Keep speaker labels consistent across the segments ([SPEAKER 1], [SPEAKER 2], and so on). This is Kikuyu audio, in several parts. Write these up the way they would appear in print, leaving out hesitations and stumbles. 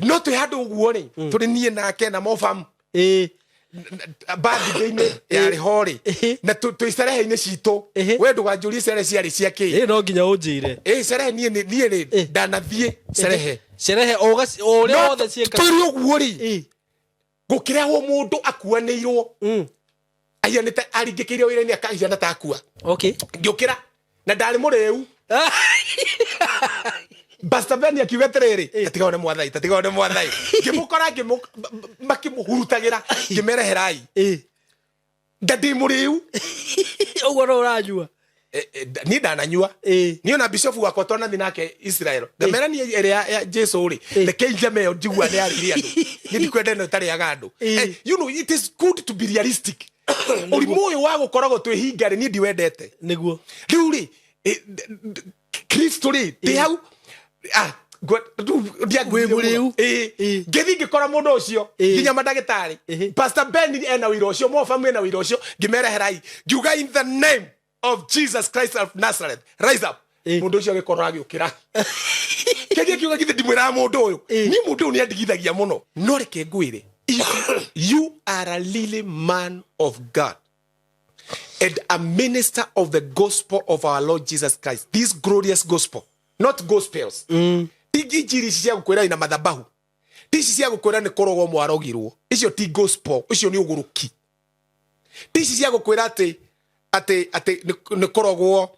[SPEAKER 1] No twĩ handũ ũguo rĩ, tũrĩ niĩ nake na mobam birthday-inĩ yarĩ ho rĩ, na twĩ cerehe-inĩ citũ. We ndũganjũrie cerehe ciarĩ cia kĩ.
[SPEAKER 2] Ĩ, no nginya ũnjĩre.
[SPEAKER 1] Ĩ, cerehe niĩ niĩ rĩ, ndanathiĩ cerehe.
[SPEAKER 2] Cerehe o o ũrĩa
[SPEAKER 1] No
[SPEAKER 2] wothe ciĩkaga.
[SPEAKER 1] Tũrĩ ũguo rĩ, gũkĩrehwo mũndũ akuanĩirwo, ahianĩte aringĩkĩire wĩra-inĩ, akahiana ta akua. Ngĩũkĩra na ndarĩ mũrĩu. Pastor Ben akiuga atĩrĩrĩ, "Tatiga one mwathai, tatiga one mwathai." Ngĩmũkora makĩmũhurutagĩra, ngĩmereherai. Nda ndĩ mũrĩu.
[SPEAKER 2] Ũguo no ũranyua?
[SPEAKER 1] Niĩ ndananyua. Niĩ ona bishop wakwa twanathi nake Israel, ngamera niĩ ĩrĩa ya Jesu rĩ, reke njame ĩyo njigua nĩ arĩire andũ, niĩ ndikwenda ĩno ĩtarĩaga andũ. It is good to be realistic. Ũrimũ ũyũ wa gũkoragwo twĩhinga rĩ, niĩ ndiwendete. Rĩu rĩ, Kristo rĩ, ndĩ hau. Ah, rĩu ndianguire
[SPEAKER 2] Wĩ mũrĩu.
[SPEAKER 1] mũno. Ĩĩ. Ngĩthiĩ ngĩkora mũndũ ũcio, nginya mandagĩtarĩ. Pastor Ben ena wĩra ũcio, Mofamu ena wĩra ũcio, ngĩmereherai, ngiuga, "In the name of Jesus Christ of Nazareth, rise up." Mũndũ ũcio agĩkorwo agĩũkĩra kĩgiĩ kiuga, "Githĩ ndimwĩraga mũndũ ũyũ?" Niĩ mũndũ ũyũ nĩ andigithagia mũno. No reke ngwĩre, if you are a really man of God and a minister of the gospel of our Lord Jesus Christ, this glorious gospel, not gospels, ti injiri ici cia gũkwĩra ina mathabahu, ti ici cia gũkwĩra nĩ kũrogwo mwarogirwo, icio ti gospel, ũcio nĩ ũgũrũki. Ti ici cia gũkwĩra atĩ nĩ kũrogwo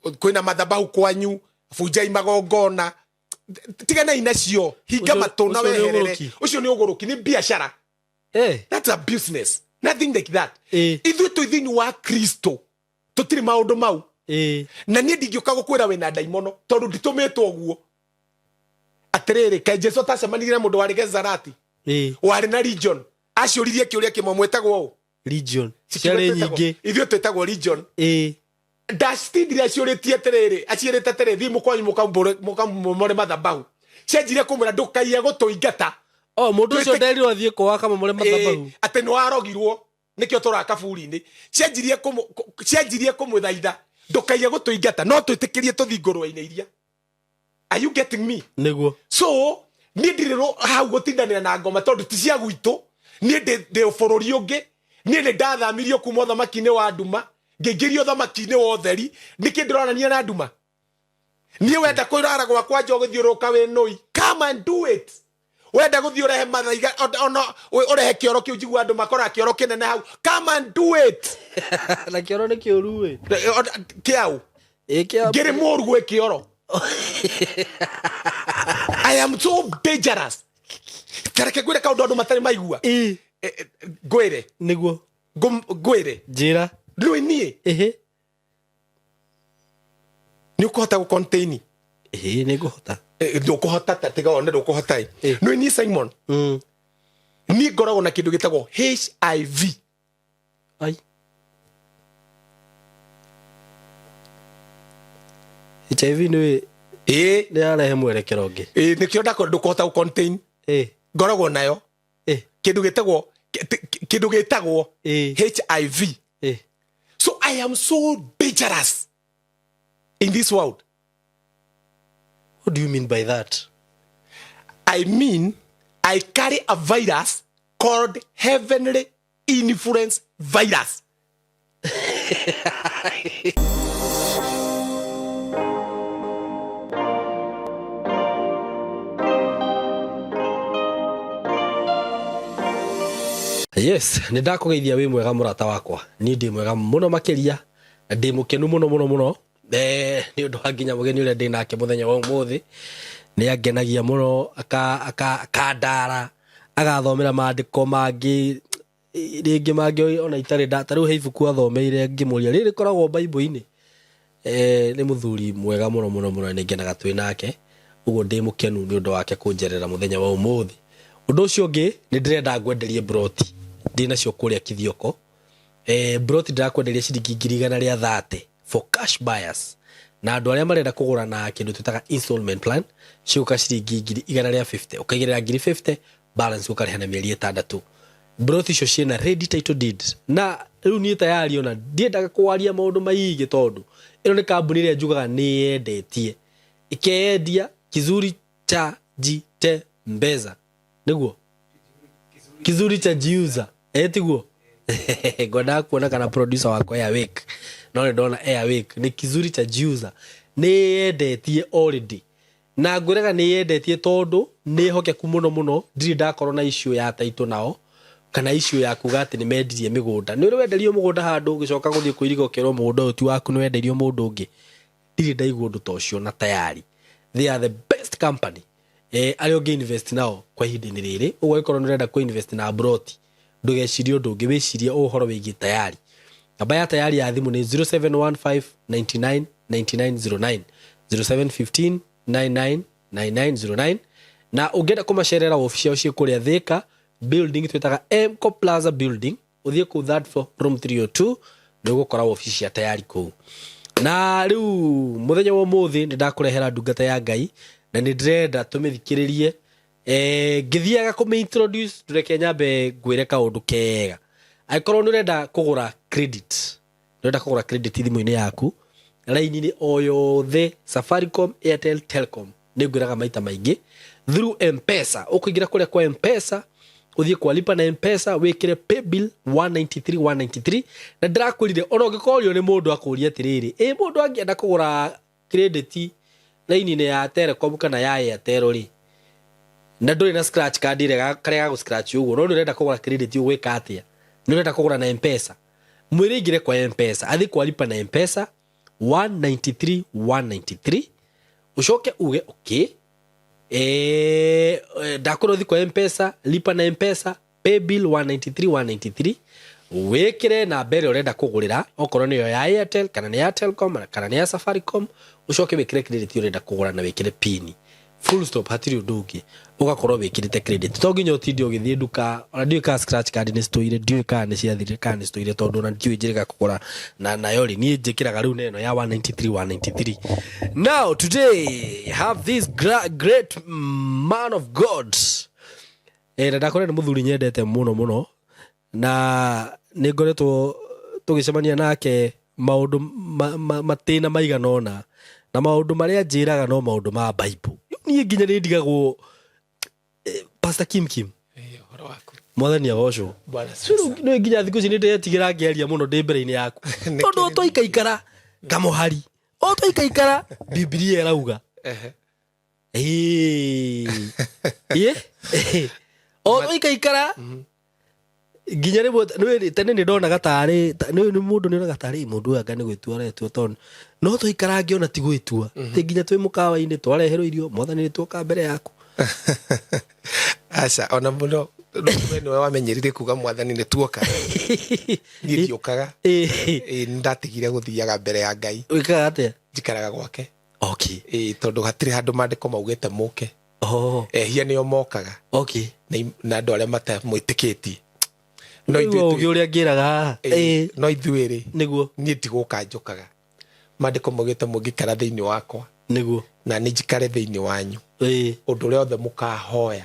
[SPEAKER 1] kwĩna mathabahu kwanyu, bunjai magongona, tiganai nacio, hinga matũ na
[SPEAKER 2] Ũcio nĩ
[SPEAKER 1] weherere.
[SPEAKER 2] ũgũrũki.
[SPEAKER 1] Ũcio nĩ ũgũrũki, nĩ biacara. That's a business, nothing like that. Ithuĩ twĩ thĩinĩ wa Kristo, tũtirĩ maũndũ mau. Na niĩ ndingĩũka gũkwĩra wĩna ndaimono tondũ nditũmĩtwo ũguo. Atĩrĩrĩ, kaĩ Jesu atacemanirie na mũndũ warĩ Gezarati, warĩ na legion, aciũririe kĩũria kĩmwe, "Mwĩtagwo ũ?"
[SPEAKER 2] Legion
[SPEAKER 1] Cikiuga,
[SPEAKER 2] ciarĩ nyingĩ.
[SPEAKER 1] "Ithuĩ twĩtagwo legion." Ndacitindire aciũrĩtie atĩrĩrĩ, aciĩrĩte atĩrĩ, "Thiĩ mũkwanyu mũkamomore mathabahu." Cianjirie kũmwĩra, "Ndũkaiye gũtũingata."
[SPEAKER 2] O mũndũ ũcio nderirwo athiĩ kwao akamomore mathabahu.
[SPEAKER 1] Atĩ nĩ warogirwo, nĩkĩo tũra kaburi-inĩ. Cianjirie kũmũthaitha, "Ndũkaiye gũtũingata, no twĩtĩkĩrie tũthiĩ ngũrwe-inĩ iria." Are you getting me?
[SPEAKER 2] Nĩguo.
[SPEAKER 1] So niĩ ndirĩ hau gũtindanĩra na ngoma tondũ ti cia gwitũ. Niĩ ndĩ bũrũri ũngĩ. Niĩ nĩ ndathamirio kuma ũthamaki-inĩ wa nduma, ngĩingĩrio ũthamaki-inĩ wa ũtheri. Nĩkĩ ndĩronania na nduma? Niĩ wenda kũrara gwakwa nja ũgĩthiũrũrũka wĩ nũi, come and do it. Wenda gũthiĩ ũrehe mathaiga, ona ũrehe kĩoro kĩu, njigua andũ makoraga kĩoro kĩnene hau, come and do it.
[SPEAKER 2] Na kĩoro nĩ kĩũru ĩ.
[SPEAKER 1] Kĩau?
[SPEAKER 2] Ĩ, kĩa.
[SPEAKER 1] Ngĩrĩ mũru gwĩ kĩoro. I am so dangerous. Tareke ngwĩre kaũndũ andũ matarĩ maigua. Ngwĩre.
[SPEAKER 2] Nĩguo.
[SPEAKER 1] Ngwĩre.
[SPEAKER 2] Njĩra.
[SPEAKER 1] Rĩu niĩ nĩ ũkũhota gũ contain?
[SPEAKER 2] Ĩhĩ, nĩ ngũhota.
[SPEAKER 1] Ndũkũhota, ta tiga one ndũkũhota ĩ. Nĩ niĩ Simon, niĩ ngoragwo na kĩndũ gĩtagwo HIV.
[SPEAKER 2] Ai. HIV nĩ nĩ yarehe mwerekero ũngĩ.
[SPEAKER 1] Ĩ, nĩkĩo ndakora ndũkũhota gũ contain. Ngoragwo nayo. Kĩndũ gĩtagwo HIV. So I am so dangerous in this world.
[SPEAKER 2] What do you mean by that?
[SPEAKER 1] I mean, I carry a virus called heavenly influence virus.
[SPEAKER 2] Yes, nĩ ndakũgeithia. Wĩ mwega mũrata wakwa? Niĩ ndĩ mwega mũno makĩria na ndĩ mũkenu mũno mũno mũno nĩ ũndũ wa nginya mũgeni ũrĩa ndĩ nake mũthenya wa ũmũthĩ. Nĩ angenagia mũno, akandara, agathomera maandĩko mangĩ rĩngĩ mangĩ ona itarĩ nda. Ta rĩu he ibuku athomeire, ngĩmũria rĩrĩ rĩkoragwo Bible-inĩ. Nĩ mũthuri mwega mũno mũno mũno, nĩ ngenaga twĩ nake ũguo. Ndĩ mũkenu nĩ ũndũ wake kũnjerera mũthenya wa ũmũthĩ. Ũndũ ũcio ũngĩ, nĩ ndĩrenda ngwenderie broti ndĩ nacio kũrĩa Kithioko. Broti ndĩrakwenderia ciringi 130,000 for cash buyers, na andũ arĩa marenda kũgũra na kĩndũ twĩtaga installment plan, cigũka ciringi 150,000. Ũkaigĩrĩra 50,000, balance ũkarĩha na mĩeri 6. Broti icio ciĩna ready title deed. Na rĩu niĩ tayari ona ndiendaga kwaria maũndũ maingĩ tondũ ĩno nĩ kambuni ĩrĩa njugaga nĩ yendetie ĩkeyendia kizuri cha jitembeza. Nĩguo kizuri cha jiuza, tiguo ngwendaga kuona kana producer wakwa e awake, no nĩ ndona e awake. Nĩ kizuri cha jiuza, nĩ yendetie already, na ngwĩraga nĩ yendetie tondũ nĩ hokeku mũno mũno. Ndirĩ ndakorwo na issue ya taitũ nao kana issue ya kuga atĩ nĩ mendirie mĩgũnda. Nĩ ũrĩ wenderio mũgũnda handũ, ũgĩcoka gũthiĩ kwĩriga ũkerwo mũgũnda ũyũ ti waku, nĩ wendeirio mũndũ ũngĩ? Ndirĩ ndaigua ũndũ ta ũcio, na tayari they are the best company arĩa ũngĩ invest nao kwa ihinda-inĩ rĩrĩ. Ũguo angĩkorwo nĩ ũrenda kũ invest na broti, ndũgecirie ũndũ ũngĩ, wĩcirie ũhoro wĩgiĩ Tayari. Namba ya Tayari ya thimũ nĩ 0715 99 9909, 0715 99 9909. Na ũngĩenda kũmacerera, wabici ciao ciĩ kũrĩa Thika, building twĩtaga Mco Plaza building. Ũthiĩ kũu third floor, room 302, nĩ ũgũkora wabici cia Tayari kũu. Na rĩu mũthenya wa ũmũthĩ nĩ ndakũrehera ndungata ya Ngai na nĩ ndĩrenda tũmĩthikĩrĩrie. Ngĩthiaga kũmĩ-introduce, ndũreke nyambe ngwĩre kaũndũ kega. Angĩkorwo nĩ ũrenda kũgũra credit, nĩ ũrenda kũgũra credit thimũ-inĩ yaku, raini-inĩ o yothe, Safaricom, Airtel, Telcom, nĩ ngwĩraga maita maingĩ, through Mpesa, ũkũingĩra kũrĩa kwa Mpesa, ũthiĩ kwa lipa na Mpesa, wĩkĩre paybill 193 193. Na ndĩrakwĩrire ona ũngĩkorio nĩ mũndũ akũrie atĩrĩrĩ, ĩ mũndũ angĩenda kũgũra credit raini-inĩ ya Telecom kana ya Airtel rĩ, na ndũrĩ na scratch card ĩrĩa karĩa ga gũ-scratch ũguo, no nĩ ũrenda kũgũra credit, ũgwĩka atĩa? Nĩ ũrenda kũgũra na Mpesa, mwĩre ingĩre kwa Mpesa, athiĩ kwa lipa na Mpesa 193 193, ũcoke uge okay, ndakorwo thi kwa Mpesa, lipa na Mpesa, paybill 193 193, wĩkĩre namba ĩrĩa ũrenda kũgũrĩra, okorwo nĩyo ya Airtel kana nĩ ya Telcom kana nĩ ya Safaricom, ũcoke wĩkĩre credit ũrenda kũgũra na wĩkĩre pin, full stop. Hatirĩ ũndũ ũngĩ, ũgakorwo wĩkĩrĩte credit. To nginya ũtinde ũgĩthiĩ nduka. Ona ndiũĩ kana scratch card nĩ citũire, ndiũĩ kana nĩ ciathirire kana nĩ citũire, tondũ ona ndiũĩ njĩrĩga kũgũra na nayo rĩ, niĩ njĩkĩraga rĩu na ĩno ya 193 193. Now today have this great man of God, na ndakorwo nĩ mũthuri nyendete mũno mũno, na nĩ ngoretwo tũgĩcemania nake maũndũ matĩna maigana ũna, na maũndũ marĩa njĩraga no maũndũ ma Bible. Niĩ nginya nĩ ndigagwo. Pastor Kim Kim.
[SPEAKER 1] Ũhoro waku?
[SPEAKER 2] Mwathani agocwo.
[SPEAKER 1] Bwana.
[SPEAKER 2] Nĩ nginya thikũ ici nĩ ndĩretigĩra ngĩaria mũno ndĩ mbere-inĩ yaku, tondũ o twaikaikara kamũhari, o twaikaikara Bibilia ĩrauga. Ĩĩ. Ĩĩ. O twaikaikara nginya rĩmwe nĩ tene nĩ ndonaga tarĩ nĩ mũndũ nĩ onaga tarĩ mũndũ ũyũ anga nĩ gwĩtua aretua, tondũ no twaikara ngĩona ti gwĩtua. Tĩ nginya twĩ mũkawa-inĩ twareherwo irio, Mwathani nĩ tuoka mbere yaku.
[SPEAKER 1] Aca, ona mũno we nĩwe wamenyerire kuga Mwathani nĩ tuoka, niĩ ndiũkaga. Ĩĩ, nĩ ndatigire gũthiaga mbere ya Ngai.
[SPEAKER 2] Wĩkaga atĩa?
[SPEAKER 1] Njikaraga gwake.
[SPEAKER 2] Okay.
[SPEAKER 1] Ĩĩ, tondũ hatirĩ handũ maandĩko maugĩte mũke.
[SPEAKER 2] Oh.
[SPEAKER 1] Ehia nĩo mokaga. Na andũ arĩa matamwĩtĩkĩtie, no
[SPEAKER 2] Rĩu
[SPEAKER 1] ithuĩ
[SPEAKER 2] ũngĩ ũrĩa ngĩraga haha.
[SPEAKER 1] Ĩĩ, no ithuĩ rĩ, niĩ tigũka njũkaga. Maandĩko maugĩte mũngĩikara thĩinĩ wakwa na nĩ njikare thĩinĩ wanyu, ũndũ ũrĩa othe mũkahoya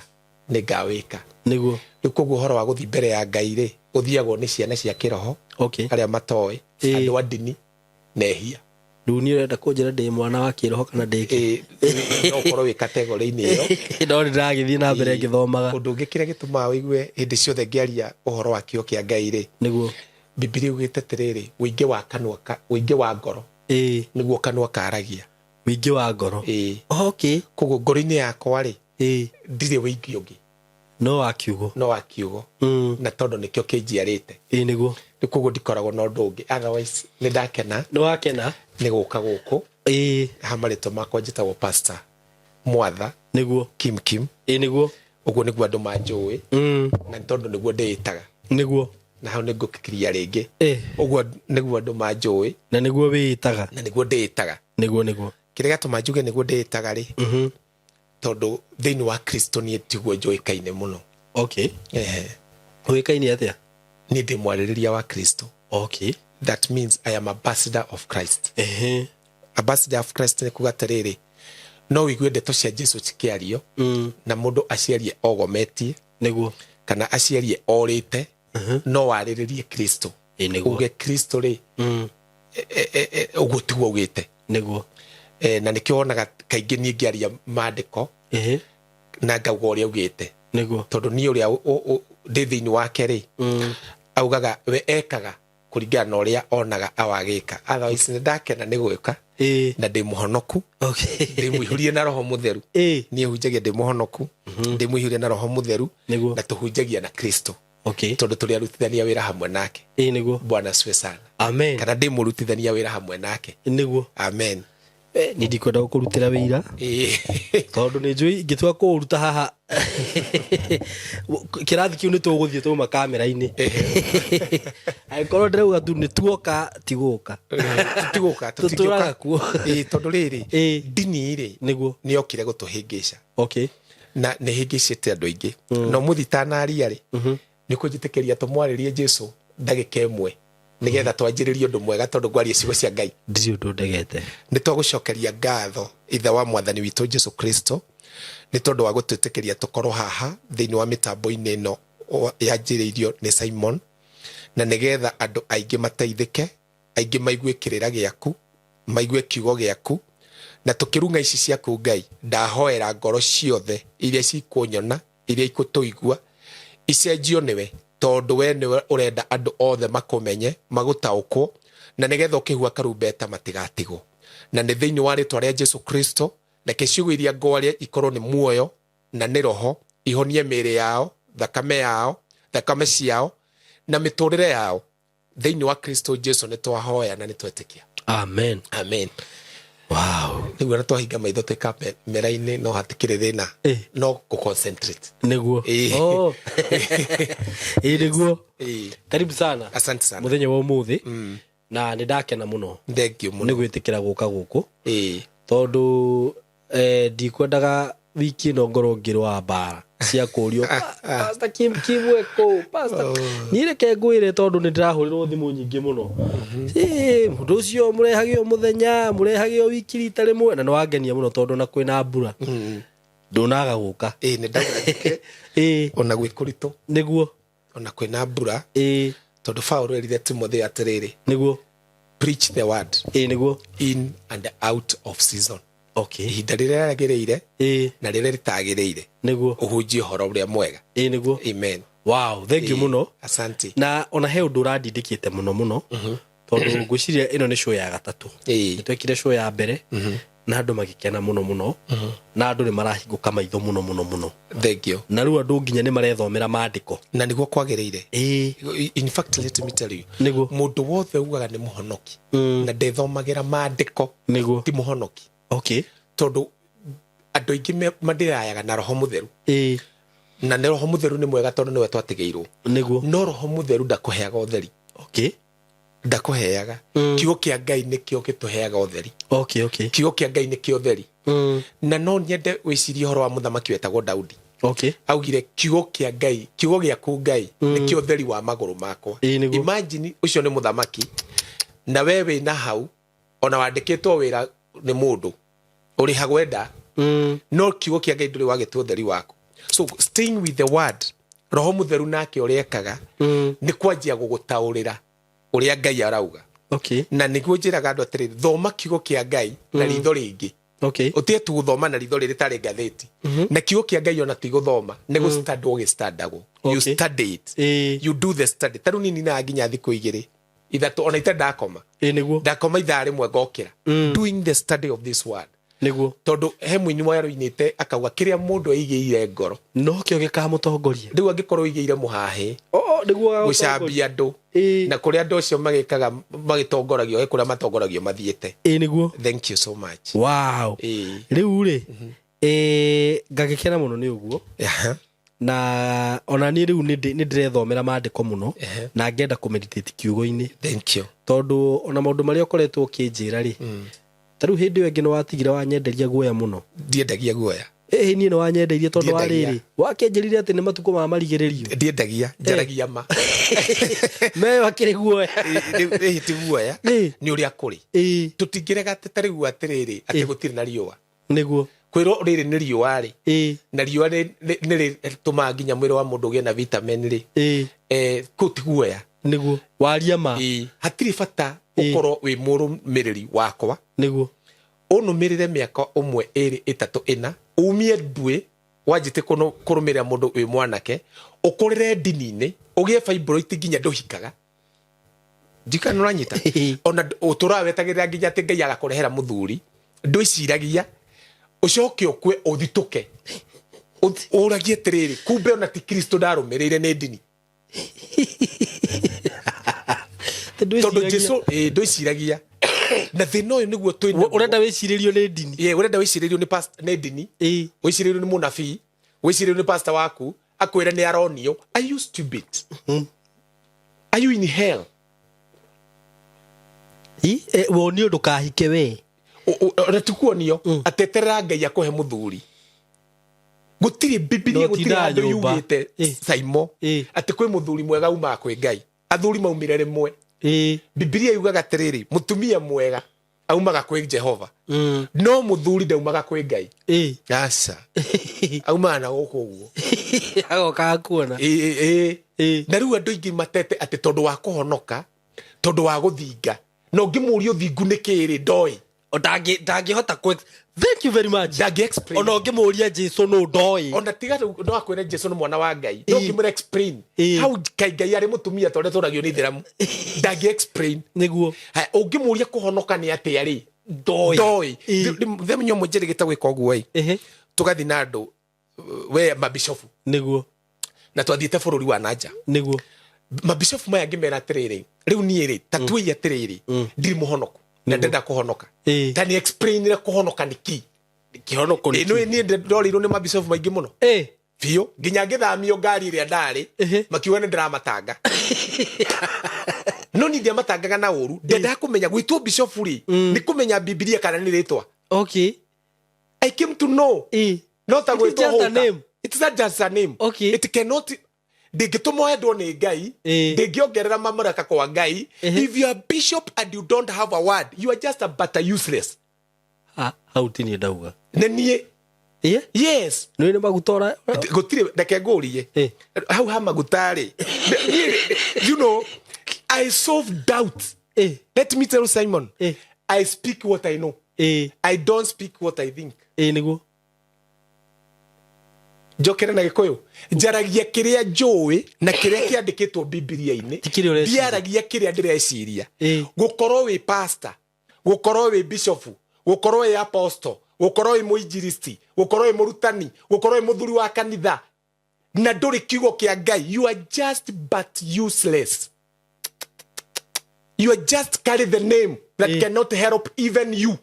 [SPEAKER 1] nĩ ngawĩka. Rĩu koguo ũhoro wa gũthiĩ mbere ya Ngai rĩ, ũthiagwo nĩ ciana cia kĩroho, arĩa matoĩ, andũ a ndini na ehia.
[SPEAKER 2] Rĩu niĩ ũrenda kũnjĩra ndĩ mwana wa kĩroho kana ndĩ kĩ?
[SPEAKER 1] Ĩĩ, no ũkorwo wĩ kategori-inĩ ĩyo.
[SPEAKER 2] No nĩ ndĩragĩthiĩ na mbere ngĩthomaga.
[SPEAKER 1] Ũndũ ũngĩ kĩrĩa gĩtũmaga wĩigue hĩndĩ ciothe ngĩaria ũhoro wa kĩo kĩa Ngai rĩ, Bibilia ugĩte atĩrĩrĩ, ũingĩ wa kanua ũingĩ wa ngoro nĩguo kanua karagia.
[SPEAKER 2] Ũingĩ wa ngoro.
[SPEAKER 1] Ĩĩ. Koguo ngoro-inĩ yakwa rĩ, ndirĩ ũingĩ ũngĩ.
[SPEAKER 2] No wa kiugo.
[SPEAKER 1] No wa kiugo. Na tondũ nĩkĩo kĩnjiarĩte.
[SPEAKER 2] Ĩĩ nĩguo.
[SPEAKER 1] Rĩu koguo ndikoragwo na ũndũ ũngĩ, otherwise nĩ ndakena
[SPEAKER 2] Nĩ wakena.
[SPEAKER 1] nĩ gũka gũkũ. Ha marĩtwa makwa njĩtagwo Pastor Mwatha Kim Kim.
[SPEAKER 2] Ĩĩ nĩguo.
[SPEAKER 1] Ũguo nĩguo andũ manjũĩ, na nĩ tondũ nĩguo ndĩĩtaga. Na hau nĩ ngũkikiria rĩngĩ. Ũguo nĩguo andũ manjũĩ.
[SPEAKER 2] Na nĩguo wĩĩtaga.
[SPEAKER 1] Na nĩguo ndĩĩtaga.
[SPEAKER 2] Nĩguo nĩguo.
[SPEAKER 1] Kĩrĩa gĩatũma njuge nĩguo ndĩĩtaga rĩ, tondũ thĩinĩ wa Kristo niĩ tiguo njũĩkaine mũno. Ehe.
[SPEAKER 2] Ũĩkaine atĩa?
[SPEAKER 1] Niĩ ndĩ mwarĩrĩria wa Kristo. That means I am ambassador of Christ. Ambassador of Christ nĩ kuga atĩrĩrĩ, no ũigue ndeto cia Jesu cikĩario, na mũndũ aciarie ogometie kana aciarie orĩte, no warĩrĩrie Kristo.
[SPEAKER 2] Ĩĩ nĩguo.
[SPEAKER 1] Uge Kristo rĩ, ũguo tiguo augĩte. Na nĩkĩo wonaga kaingĩ niĩ ngĩaria maandĩko na ngauga ũrĩa augĩte.
[SPEAKER 2] Nĩguo.
[SPEAKER 1] Tondũ niĩ ũrĩa ndĩ thĩinĩ wake rĩ, augaga we ekaga kũringana na ũrĩa onaga awagĩka. Otherwise nĩ ndakena nĩ gwĩka na ndĩ mũhonoku, ndĩ mũihũrie na Roho Mũtheru. Niĩ hunjagia ndĩ mũhonoku, ndĩ mũihũrie na Roho Mũtheru. Na tũhunjagia na Kristo, tondũ tũrĩ arutithania wĩra hamwe nake.
[SPEAKER 2] Ĩĩ, nĩguo.
[SPEAKER 1] Bwana asifiwe sana.
[SPEAKER 2] Amen.
[SPEAKER 1] Kana ndĩ mũrutithania wĩra hamwe nake. Amen.
[SPEAKER 2] Niĩ ndikwenda gũkũrutĩra wĩira, tondũ nĩ njũĩ ingĩtua kũũruta haha kĩrathi kĩu nĩ tũgũthiĩ twauma kamera-inĩ, angĩkorwo ndĩrauga tu nĩ tuoka tigũka.
[SPEAKER 1] Tũtigũka.
[SPEAKER 2] Tũtũraga kuo.
[SPEAKER 1] Ĩĩ, tondũ rĩrĩ, ndini rĩ, nĩ yokire gũtũhĩngĩca, na nĩ hĩngĩcĩte andũ aingĩ. No mũthi tanaria rĩ, nĩ kũnjĩtĩkĩria tũmwarĩrie Jesu ndagĩka 1 nĩgetha twanjĩrĩrie ũndũ mwega, tondũ ngwaria ciugo cia Ngai.
[SPEAKER 2] Ndirĩ ũndũ ndegete.
[SPEAKER 1] Nĩ twagũcokeria ngatho, Ithe wa Mwathani witũ Jesu Kristo, nĩ tondũ wa gũtwĩtĩkĩria tũkorwo haha thĩinĩ wa mĩtambo-inĩ ĩno yanjĩrĩirio nĩ Simon, na nĩgetha andũ aingĩ mateithĩke, aingĩ maigue kĩrĩra gĩaku, maigue kiugo gĩaku, na tũkĩrung'a ici ciaku. Ngai, ndahoera ngoro ciothe iria cikũnyona, iria ikũtũigua, icenjio nĩwe, tondũ we nĩwe ũrenda andũ othe makũmenye, magũtaũkwo, na nĩgetha ũkĩhua karumbeta matigatigwo. Na nĩ thĩinĩ wa rĩtwa rĩa Jesu Kristo, reke ciugo iria ngwaria ikorwo nĩ muoyo na nĩ roho, ihonie mĩĩrĩ yao, thakame yao, thakame ciao na mĩtũrĩre yao. Thĩinĩ wa Kristo Jesu nĩ twahoya na nĩ twetĩkia.
[SPEAKER 2] Amen.
[SPEAKER 1] Amen. Rĩu ona twahinga maitho twĩ kamera-inĩ, no hatikĩrĩ thĩna. No kũ concentrate.
[SPEAKER 2] Oh. Ĩĩ, nĩguo. Karibu sana.
[SPEAKER 1] Asante sana.
[SPEAKER 2] Mũthenya wa ũmũthĩ, na nĩ ndakena mũno
[SPEAKER 1] Thank you
[SPEAKER 2] nĩ
[SPEAKER 1] mũno.
[SPEAKER 2] gwĩtĩkĩra gũka gũkũ, tondũ ndikwendaga wiki ĩno ngorwo ngĩrũa mbara cia kũrio, "Pastor Kim, Kimwe kũ Pastor?" Niĩ reke ngwĩre, tondũ nĩ ndĩrahũrĩrwo thimũ nyingĩ mũno. Mũndũ ũcio mũrehage o mũthenya, mũrehage o wiki rita rĩmwe, na nĩ wangenia mũno tondũ na kwĩna mbura ndũnaga gũka.
[SPEAKER 1] Ĩĩ, nĩ ndauga njũke. Ona gwĩ kũritũ, ona kwĩna mbura, tondũ Paul erire Timothy atĩrĩrĩ, "Preach the word
[SPEAKER 2] ĩĩ nĩguo
[SPEAKER 1] in and out of season." Ihinda rĩrĩa rĩagĩrĩire na rĩrĩa rĩtagĩrĩire, ũhunjie ũhoro ũrĩa mwega.
[SPEAKER 2] ĩĩ nĩguo
[SPEAKER 1] Amen.
[SPEAKER 2] Wow, thank you mũno.
[SPEAKER 1] Asante.
[SPEAKER 2] Na ona he ũndũ ũrandindĩkĩte mũno mũno, tondũ ngwĩciria ĩno nĩ show ya gatatũ. Nĩ twekire show ya mbere na andũ magĩkena mũno mũno, na andũ nĩ marahingũka maitho mũno mũno mũno.
[SPEAKER 1] Thank you.
[SPEAKER 2] Na rĩu andũ nginya nĩ marethomera maandĩko.
[SPEAKER 1] Na nĩguo kwagĩrĩire. In fact, let me tell you, mũndũ wothe ugaga nĩ mũhonoki na ndethomagĩra maandĩko, ti mũhonoki. Tondũ andũ aingĩ mandĩrayaga na Roho Mũtheru, na nĩ Roho Mũtheru nĩ mwega tondũ nĩwe twatigĩirwo, no Roho Mũtheru ndakũheaga ũtheri. Ndakũheaga. Kiugo kĩa Ngai nĩkĩo gĩtũheaga ũtheri. Kiugo kĩa Ngai nĩkĩo ũtheri. Na no nyende wĩcirie ũhoro wa mũthamaki wetagwo Daudi. Augire, "Kiugo kĩa Ngai, kiugo gĩaku Ngai, nĩkĩo ũtheri wa magũrũ makwa."
[SPEAKER 2] Ĩĩ, nĩguo.
[SPEAKER 1] Imagine, ũcio nĩ mũthamaki, na we wĩna hau ona wandĩkĩtwo wĩra nĩ mũndũ ũrĩhagwo enda, no kiugo kĩa Ngai ndũrĩ wagĩtua ũtheri waku. So staying with the word, Roho Mũtheru nake ũrĩa ekaga nĩ kwanjia gũgũtaũrĩra ũrĩa Ngai arauga. Na nĩguo njĩraga andũ atĩrĩrĩ, thoma kiugo kĩa Ngai na ritho rĩngĩ. Ũtige tu gũthoma na ritho rĩrĩ tarĩ ngathĩti. Na kiugo kĩa Ngai ona ti gũthoma, nĩ gũstandwo gĩstandagwo. You study it. You do the study. Ta rĩu niĩ ninaga nginya thikũ 2, 3 ona itarĩ ndakoma.
[SPEAKER 2] ĩĩ nĩguo
[SPEAKER 1] Ndakoma ithaa 1 ngokĩra, doing the study of this word. Tondũ he mũini warũinĩte akauga, "Kĩrĩa mũndũ aigĩire ngoro,
[SPEAKER 2] no kĩo gĩkamũtongoria."
[SPEAKER 1] Rĩu angĩkorwo ũigĩire mũhahĩ
[SPEAKER 2] Oh, nĩguo.
[SPEAKER 1] gũcambia andũ, na kũrĩa andũ acio magĩkaga magĩtongoragio, he kũrĩa matongoragio mathiĩte.
[SPEAKER 2] ĩĩ nĩguo
[SPEAKER 1] Thank you so much.
[SPEAKER 2] Rĩu rĩ, ngagĩkena mũno nĩ ũguo. Na ona niĩ rĩu nĩ ndĩrethomera maandĩko mũno, na ngenda kũmeditate kiugo-inĩ.
[SPEAKER 1] Thank you.
[SPEAKER 2] Tondũ ona maũndũ marĩa ũkoretwo ũkĩnjĩra rĩ, ta rĩu hĩndĩ ĩyo ĩngĩ nĩ watigire wanyenderia guoya mũno.
[SPEAKER 1] Ndiendagia guoya.
[SPEAKER 2] Ĩhĩ, niĩ nĩ wanyendeirie tondũ wa
[SPEAKER 1] Ndiendagia.
[SPEAKER 2] rĩrĩ wakĩnjĩrire atĩ nĩ matukũ ma marigĩrĩrio.
[SPEAKER 1] Ndiendagia, njaragia ma.
[SPEAKER 2] Meyo akĩrĩ guoya.
[SPEAKER 1] Ĩhĩ, ti guoya. Nĩ ũrĩa kũrĩ. Tũtingĩrega atĩ ta rĩu atĩrĩrĩ, atĩ gũtirĩ na riũa. Kwĩrwo rĩrĩ nĩ riũa rĩ, na riũa nĩ rĩtũmaga nginya mwĩrĩ wa mũndũ ũgĩe na vitamin rĩ, kũu ti guoya.
[SPEAKER 2] Nĩguo waria ma.
[SPEAKER 1] Hatirĩ bata ũkorwo wĩ mũrũmĩrĩri wakwa, ũnũmĩrĩre mĩaka 1, 2, 3, 4, umie mbuĩ. Wanjĩtie kũrũmĩrĩra mũndũ wĩ mwanake, ũkũrĩre ndini-inĩ, ũgĩe fibroid nginya ndũhikaga. Ndikana ũranyita. Ona ũtũraga wetagĩrĩra nginya atĩ Ngai agakũrehera mũthuri, ndwĩciragia, ũcoke ũkue ũthitũke. Ũragie atĩrĩrĩ, kumbe ona ti Kristo ndarũmĩrĩire, nĩ ndini. Tondũ Jesu ndwĩciragia. Na thĩna ũyũ nĩguo twĩ naguo.
[SPEAKER 2] Ũrenda wĩcirĩrio nĩ ndini.
[SPEAKER 1] Ĩĩ, ũrenda wĩcirĩrio nĩ nĩ ndini, wĩcirĩrio nĩ mũnabii, wĩcirĩrio nĩ pastor waku, akwĩre nĩ aronio. Are you stupid? Are you in hell?
[SPEAKER 2] Wonio ndũkahike we.
[SPEAKER 1] Ona ti kuonio, ateterera Ngai akũhe mũthuri. Gũtirĩ Bibilia,
[SPEAKER 2] No
[SPEAKER 1] gũtirĩ
[SPEAKER 2] tindaga
[SPEAKER 1] handũ
[SPEAKER 2] nyũmba.
[SPEAKER 1] yugĩte, Saimo, atĩ kwĩ mũthuri mwega umaga kwĩ Ngai. Athuri maumire rĩmwe. Bibilia yugaga atĩrĩrĩ, mũtumia mwega aumaga kwĩ Jehova, no mũthuri ndaumaga kwĩ Ngai. Aca, aumaga na gũkũ ũguo.
[SPEAKER 2] Agoka kuona.
[SPEAKER 1] Ĩ, ĩ. Na rĩu andũ aingĩ matete atĩ tondũ wa kũhonoka, tondũ wa gũthinga, na ũngĩmũria ũthingu nĩ kĩrĩ, ndoĩ.
[SPEAKER 2] Ndangĩhota kũ, thank you very much.
[SPEAKER 1] Ndangĩ explain.
[SPEAKER 2] Ona ũngĩmũria Jesu nũ, ndoĩ.
[SPEAKER 1] Ona tiga rĩu, no akwĩre Jesu nĩ mwana wa Ngai, no ũngĩmwĩra explain hau Ngai, Ngai arĩ mũtumia ta ũrĩa tũragio nĩ ithĩramu, ndangĩ explain. Haya, ũngĩmũria kũhonoka nĩ atĩa rĩ,
[SPEAKER 2] Ndoĩ.
[SPEAKER 1] Ndoĩ. Themenya ũmwe njĩrĩgĩte gwĩka ũguo ĩ, tũgathiĩ na andũ we mabishofu, na twathiĩte bũrũri wa nanja. Mabishofu maya ngĩmera atĩrĩrĩ, rĩu niĩ rĩ, ta tuĩi atĩrĩrĩ, ndirĩ mũhonoku na ndĩrenda kũhonoka, ta nĩ explainire kũhonoka nĩ kĩ.
[SPEAKER 2] Kĩhonoko nĩ
[SPEAKER 1] Ĩ, niĩ ndorĩirwo nĩ mabishofu maingĩ mũno biũ, nginya ngĩthamio ngari ĩrĩa ndarĩ. Makiuga nĩ ndĩramatanga, no niĩ ndiamatangaga na ũru. Ndendaga kũmenya gwĩtwo bishofu rĩ, nĩ kũmenya Bibilia kana nĩ rĩtwa. I came to know no ta
[SPEAKER 2] It is
[SPEAKER 1] gwĩtwo
[SPEAKER 2] just a
[SPEAKER 1] hũka.
[SPEAKER 2] name.
[SPEAKER 1] It's not just a name. It cannot, ndĩngĩtũma wendwo nĩ Ngai, ndĩngĩongerera mamlaka kwa Ngai. If you are bishop and you don't have a word, you are just a but a useless.
[SPEAKER 2] Hau ti niĩ ndauga.
[SPEAKER 1] Nĩ niĩ. Yes.
[SPEAKER 2] Nĩ nĩ maguta ũra
[SPEAKER 1] Gũtirĩ, reke ngũrie. Hau ha maguta rĩ, niĩ, I solve doubt. Let me tell you, Simon, I speak what I know. I don't speak what I think.
[SPEAKER 2] Ĩ, nĩguo.
[SPEAKER 1] Njokere na Gĩkũyũ, njaragia kĩrĩa njũĩ na kĩrĩa kĩandĩkĩtwo Bibilia-inĩ.
[SPEAKER 2] Ti kĩrĩa ũreciria.
[SPEAKER 1] Ndiaragia kĩrĩa ndĩreciria. Gũkorwo wĩ pastor, gũkorwo wĩ bishofu, gũkorwo wĩ apostle, gũkorwo wĩ mũinjilisti, gũkorwo wĩ mũrutani, gũkorwo wĩ mũthuri wa kanitha, na ndũrĩ kiugo kĩa Ngai, you are just but useless. You are just carry the name that cannot help even you.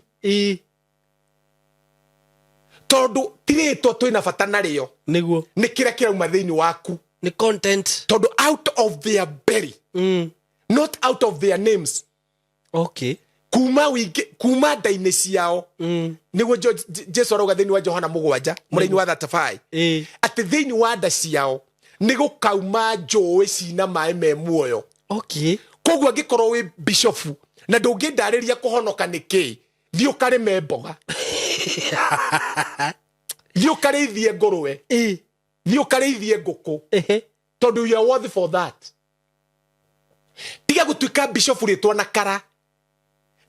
[SPEAKER 1] Tondũ ti rĩtwa twĩna bata narĩo. Nĩ kĩrĩa kĩrauma thĩinĩ waku.
[SPEAKER 2] Nĩ content.
[SPEAKER 1] Tondũ out of their belly, not out of their names, kuma wingĩ, kuma nda-inĩ ciao, nĩguo Jesu arauga thĩinĩ wa Johana 7 mũraini wa 35, atĩ thĩinĩ wa nda ciao nĩ gũkauma njũĩ cina maĩ me muoyo. Koguo angĩkorwo wĩ bishofu na ndũngĩndarĩria kũhonoka nĩ kĩ, thiĩ ũkarĩme mboga, thiĩ ũkarĩithie ngũrwe, thiĩ ũkarĩithie ngũkũ, tondũ you are worthy for that. Tiga gũtuĩka bishofu rĩtwa na kara,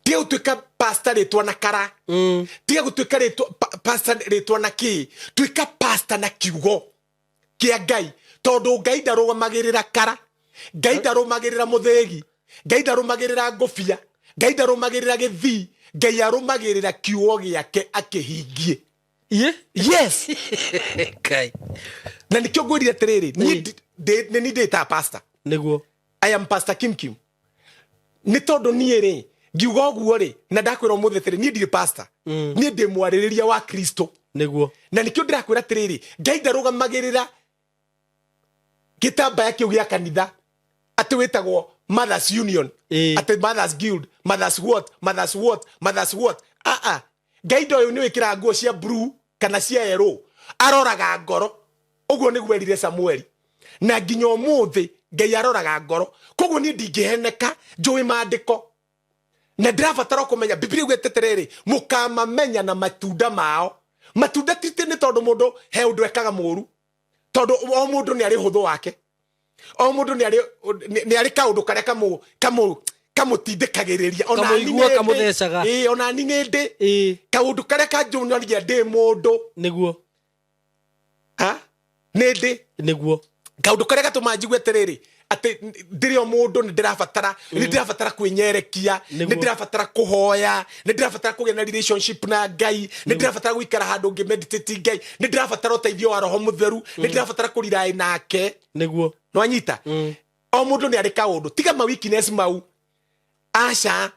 [SPEAKER 1] tiga gũtuĩka pastor rĩtwa na kara, tiga gũtuĩka rĩtwa pastor rĩtwa na kĩ, tuĩka pastor na kiugo kĩa Ngai, tondũ Ngai ndarũgamagĩrĩra kara, Ngai ndarũmagĩrĩra mũthĩgi, Ngai ndarũmagĩrĩra ngũbia, Ngai ndarũmagĩrĩra gĩthii. Ngai arũmagĩrĩra kiugo gĩake akĩhingie. Yes.
[SPEAKER 2] Ngai.
[SPEAKER 1] Na nĩkĩo ngwĩrire atĩrĩrĩ, niĩ nĩ niĩ ndĩtaga pastor. I am Pastor Kim Kim. Nĩ tondũ niĩ rĩ, ngiuga ũguo rĩ, na ndakwĩra ũmũthĩ atĩrĩ, niĩ ndirĩ pastor, niĩ ndĩ mwarĩrĩria wa Kristo. Na nĩkĩo ndĩrakwĩra atĩrĩrĩ, Ngai ndarũgamagĩrĩra gĩtambaya kĩu gĩa kanitha atĩ wĩtagwo Mothers Union, atĩ Mothers Guild, Mothers what, Mothers what, Mothers what. Ah, Ngai ndoĩ nĩ wĩkĩraga nguo cia blue kana cia yerũ, aroraga ngoro. Ũguo nĩguo erire Samueli, na nginya ũmũthĩ Ngai aroraga ngoro. Koguo niĩ ndingĩheneka, njũĩ maandĩko na ndĩrabatara kũmenya Biblia ugĩte atĩrĩrĩ, mũkamamenya na matunda mao. Matunda titi nĩ tondũ mũndũ he ũndũ ekaga mũru, tondũ o mũndũ nĩ arĩ ũhũthũ wake, o mũndũ nĩ arĩ kaũndũ karĩa kamũtindĩkagĩrĩria. Ona niĩ
[SPEAKER 2] Kamũigua,
[SPEAKER 1] nĩ ndĩ.
[SPEAKER 2] Kamũthecaga.
[SPEAKER 1] Ĩĩ, ona niĩ nĩ ndĩ kaũndũ karĩa kanjũnagia ndĩ mũndũ. Nĩ ndĩ.
[SPEAKER 2] Nĩguo.
[SPEAKER 1] Kaũndũ karĩa gatũmaga njigue atĩrĩrĩ, atĩ ndĩrĩ o mũndũ, nĩ ndĩrabatara, nĩ ndĩrabatara kwĩnyerekia, nĩ ndĩrabatara kũhoya, nĩ ndĩrabatara kũgĩa na relationship na Ngai, nĩ ndĩrabatara gũikara handũ ngĩ meditate Ngai, nĩ ndĩrabatara ũteithio wa Roho Mũtheru, nĩ ndĩrabatara kũriraĩ nake.
[SPEAKER 2] Nĩguo.
[SPEAKER 1] Nwanyita? O mũndũ nĩ arĩ kaũndũ, tiga ma weakness mau. Aca,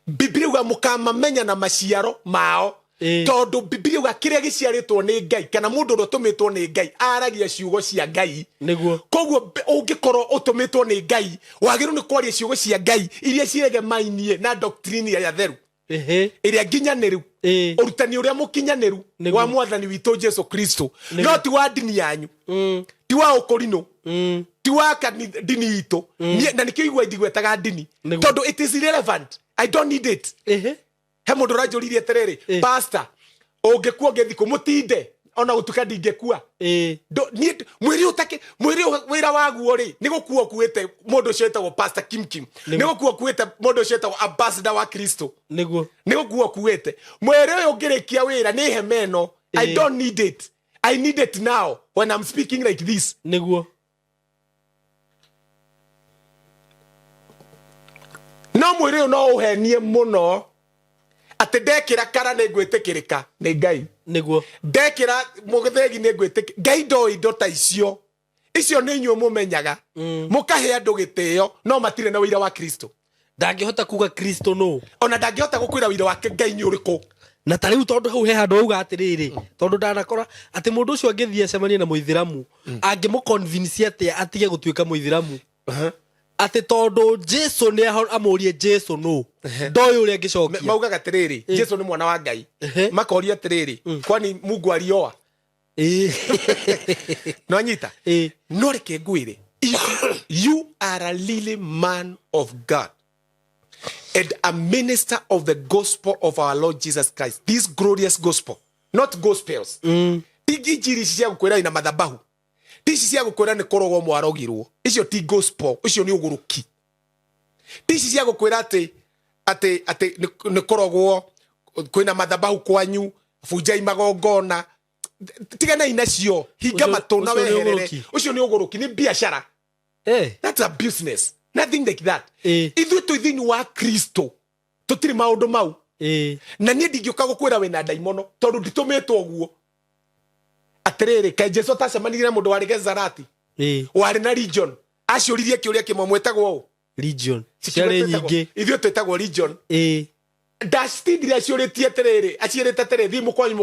[SPEAKER 1] Biblia uga mũkamamenya na maciaro mao. Tondũ Biblia uga kĩrĩa gĩciarĩtwo nĩ Ngai, kana mũndũ ũrĩa ũtũmĩtwo nĩ Ngai, aragia ciugo cia Ngai. Koguo ũngĩkorwo ũtũmĩtwo nĩ Ngai, wagĩrĩirwo nĩ kwaria ciugo cia Ngai iria ciregemainie na doctrine ya theru, ĩrĩa nginyanĩru, ũrutani ũrĩa mũkinyanĩru wa Mwathani witũ Jesu Kristo. No ti wa ndini yanyu, ti wa ũkũrinũ, ti wa ndini itũ. Na nĩkĩo igua ndigwetaga ndini, tondũ it is irrelevant. I don't need it. He mũndũ ũranjũririe atĩrĩrĩ, "Pastor, ũngĩkua ũngĩthiĩ kũ?" Mũtinde ona gũtuĩka ndingĩkua. Niĩ mwĩrĩ ũtakĩ mwĩrĩ wĩra waguo rĩ, nĩ gũkua ũkuĩte mũndũ ũcio wĩtagwo Pastor Kim Kim, nĩ gũkua ũkuĩte mũndũ ũcio wĩtagwo ambassador wa Kristo. Nĩ gũkua ũkuĩte mwĩrĩ ũyũ. Ũngĩrĩkia wĩra nĩ hema ĩno, I don't need it. I need it now when I'm speaking like this. No mwĩrĩ ũyũ no ũhenie mũno atĩ ndekĩra kara nĩ ngwĩtĩkĩrĩka nĩ Ngai. Ndekĩra mũthĩgi nĩ ngwĩtĩkĩ. Ngai ndoĩ indo ta icio. Icio nĩ inyuĩ mũmenyaga, mũkahe andũ gĩtĩo, no matirĩ na ũira wa Kristo.
[SPEAKER 2] Ndangĩhota kuga Kristo nũ.
[SPEAKER 1] Ona ndangĩhota gũkwĩra ũira wake Ngai nĩ ũrĩkũ.
[SPEAKER 2] Na ta rĩu, tondũ hau he handũ auga atĩrĩrĩ, tondũ ndanakora atĩ mũndũ ũcio angĩthiĩ acemanie na mũithĩramu, angĩmũ-convince atĩa atige gũtuĩka mũithĩramu, atĩ tondũ Jesu nĩ amũrie Jesu nũ, ndoĩ ũrĩa angĩcokia.
[SPEAKER 1] Maugaga atĩrĩrĩ, Jesu nĩ mwana wa Ngai. Makoria atĩrĩrĩ, "Kwani Mungu alioa?" Nwanyita? No reke ngwĩre, if you are a really man of God and a minister of the gospel of our Lord Jesus Christ, this glorious gospel, not gospels, ti injiri ici cia gũkwĩra ina mathabahu, ti ici cia gũkwĩra nĩ kũrogwo mwarogirwo, icio ti gospel, ũcio nĩ ũgũrũki. Ti ici cia gũkwĩra atĩ nĩ kũrogwo, kwĩna mathabahu kwanyu, bunjai magongona, tiganai nacio, hinga matũ na
[SPEAKER 2] Ũcio nĩ
[SPEAKER 1] weherere.
[SPEAKER 2] ũgũrũki.
[SPEAKER 1] Ũcio nĩ ũgũrũki, nĩ biacara. That's a business, nothing like that. Ithuĩ twĩ thĩinĩ wa Kristo, tũtirĩ maũndũ mau. Na niĩ ndingĩũka gũkwĩra wĩna ndaimono, tondũ nditũmĩtwo ũguo. Atĩrĩrĩ, kaĩ Jesu atacemanirie na mũndũ warĩ Gezarati, warĩ na legion, aciũririe kĩũria kĩmwe, "Mwĩtagwo ũ?"
[SPEAKER 2] Legion ciarĩ nyingĩ.
[SPEAKER 1] Ithuĩ twĩtagwo legion. Ndacitindire aciũrĩtie atĩrĩrĩ, aciĩrĩte atĩrĩ, "Thiĩ mũkwanyu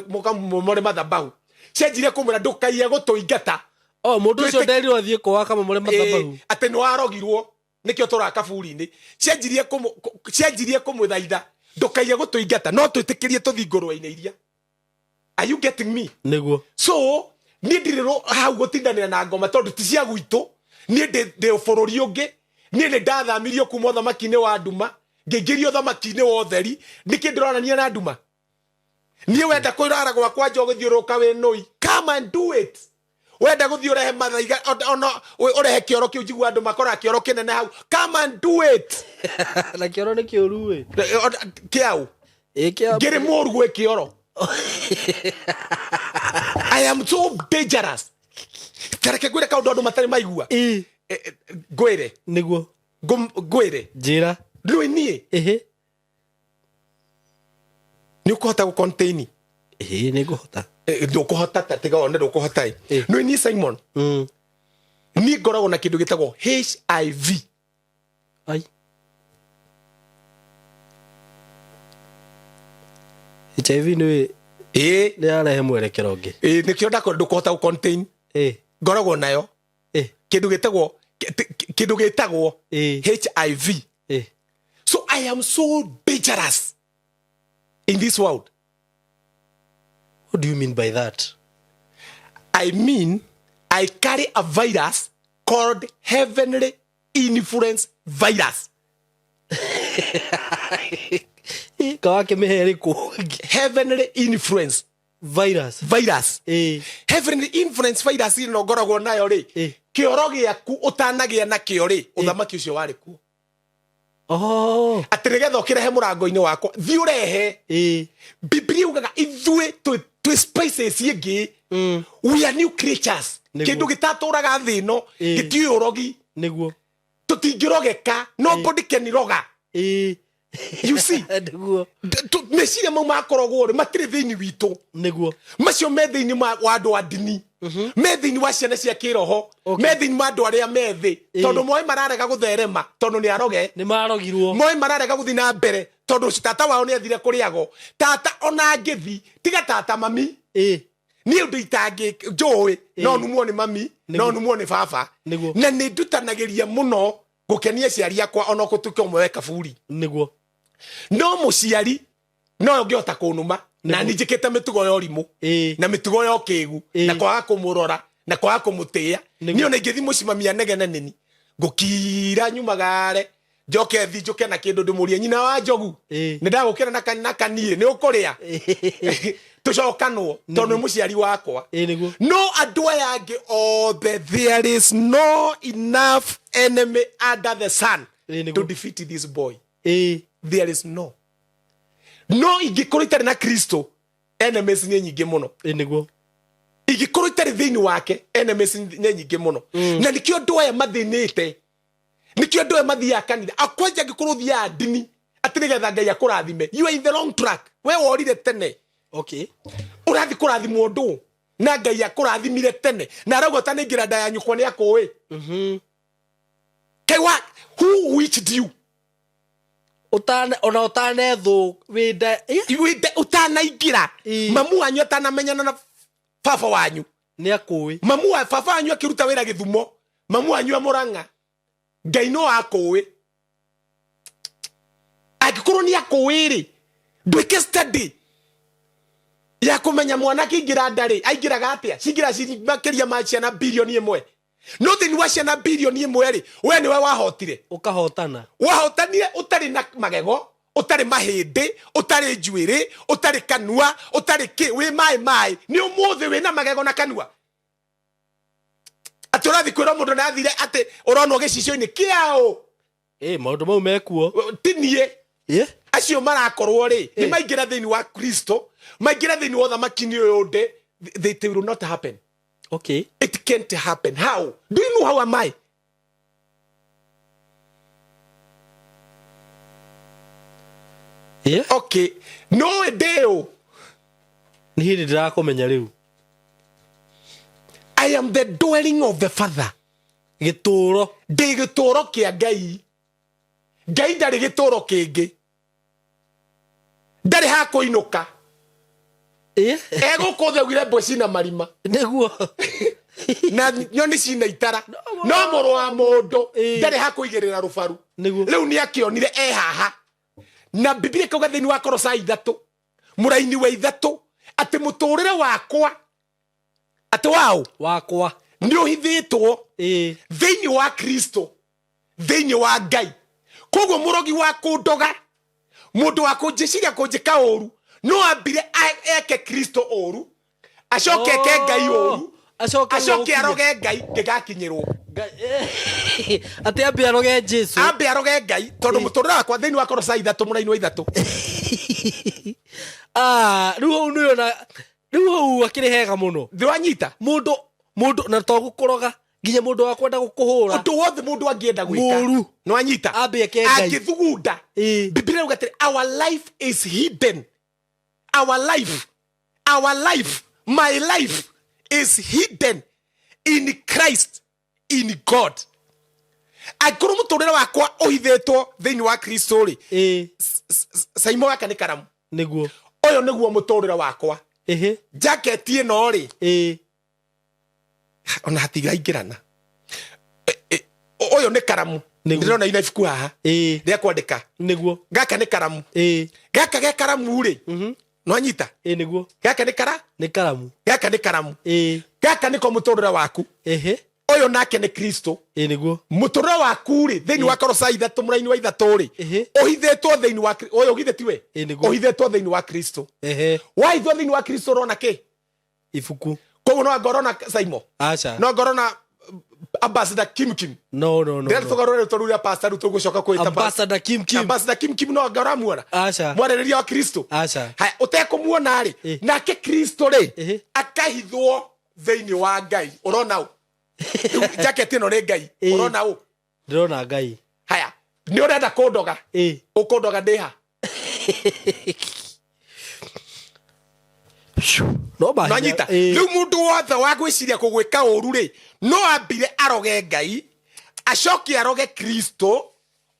[SPEAKER 1] mũkamomore mathabahu." Cianjirie kũmwĩra, "Ndũkaiye gũtũingata."
[SPEAKER 2] O mũndũ ũcio nderirwo athiĩ kwao akamomore mathabahu.
[SPEAKER 1] Atĩ nĩ warogirwo, nĩkĩo tũra kaburi-inĩ. Cianjirie kũmũthaitha, "Ndũkaiye gũtũingata, no twĩtĩkĩrie tũthiĩ ngũrwe-inĩ iria." Are you getting me?
[SPEAKER 2] Nĩguo.
[SPEAKER 1] So niĩ ndirĩ hau gũtindanĩra na ngoma, tondũ ti cia gwitũ. Niĩ ndĩ bũrũri ũngĩ. Niĩ nĩ ndathamirio kuma ũthamaki-inĩ wa nduma, ngĩingĩrio ũthamaki-inĩ wa ũtheri. Nĩkĩ ndĩronania na nduma? Niĩ wenda kũrara gwakwa nja, ũgĩthiũrũrũka wĩ nũi, come and do it. Wenda gũthiĩ ũrehe mathaiga, ona ũrehe kĩoro kĩu, njigua andũ makoraga kĩoro kĩnene hau, come and do it.
[SPEAKER 2] Na kĩoro nĩ kĩũru ĩ.
[SPEAKER 1] Kĩau?
[SPEAKER 2] Ĩ, kĩa.
[SPEAKER 1] Ngĩrĩ mũru gwĩ kĩoro. I am so dangerous. Tareke ngwĩre kaũndũ andũ matarĩ maigua. Ngwĩre.
[SPEAKER 2] Nĩguo.
[SPEAKER 1] Ngwĩre.
[SPEAKER 2] Njĩra.
[SPEAKER 1] Rĩu niĩ nĩ ũkũhota gũ contain?
[SPEAKER 2] Ĩhĩ, nĩ ngũhota.
[SPEAKER 1] Ndũkũhota, ta tiga one ndũkũhota ĩ. Nĩ niĩ Simon, niĩ ngoragwo na kĩndũ gĩtagwo HIV.
[SPEAKER 2] Ai, HIV nĩ nĩ yarehe mwerekero ũngĩ.
[SPEAKER 1] Ĩ, nĩkĩo ndakorwo ndũkũhota gũ contain. Ngoragwo nayo, kĩndũ gĩtagwo HIV. So I am so dangerous in this world.
[SPEAKER 2] What do you mean by that?
[SPEAKER 1] I mean, I carry a virus called heavenly influence virus.
[SPEAKER 2] Kawakĩmĩhe ĩrĩkũ?
[SPEAKER 1] Heavenly influence
[SPEAKER 2] virus.
[SPEAKER 1] Virus. Heavenly influence virus ĩno ngoragwo nayo rĩ, kĩoro gĩaku ũtanagĩa nakĩo rĩ, ũthamaki ũcio warĩ kuo. Atĩ nĩgetha ũkĩrehe mũrango-inĩ wakwa, thiĩ ũrehe. Biblia ugaga ithuĩ twĩ spices ĩngĩ. We are new creatures.
[SPEAKER 2] Nĩguo.
[SPEAKER 1] Kĩndũ gĩtatũraga thĩ ĩno gĩtiũĩ ũrogi. Tũtingĩrogeka, nobody can roga. You see?
[SPEAKER 2] Nĩguo.
[SPEAKER 1] Meciria mau makoragwo rĩ matirĩ thĩinĩ witũ. Macio me thĩinĩ wa andũ a ndini, me thĩinĩ wa ciana cia kĩroho, me thĩinĩ wa andũ arĩa me thĩ, tondũ moĩ mararega gũtherema tondũ nĩ aroge.
[SPEAKER 2] Nĩ marogirwo.
[SPEAKER 1] Moĩ mararega gũthiĩ na mbere tondũ tata wao nĩ athire kũrĩago. Tata ona angĩthi tiga tata mami, niĩ ũndũ itangĩ njũĩ no numwo nĩ mami, no numwo nĩ baba. Na nĩ ndutanagĩria mũno gũkenia aciari akwa, ona gũtuĩka ũmwe we kaburi. No mũciari no ũngĩhota kũnuma na nĩ njĩkĩte mĩtugo ya ũrimũ na mĩtugo ya ũkĩgu na kwaga kũmũrora na kwaga kũmũtĩĩa. Niĩ ona ingĩthi mũcimamia negene nĩni ngũkira nyumagare njoke thi njũke na kĩndũ ndĩmũrie nyina wa njogu, nĩ ndagũkĩra na kaniĩ nĩ ũkũrĩa tũcokanwo tondũ nĩ mũciari wakwa.
[SPEAKER 2] Nĩguo.
[SPEAKER 1] No andũ aya angĩ othe, there is no enough enemy under the sun to defeat this boy. There is no no ingĩkorwo itarĩ na Kristo, enemies nĩ nyingĩ mũno.
[SPEAKER 2] Nĩguo.
[SPEAKER 1] Ingĩkorwo itarĩ thĩinĩ wake, enemies nĩ nyingĩ mũno. Na nĩkĩo andũ aya mathĩnĩte, nĩkĩo andũ aya mathiaga kanitha akwanja. Angĩkorwo ũthiaga ndini atĩ nĩgetha Ngai akũrathime, you are in the wrong track. We worire tene. Ũrathiĩ kũrathimwo ndũ na Ngai akũrathimire tene na arauga ũtanaingĩra nda ya nyũkwa nĩ akũĩ. Kai wa who witched you?
[SPEAKER 2] Ũtane ona ũtanethwo wĩnda.
[SPEAKER 1] Wĩnda ũtanaingĩra. Mamu wanyu atanamenyana na baba wanyu,
[SPEAKER 2] nĩ akũĩ.
[SPEAKER 1] Mamu wa baba wanyu akĩruta wĩra Gĩthumo, mamu wanyu amũrang'a, Ngai no akũĩ. Angĩkorwo nĩ akũĩ rĩ, ndwĩke study ya kũmenya mwana akĩingĩra nda rĩ aingĩraga atĩa. Cingĩra makĩria ma ciana 1 bilioni no thĩinĩ wa ciana 1 bilioni rĩ, we nĩwe wahotire.
[SPEAKER 2] Ũkahotana.
[SPEAKER 1] Wahotanire ũtarĩ na magego, ũtarĩ mahĩndĩ, ũtarĩ njuĩrĩ, ũtarĩ kanua, ũtarĩ kĩ, wĩ maĩ maĩ. Nĩ ũmũthĩ wĩna magego na kanua atĩ ũrathiĩ kwĩra mũndũ nathire atĩ ũronwo gĩcicio-inĩ kĩaũ?
[SPEAKER 2] Maũndũ mau mekuo.
[SPEAKER 1] Ti niĩ. Acio marakorwo rĩ nĩ maingĩra thĩinĩ wa Kristo, maingĩra thĩinĩ wa ũthamaki-inĩ ũyũ ndĩ, it will not happen. It can't happen. How do you know how am I? Okay, no ndĩ ũ?
[SPEAKER 2] Nĩ hĩndĩ ndĩrakũmenya rĩu.
[SPEAKER 1] I am the dwelling of the Father.
[SPEAKER 2] Gĩtũũro.
[SPEAKER 1] Ndĩ gĩtũũro kĩa Ngai. Ngai ndarĩ gĩtũũro kĩngĩ, ndarĩ ha kũinũka. Egũkũ thĩ augire mbwe cina marima na nyoni cina itara, no mũrũ wa mũndũ ndarĩ ha kũigĩrĩra rũbaru. Rĩu nĩ akĩonire e haha na Biblia ĩkauga thĩinĩ wa Korosai 3 mũraini wa 3 atĩ mũtũrĩre wakwa atĩ waũ?
[SPEAKER 2] Wakwa.
[SPEAKER 1] Nĩ ũhithĩtwo thĩinĩ wa Kristo, thĩinĩ wa Ngai. Koguo mũrogi wa kũndoga, mũndũ wa kũnjĩciria kũnjĩka ũru, no ambire eke Kristo ũru, acoke eke Ngai ũru,
[SPEAKER 2] acoke
[SPEAKER 1] acoke aroge Ngai ngĩgakinyĩrwo.
[SPEAKER 2] Atĩ ambe aroge Jesu.
[SPEAKER 1] Ambe aroge Ngai, tondũ mũtũrĩre wakwa thĩinĩ wa Korosai 3 mũraini wa 3.
[SPEAKER 2] Ah, rĩu hau nĩona rĩu hau akĩrĩ hega mũno.
[SPEAKER 1] Ndĩwanyita?
[SPEAKER 2] Mũndũ na to gũkũroga, nginya mũndũ wa kwenda gũkũhũra.
[SPEAKER 1] Ũndũ wothe mũndũ angĩenda gwĩka
[SPEAKER 2] Mũru.
[SPEAKER 1] Nĩwanyita?
[SPEAKER 2] Ambe eke Ngai.
[SPEAKER 1] Angĩthugunda. Biblia yuga atĩrĩ, our life is hidden, our life, our life, my life is hidden in Christ in God. Angĩkorwo mũtũrĩre wakwa ũhithĩtwo thĩinĩ wa Kristo rĩ, Saimo, gaka nĩ karamu. Ũyũ nĩguo mũtũrĩre wakwa. Jaketi ĩno rĩ, ona hatigaingĩrana. Ũyũ nĩ karamu. Ndĩrona ina ibuku haha rĩa kwandĩka. Gaka nĩ karamu. Gaka ge karamu rĩ, nwanyita?
[SPEAKER 2] Nĩguo.
[SPEAKER 1] Gaka nĩ kara
[SPEAKER 2] Nĩ karamu.
[SPEAKER 1] Gaka nĩ karamu. Gaka nĩko mũtũrĩre waku. Ũyũ nake nĩ Kristo.
[SPEAKER 2] Nĩguo.
[SPEAKER 1] Mũtũrĩre waku rĩ, thĩinĩ wa Korosai 3 mũraini wa 3 rĩ, ũhithĩtwo thĩinĩ wa ũyũ githĩ tiwe?
[SPEAKER 2] Nĩguo.
[SPEAKER 1] Ũhithĩtwo thĩinĩ wa Kristo. Wahithwo thĩinĩ wa Kristo ũrona kĩ?
[SPEAKER 2] Ibuku.
[SPEAKER 1] Koguo no ngorwo na Saimo,
[SPEAKER 2] Aca.
[SPEAKER 1] no ngorwo na Ambassador Kim Kim.
[SPEAKER 2] No, no, no.
[SPEAKER 1] Ndĩrenda
[SPEAKER 2] No.
[SPEAKER 1] tũgarũre rĩtwa rĩu rĩa pastor, rĩu tũgũcoka kwĩta
[SPEAKER 2] Ambassador Kim Kim.
[SPEAKER 1] Ambassador Kim Kim. No anga ũramuona?
[SPEAKER 2] Aca.
[SPEAKER 1] Mwarĩrĩria wa Kristo.
[SPEAKER 2] Aca.
[SPEAKER 1] Haya, ũtekũmuona rĩ, nake Kristo rĩ, akahithwo thĩinĩ wa Ngai. Ũrona ũ? Rĩu jacket ĩno nĩ Ngai. Ũrona ũ?
[SPEAKER 2] Ndĩrona Ngai.
[SPEAKER 1] Haya, nĩ ũrenda kũndoga? Ũkũndoga ndĩha?
[SPEAKER 2] No mahinya.
[SPEAKER 1] Nanyita. Rĩu mũndũ wothe wa gwĩciria kũgwĩka ũru rĩ, no ambire aroge Ngai, acoke aroge Kristo,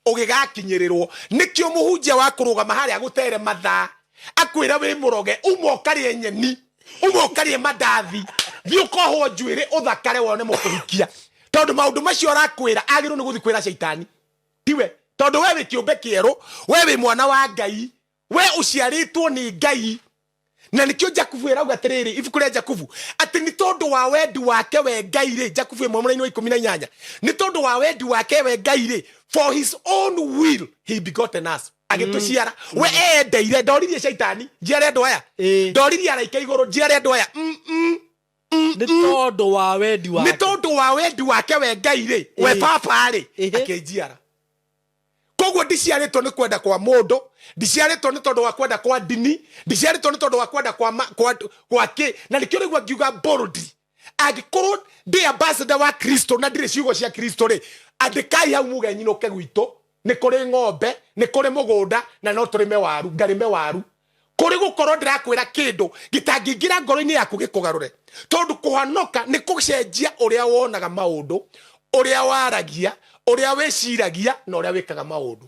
[SPEAKER 1] ũgĩgakinyĩrĩrwo. Nĩkĩo mũhunjia wa kũrũgama harĩa gũtere mathaa akwĩra wĩ mũroge, uma ũkarĩe nyeni, uma ũkarĩe mandathi, thiĩ ũkohwo njuĩrĩ, ũthakare, wone mũkũhikia, tondũ maũndũ macio arakwĩra agĩrĩirwo nĩ gũthiĩ kwĩra caitani, tiwe, tondũ we wĩ kĩũmbe kĩerũ, we wĩ mwana wa Ngai, we ũciarĩtwo nĩ Ngai. Na nĩkĩo Jakubu ĩrauga atĩrĩrĩ, ibuku rĩa Jakubu, atĩ nĩ tondũ wa wendi wake we Ngai rĩ, Jakubu 1 mũraini wa 18, nĩ tondũ wa wendi wake we Ngai rĩ, for his own will he begotten us, agĩtũciara. We eendeire, ndoririe caitani njiare andũ aya, ndoririe araika igũrũ njiare andũ aya.
[SPEAKER 2] Nĩ tondũ wa wendi
[SPEAKER 1] Nĩ
[SPEAKER 2] wake.
[SPEAKER 1] Tondũ wa wendi wake we Ngai rĩ, we baba rĩ, akĩnjiara. Koguo ndiciarĩtwo nĩ kwenda kwa mũndũ, ndiciarĩtwo nĩ tondũ wa kwenda kwa ndini, ndiciarĩtwo nĩ tondũ wa kwenda kwa kĩ. Na nĩkĩo rĩu ngiuga bold, angĩkorwo ndĩ ambassador wa Kristo na ndirĩ ciugo cia Kristo rĩ, andĩkai hau muge nyinũke gwitũ, nĩ kũrĩ ng'ombe, nĩ kũrĩ mũgũnda, na no tũrĩme waru, ngarĩme waru, kũrĩ gũkorwo ndĩrakwĩra kĩndũ gĩtangĩingĩra ngoro-inĩ yaku gĩkũgarũre, tondũ kũhonoka nĩ kũcenjia ũrĩa wonaga maũndũ, ũrĩa waragia, ũrĩa wĩciragia na ũrĩa wĩkaga maũndũ.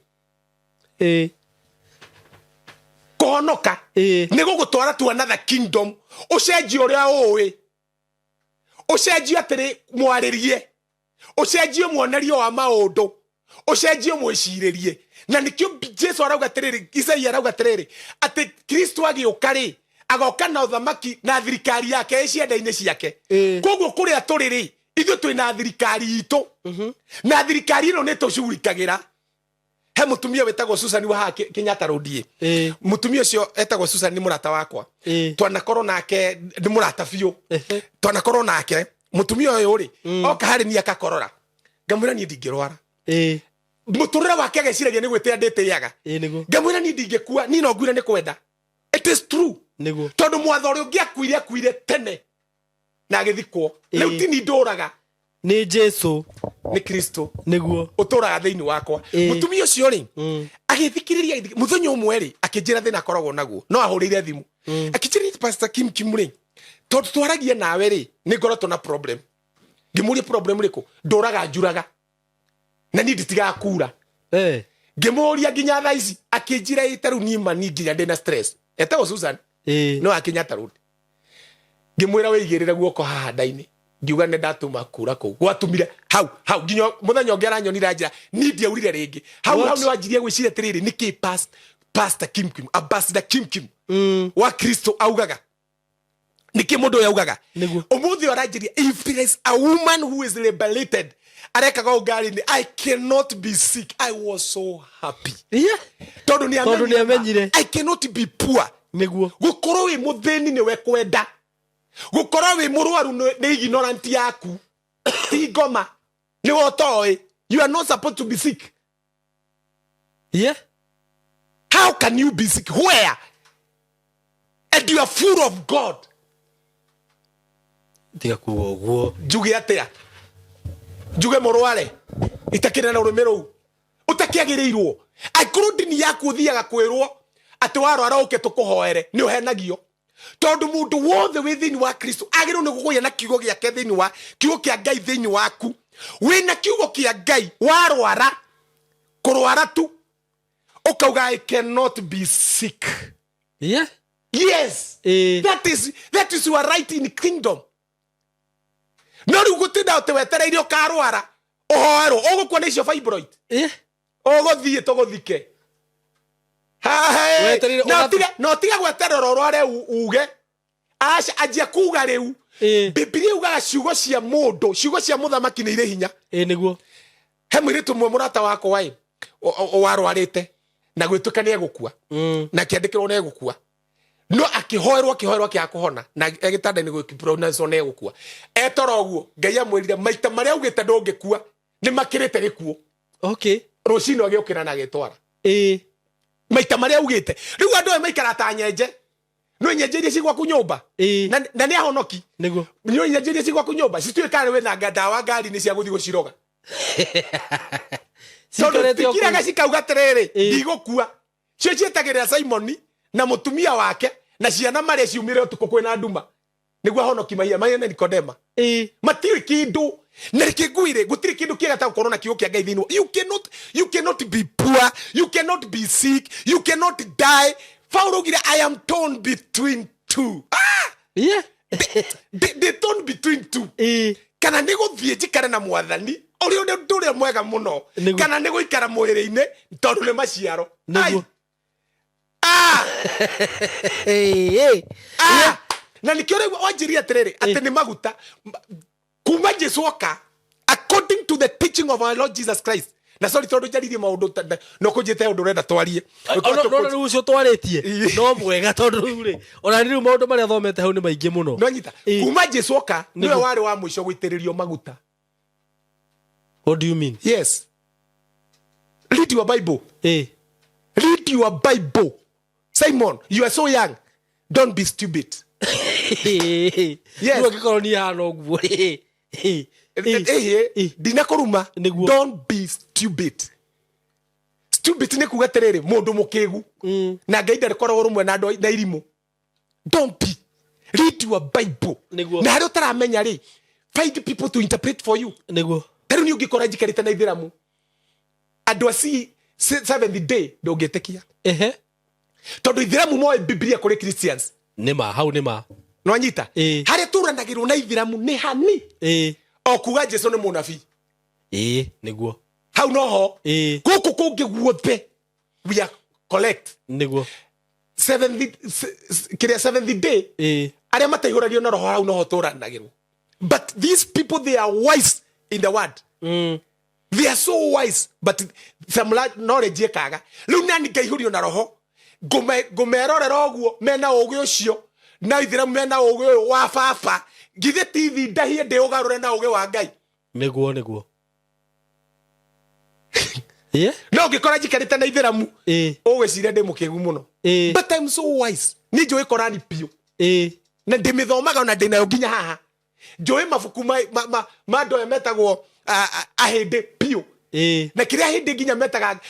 [SPEAKER 1] Kũhonoka nĩ gũgũtwara to another kingdom, ũcenjie ũrĩa ũĩ, ũcenjie atĩrĩ mwarĩrie, ũcenjie muonerio wa maũndũ, ũcenjie mwĩcirĩrie. Na nĩkĩo Jesu arauga atĩrĩrĩ, Isaia arauga atĩrĩrĩ, atĩ Kristo agĩũka rĩ, agoka na ũthamaki na thirikari yake ĩ cienda-inĩ ciake. Koguo kũrĩa tũrĩ rĩ, ithuĩ twĩ na thirikari itũ, na thirikari ĩno nĩ tũcugurikagĩra. He mũtumia wĩtagwo Susan wa haha Kenyatta Road ĩ. Mũtumia ũcio etagwo Susan, nĩ mũrata wakwa. Twanakorwo nake, nĩ mũrata biũ. Twanakorwo nake. Mũtumia ũyũ rĩ, oka harĩ niĩ akakorora, ngamwĩra niĩ ndingĩrwara. Mũtũrĩre wake ageciragia nĩ gwĩtĩa ndĩtĩaga.
[SPEAKER 2] Ĩĩ, nĩguo.
[SPEAKER 1] Ngamwĩra niĩ ndingĩkua, niĩ no nguire nĩ kwenda. It is true. Tondũ mwatho ũrĩa ũngĩ akuire, akuire tene na agĩthikwo. Rĩu ti ni ndũraga.
[SPEAKER 2] Nĩ Jesu.
[SPEAKER 1] Nĩ Kristo ũtũraga thĩinĩ wakwa. Mũtumia ũcio rĩ, agĩthikĩrĩria mũthenya ũmwe rĩ, akĩnjĩra thĩna akoragwo naguo, no ahũrĩire thimũ, akĩnjĩra, "Pastor Kim Kim rĩ, tondũ twaragia nawe rĩ, nĩ ngoretwo na problem." Ngĩmũria, "Problem rĩkũ?" "Ndũraga njuraga na niĩ nditigaga kura." Ngĩmũria, "Nginya thaa ici?" Akĩnjĩra, "Ĩ, ta rĩu niĩ mani nginya ndĩna stress." Etagwo Susan. No akinya Road. Ngĩmwĩra, "Wĩigĩrĩre guoko haha nda-inĩ." Ngiuga nĩ ndatuma kura kũu, gwatumire hau hau. Nginya mũthenya ũngĩ aranyonire anjĩra niĩ ndiaurire rĩngĩ hau.
[SPEAKER 2] What?
[SPEAKER 1] Hau nĩ wanjirie gwĩciria atĩrĩrĩ, nĩkĩ Pastor Kim Kim, Ambassador Kim Kim wa Kristo augaga? Nĩkĩ mũndũ ũyũ augaga? Ũmũthĩ ũranjĩria, if there is a woman who is liberated, arekaga ũũ ngari-inĩ, "I cannot be sick." I was so happy. Tondũ nĩ
[SPEAKER 2] Tondũ nĩamenyire.
[SPEAKER 1] I cannot be poor. Gukorwo wĩ mũthĩni nĩwe kwenda, gukorwo wĩ mũrwaru nĩ ignorant yaku, ti ngoma, nĩwe ũtoĩ. You are not supposed to be sick. How can you be sick? Where? And you are full of God.
[SPEAKER 2] Tiga kuga ũguo.
[SPEAKER 1] Njuge atĩa? Njuge mũrware itakĩrĩ na rũrĩmĩ rũu ũtakĩagĩrĩirwo? Angĩkorwo ndini yaku ũthiaga kwĩrwo atĩ warwara ũke tũkũhoere, nĩ ũhenagio, tondũ mũndũ wothe wĩ thĩinĩ wa Kristo agĩrĩirwo nĩ kũgĩa na kiugo gĩake thĩinĩ wa kiugo kĩa Ngai thĩinĩ waku. Wĩna kiugo kĩa Ngai, warwara, kũrwara tu ũkauga, "I cannot be sick." Yes. That is your right in kingdom. No rĩu gũtinda atĩ wetereire ũkarwara ũhoerwo, ũgũkua nĩ icio fibroid. Ũgũthiĩ tũgũthike.
[SPEAKER 2] Wetereire
[SPEAKER 1] Na ũtige gweterera ũrware uge aca, anjia kuga rĩu. Bibilia yugaga ciugo cia mũndũ, ciugo cia mũthamaki nĩ irĩ hinya.
[SPEAKER 2] Ĩĩ, nĩguo.
[SPEAKER 1] He mũirĩtu ũmwe mũrata wakwa ĩ warwarĩte na gwĩtuĩka nĩ egũkua, na kĩandĩkĩrwo nĩ egũkua. No akĩhoerwo, akĩhoerwo, akĩaga kũhona, na gĩtanda-inĩ gũkĩpronounce nĩ egũkua. Etoro ũguo, Ngai amwĩrire maita marĩa augĩte ndũngĩkua nĩ makĩrĩte gĩkuũ. Rũcinĩ agĩũkĩra na agĩtwara. Maita marĩa augĩte. Rĩu andũ aya maikara ta nyenje. No nyenje iria ci gwaku nyũmba. Na nĩ ahonoki. No nyenje iria ci gwaku nyũmba cituĩkaga wĩna ndawa ngari-inĩ cia gũthiĩ gũciroga. Tondũ
[SPEAKER 2] Ciikarĩte o kũu.
[SPEAKER 1] cikiraga cikauga atĩrĩrĩ, ndigũkua. Cio cietagĩrĩra Simoni na mũtumia wake na ciana marĩa ciumire ũtukũ kwĩna nduma nĩguo ahonoki mahia mahia na Nikodema. Matiũĩ kĩndũ. Na reke ngwĩre, gũtirĩ kĩndũ kĩega ta gũkorwo na kiugo kĩa Ngai thĩinĩ. You cannot be poor, you cannot be sick, you cannot die. Paulo augire, "I am torn between two." Ah! They torn between two. Kana nĩ gũthiĩ njikare na Mwathani ũrĩa ũrĩa ũndũ ũrĩa mwega mũno, kana nĩ gũikara mwĩrĩ-inĩ tondũ nĩ maciaro. Ai. Ah! Ah! Na nĩkĩo rĩu wanjĩria atĩrĩrĩ atĩ nĩ maguta kuma Jesu oka, according to the teaching of our Lord Jesus Christ. Na sorry tondũ njaririe maũndũ no kũnjĩte ũndũ ũrenda twarie.
[SPEAKER 2] No rĩu ũcio twarĩtie no mwega, tondũ rĩu rĩ, ona rĩu maũndũ marĩa thomete hau nĩ maingĩ mũno.
[SPEAKER 1] No nyita. Kuma Jesu oka, nĩwe warĩ wa mũico gũitĩrĩrio maguta.
[SPEAKER 2] What do you mean?
[SPEAKER 1] Yes, read your Bible. Read your Bible, Simon. You are so young, don't be stupid. Yes.
[SPEAKER 2] Rĩu angĩkorwo niĩ hana ũguo?
[SPEAKER 1] Ĩhĩ, ndinakũruma. Don't be stupid. Stupid nĩ kuga atĩrĩrĩ, mũndũ mũkĩgu, na Ngai ndarĩkoragwo rũmwe na andũ na irimũ. Don't be. Read your Bible. Na harĩa ũtaramenya rĩ, find people to interpret for you. Ta rĩu niĩ ũngĩkora njikarĩte na ithĩramu, andũ aci Seventh Day, ndũngĩtĩkia, tondũ ithĩramu moĩ Biblia kũrĩ Christians.
[SPEAKER 2] Nĩ ma, hau nĩ ma.
[SPEAKER 1] Nwanyita? Harĩa tũranagĩrwo na ithĩramu nĩ hani o kuga Jesu nĩ mũnabii.
[SPEAKER 2] Ĩĩ, nĩguo.
[SPEAKER 1] Hau noho. Gũkũ kũngĩ guothe we are collect. Seventh, kĩrĩa, Seventh Day, arĩa mataihũragio na roho, hau noho tũranagĩrwo. But these people, they are wise in the word. They are so wise, but some knowledge ĩkaga. Rĩu nani ngaihũrio na roho, ngũmerorera ũguo mena ũgĩ ũcio, na ithĩramu mena ũgĩ ũyũ wa baba, githĩ tithi ndahie ndĩũgarũre na ũgĩ wa Ngai?
[SPEAKER 2] Nĩguo, yeah.
[SPEAKER 1] No ngĩkora njikarĩte na ithĩramu, ũgwĩciria ndĩ mũkĩgu mũno. But I'm so wise. Niĩ njũĩ Korani biũ. Na ndĩmĩthomaga, ona ndĩnayo nginya haha. Njũĩ mabuku ma andũ aya metagwo ahĩndĩ biũ. Na kĩrĩa hĩndĩ nginya metaga,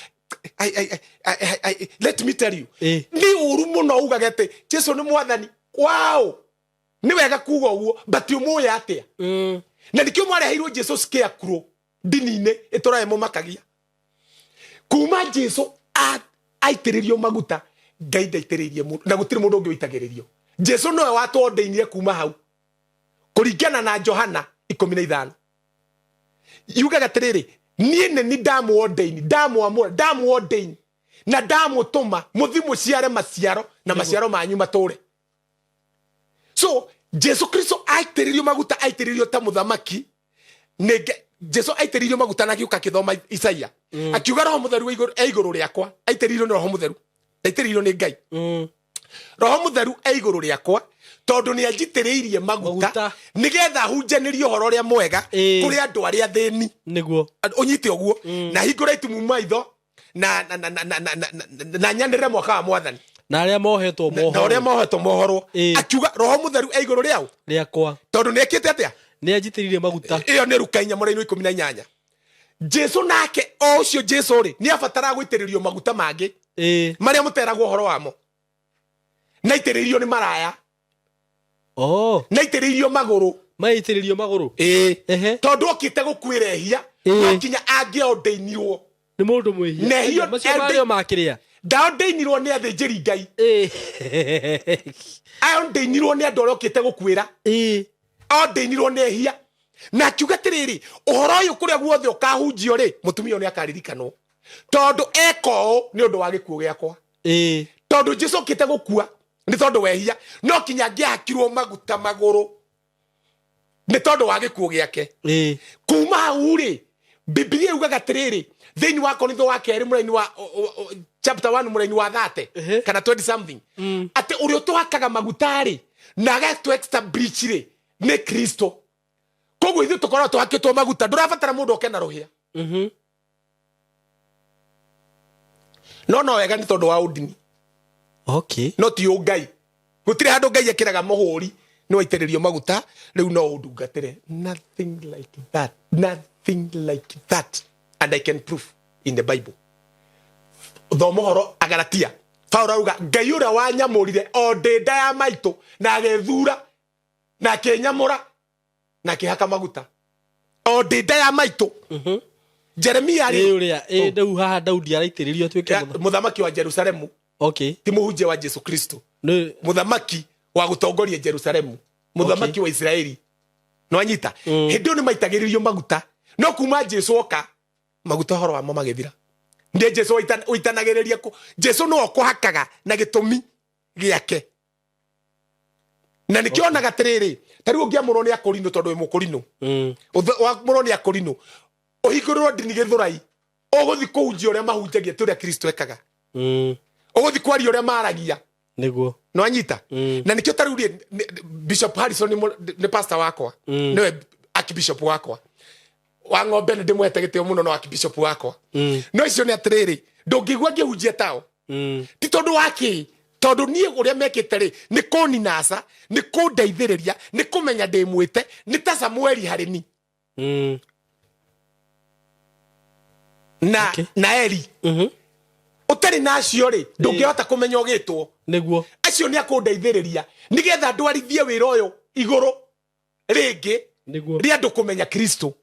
[SPEAKER 1] let me tell you, nĩ ũru mũno ugage atĩ Jesu nĩ Mwathani. Wow, nĩ wega kuga ũguo, but ũmũĩ atĩa? Na nĩkĩo mwareheirwo Jesu scarecrow ndini-inĩ ĩtũrae mũmakagia. Kuma Jesu aitĩrĩrio maguta, Ngai ndaitĩrĩirie mũndũ, na gũtirĩ mũndũ ũngĩ ũitagĩrĩrio. Jesu nowe watwondeinire kuma hau, kũringana na Johana 15, yugaga atĩrĩrĩ, "Niĩ nĩ ni ndamũordain, ndamwamũra, ndamũordain na ndamũtũma mũthi mũciare maciaro, na maciaro manyu matũre." So Jesu Kristo aitĩrĩrio maguta, aitĩrĩrio ta mũthamaki nĩ Jesu aitĩrĩirio maguta na agĩũka akĩthoma Isaia, akiuga, "Roho Mũtheru e igũrũ rĩakwa." Aitĩrĩirio nĩ Roho Mũtheru, aitĩrĩirio nĩ Ngai. "Roho Mũtheru e igũrũ rĩakwa tondũ nĩ anjitĩrĩirie maguta
[SPEAKER 2] Maguta.
[SPEAKER 1] nĩgetha hunjanĩrie ũhoro ũrĩa mwega kũrĩ andũ arĩa athĩni." Ũnyite ũguo, "Na hingũre itumu maitho, na nyanĩrĩre mwaka wa Mwathani."
[SPEAKER 2] Na arĩa mohetwo
[SPEAKER 1] na ũrĩa
[SPEAKER 2] mohorwo.
[SPEAKER 1] Mohetwo mohorwo. Akiuga, "Roho Mũtheru e igũrũ rĩao
[SPEAKER 2] rĩakwa
[SPEAKER 1] tondũ nĩ ekĩte atĩa?"
[SPEAKER 2] Nĩ anjitĩrĩirie maguta.
[SPEAKER 1] Ĩyo nĩ Ruka 4:18. Jesu nake, o ũcio Jesu rĩ, nĩ abataraga gũitĩrĩrio maguta mangĩ marĩa mũteragwo ũhoro wamo. Na itĩrĩirio nĩ maraya. Na itĩrĩirio magũrũ.
[SPEAKER 2] Maitĩrĩrio magũrũ.
[SPEAKER 1] Ĩĩ. Tondũ okĩte gũkuĩra ehia, no nginya angĩaordainirwo
[SPEAKER 2] Nĩ mũndũ mwĩhia.
[SPEAKER 1] Na ehio-
[SPEAKER 2] Macio marĩo makĩrĩa.
[SPEAKER 1] Ndaordainirwo nĩ athĩnjĩri Ngai, aordainirwo nĩ andũ arĩa okĩte gũkuĩra. Ordainirwo nĩ ehia, na akiuga atĩrĩrĩ, "Ũhoro ũyũ kũrĩa guothe ũkahunjio rĩ, mũtumia ũyũ nĩ akaririkanwo tondũ eka ũũ nĩ ũndũ wa gĩkuũ gĩakwa." Tondũ Jesu okĩte gũkua nĩ tondũ wehia, no kinya angĩahakirwo maguta magũrũ nĩ tondũ wa gĩkuũ gĩake. Kuma hau rĩ, Bibilia yugaga atĩrĩrĩ, Thĩinĩ wa Korintho wa kerĩ mũraini wa chapter 1 mũraini wa 30 kana 20 something, atĩ ũrĩa ũtũhakaga maguta rĩ na agatũ establish rĩ nĩ Kristo. Koguo ithuĩ tũkoragwo tũhakĩtwo maguta, ndũrabatara mũndũ oke na rũhĩa. No wega nĩ tondũ wa ũndini. No ti ũngai, gũtirĩ handũ Ngai ekĩraga mũhũri nĩ waitĩrĩrio maguta rĩu no ũndungatĩre. Nothing like that, nothing like that, and I can prove in the Bible. Thoma ũhoro Agalatia, Paulo auga Ngai ũrĩa wanyamũrire o ndĩ nda ya maitũ na agĩthura na akĩnyamũra na akĩhaka maguta o ndĩ nda ya maitũ. Jeremia rĩ
[SPEAKER 2] Ĩ ũrĩa ĩ rĩu haha Daudi araitĩrĩrio atuĩke
[SPEAKER 1] mũthamaki wa Jerusalemu. Ti mũhunjia wa Jesu Kristo.
[SPEAKER 2] Nĩ
[SPEAKER 1] Mũthamaki wa gũtongoria Jerusalemu, mũthamaki wa Isiraeli. Nwanyita hĩndĩ ĩyo nĩ maitagĩrĩrio maguta, no kuma Jesu oka maguta ũhoro wamo magĩthira. Nĩ Jesu ũitanagĩrĩria kũ Jesu nĩwe ũkũhakaga na gĩtũmi gĩake, na nĩkĩo onaga atĩrĩrĩ, ta rĩu ũngĩamũrwo nĩ akũrinũ, tondũ wĩ mũkũrinũ, wamũrwo nĩ akũrinũ ũhingũrĩrwo ndini Gĩthũrai, ũgũthi kũhunjia ũrĩa mahunjagia, ti ũrĩa Kristo ekaga. Ũgũthi kwaria ũrĩa maragia. Nwanyita? Na nĩkĩo ta rĩu rĩ, Bishop Harrison nĩ pastor wakwa, nĩwe archbishop wakwa wa ng'ombe. Nĩ ndĩmũhete gĩtĩo mũno, no archbishop wakwa. No icio nĩ atĩrĩrĩ, ndũngĩigua ngĩhunjia tao. Ti tondũ wa kĩ, tondũ niĩ ũrĩa mekĩte rĩ nĩ kũninasa, nĩ kũndeithĩrĩria, nĩ kũmenya ndĩ mwĩte, nĩ ta Samueli harĩ ni na na Eli. Ũtarĩ na acio rĩ, ndũngĩhota kũmenya ũgĩtwo. Acio nĩ akũndeithĩrĩria nĩgetha ndwarithie wĩra ũyũ igũrũ rĩngĩ rĩa andũ kũmenya Kristo.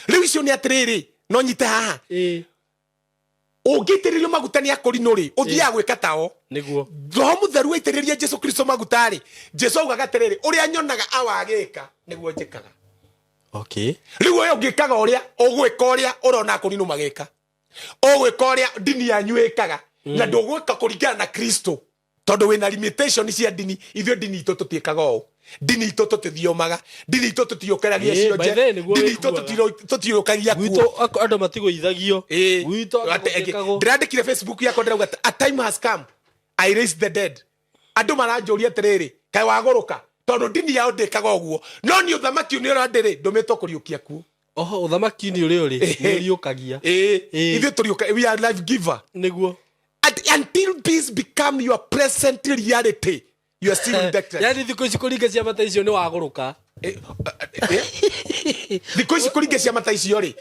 [SPEAKER 1] Rĩu icio nĩ atĩrĩrĩ, no nyite haha, ũngĩitĩrĩrio maguta nĩ akũrinũ rĩ, ũthiaga gwĩka tao. Roho Mũtheru aitĩrĩria Jesu Kristo maguta rĩ, Jesu augaga atĩrĩrĩ, ũrĩa nyonaga awagĩka nĩguo njĩkaga. Rĩu ũyũ ũngĩkaga ũrĩa ũgwĩka, ũrĩa ũrona akũrinũ magĩka, ũgwĩka ũrĩa ndini yanyu ĩkaga, na ndũgwĩka kũringana na Kristo, tondũ wĩna limitation cia ndini. Ithuĩ ndini itũ tũtiĩkaga ũũ, ndini itũ tũtithiomaga, ndini itũ tũtiũkĩragia
[SPEAKER 2] Ĩĩ, by
[SPEAKER 1] cionje,
[SPEAKER 2] the way, nĩguo
[SPEAKER 1] ndini itũ
[SPEAKER 2] wĩiguaga.
[SPEAKER 1] Tũtiũkagia
[SPEAKER 2] Gwitũ
[SPEAKER 1] kuo.
[SPEAKER 2] Andũ matigũithagio. Gwitũ andũ matiĩkagwo.
[SPEAKER 1] Ndĩrandĩkire Facebook yakwa, ndĩrauga atĩ, "A time has come I raise the dead." Andũ maranjũria atĩrĩrĩ, kaĩ wagũrũka? Tondũ ndini yao ndĩkaga ũguo, no niĩ ũthamaki nĩ ũrĩa ndĩrĩ ndũmĩtwo kũriũkia kuo.
[SPEAKER 2] Oho ũthamaki-inĩ ũrĩa ũrĩ nĩ ũriũkagia.
[SPEAKER 1] Ĩĩ, ithuĩ tũriũka, we are life giver. And until this become your present reality, you are still rejected.
[SPEAKER 2] Yani thikũ ici kũringa ciama ta icio nĩ wagũrũka.
[SPEAKER 1] Thikũ ici kũringa ciama ta icio rĩ,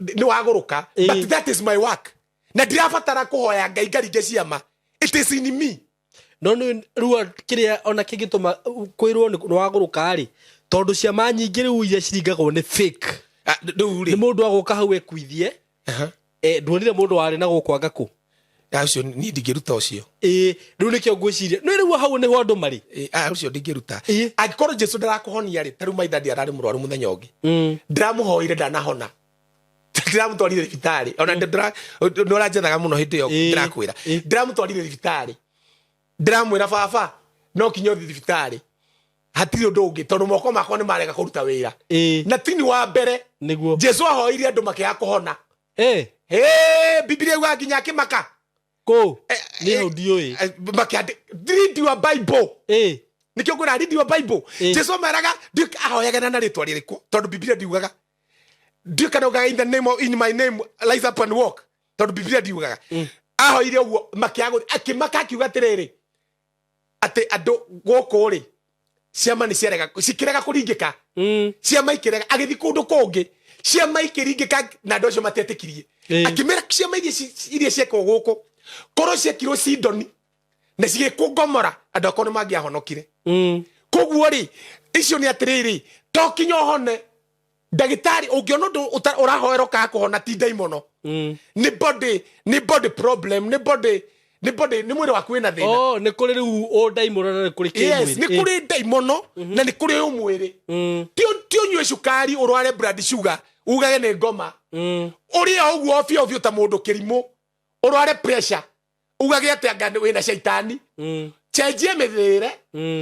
[SPEAKER 1] nĩ wagũrũka. But that is my work, na ndirabatara kũhoya Ngai ngaringe ciama. It is in me.
[SPEAKER 2] No nĩ rĩu kĩrĩa ona kĩngĩtũma kwĩrwo nĩ wagũrũka rĩ, tondũ ciama nyingĩ rĩu iria ciringagwo nĩ fake.
[SPEAKER 1] Ah, rĩu
[SPEAKER 2] Nĩ
[SPEAKER 1] rĩ
[SPEAKER 2] mũndũ agũka hau ekuithie. Nduonire mũndũ warĩ na gũkũ anga kũ?
[SPEAKER 1] Ah, ũcio niĩ ndingĩruta ũcio.
[SPEAKER 2] Ĩĩ, rĩu nĩkĩo ngwĩciria nĩ rĩu hau nĩho andũ marĩ.
[SPEAKER 1] Ah, ũcio ndingĩruta. Angĩkorwo Jesu ndarakũhonia rĩ, ta rĩu maitha ararĩ mũrwaru mũthenya ũngĩ, ndĩramũhoire, ndanahona, ndĩramũtwarire thibitarĩ ona nĩ ũranjethaga mũno hĩndĩ ĩyo. Ndĩrakwĩra, ndĩramũtwarire thibitarĩ, ndĩramwĩra, "Baba, no kinya ũthiĩ thibitarĩ, hatirĩ ũndũ ũngĩ, tondũ moko makwa nĩ marega kũruta wĩra." Na tini wa mbere Jesu ahoire andũ makĩaga kũhona. Hey, Bibilia yugaga nginya akĩmaka.
[SPEAKER 2] Kũ nĩ hau ndiũĩ.
[SPEAKER 1] Read your Bible. Nikio ngwĩra, read your Bible. Jesu ameraga ahoyagana na rĩtwa rĩrĩkũ? Tondũ Bibilia ndiugaga. Ndiũ kana ugaga in the name of, in my name rise up and walk, tondũ Bibilia ndiugaga. Ahoire ũguo makĩaga gũthiĩ. Akĩmaka, akiuga atĩrĩrĩ, atĩ andũ gũkũ rĩ, ciama nĩ ciarega, cikĩrega kũringĩka. Ciama ikĩrega, agĩthiĩ kũndũ kũngĩ, ciama ikĩringĩka, na andũ acio matietĩkirie. Akĩmera ciama iria ciekwo gũkũ, korwo ciekirwo Sidoni na cigĩkwo Gomora, andũ akwa nĩ mangĩahonokire. Koguo rĩ, icio nĩ atĩrĩrĩ, to kinya ũhone ndagĩtarĩ ũngĩona ũndũ ũrahoera ũkaga kũhona, ti ndaimono. Nĩ body problem, nĩ body, nĩ mwĩrĩ waku wĩna thĩna.
[SPEAKER 2] Oh, nĩ kũrĩ rĩu ũ ndaimono na nĩ kũrĩ
[SPEAKER 1] Yes,
[SPEAKER 2] kĩmwĩrĩ.
[SPEAKER 1] nĩ kũrĩ ndaimono na nĩ kũrĩ ũmwĩrĩ. Ti ũnyue cukari ũrware blood sugar ugage nĩ ngoma. Ũrĩe ũguo obio obio ta mũndũ kĩrimũ ũrware pressure ugage atĩ anga wĩna caitani. Cenjia mĩthĩre.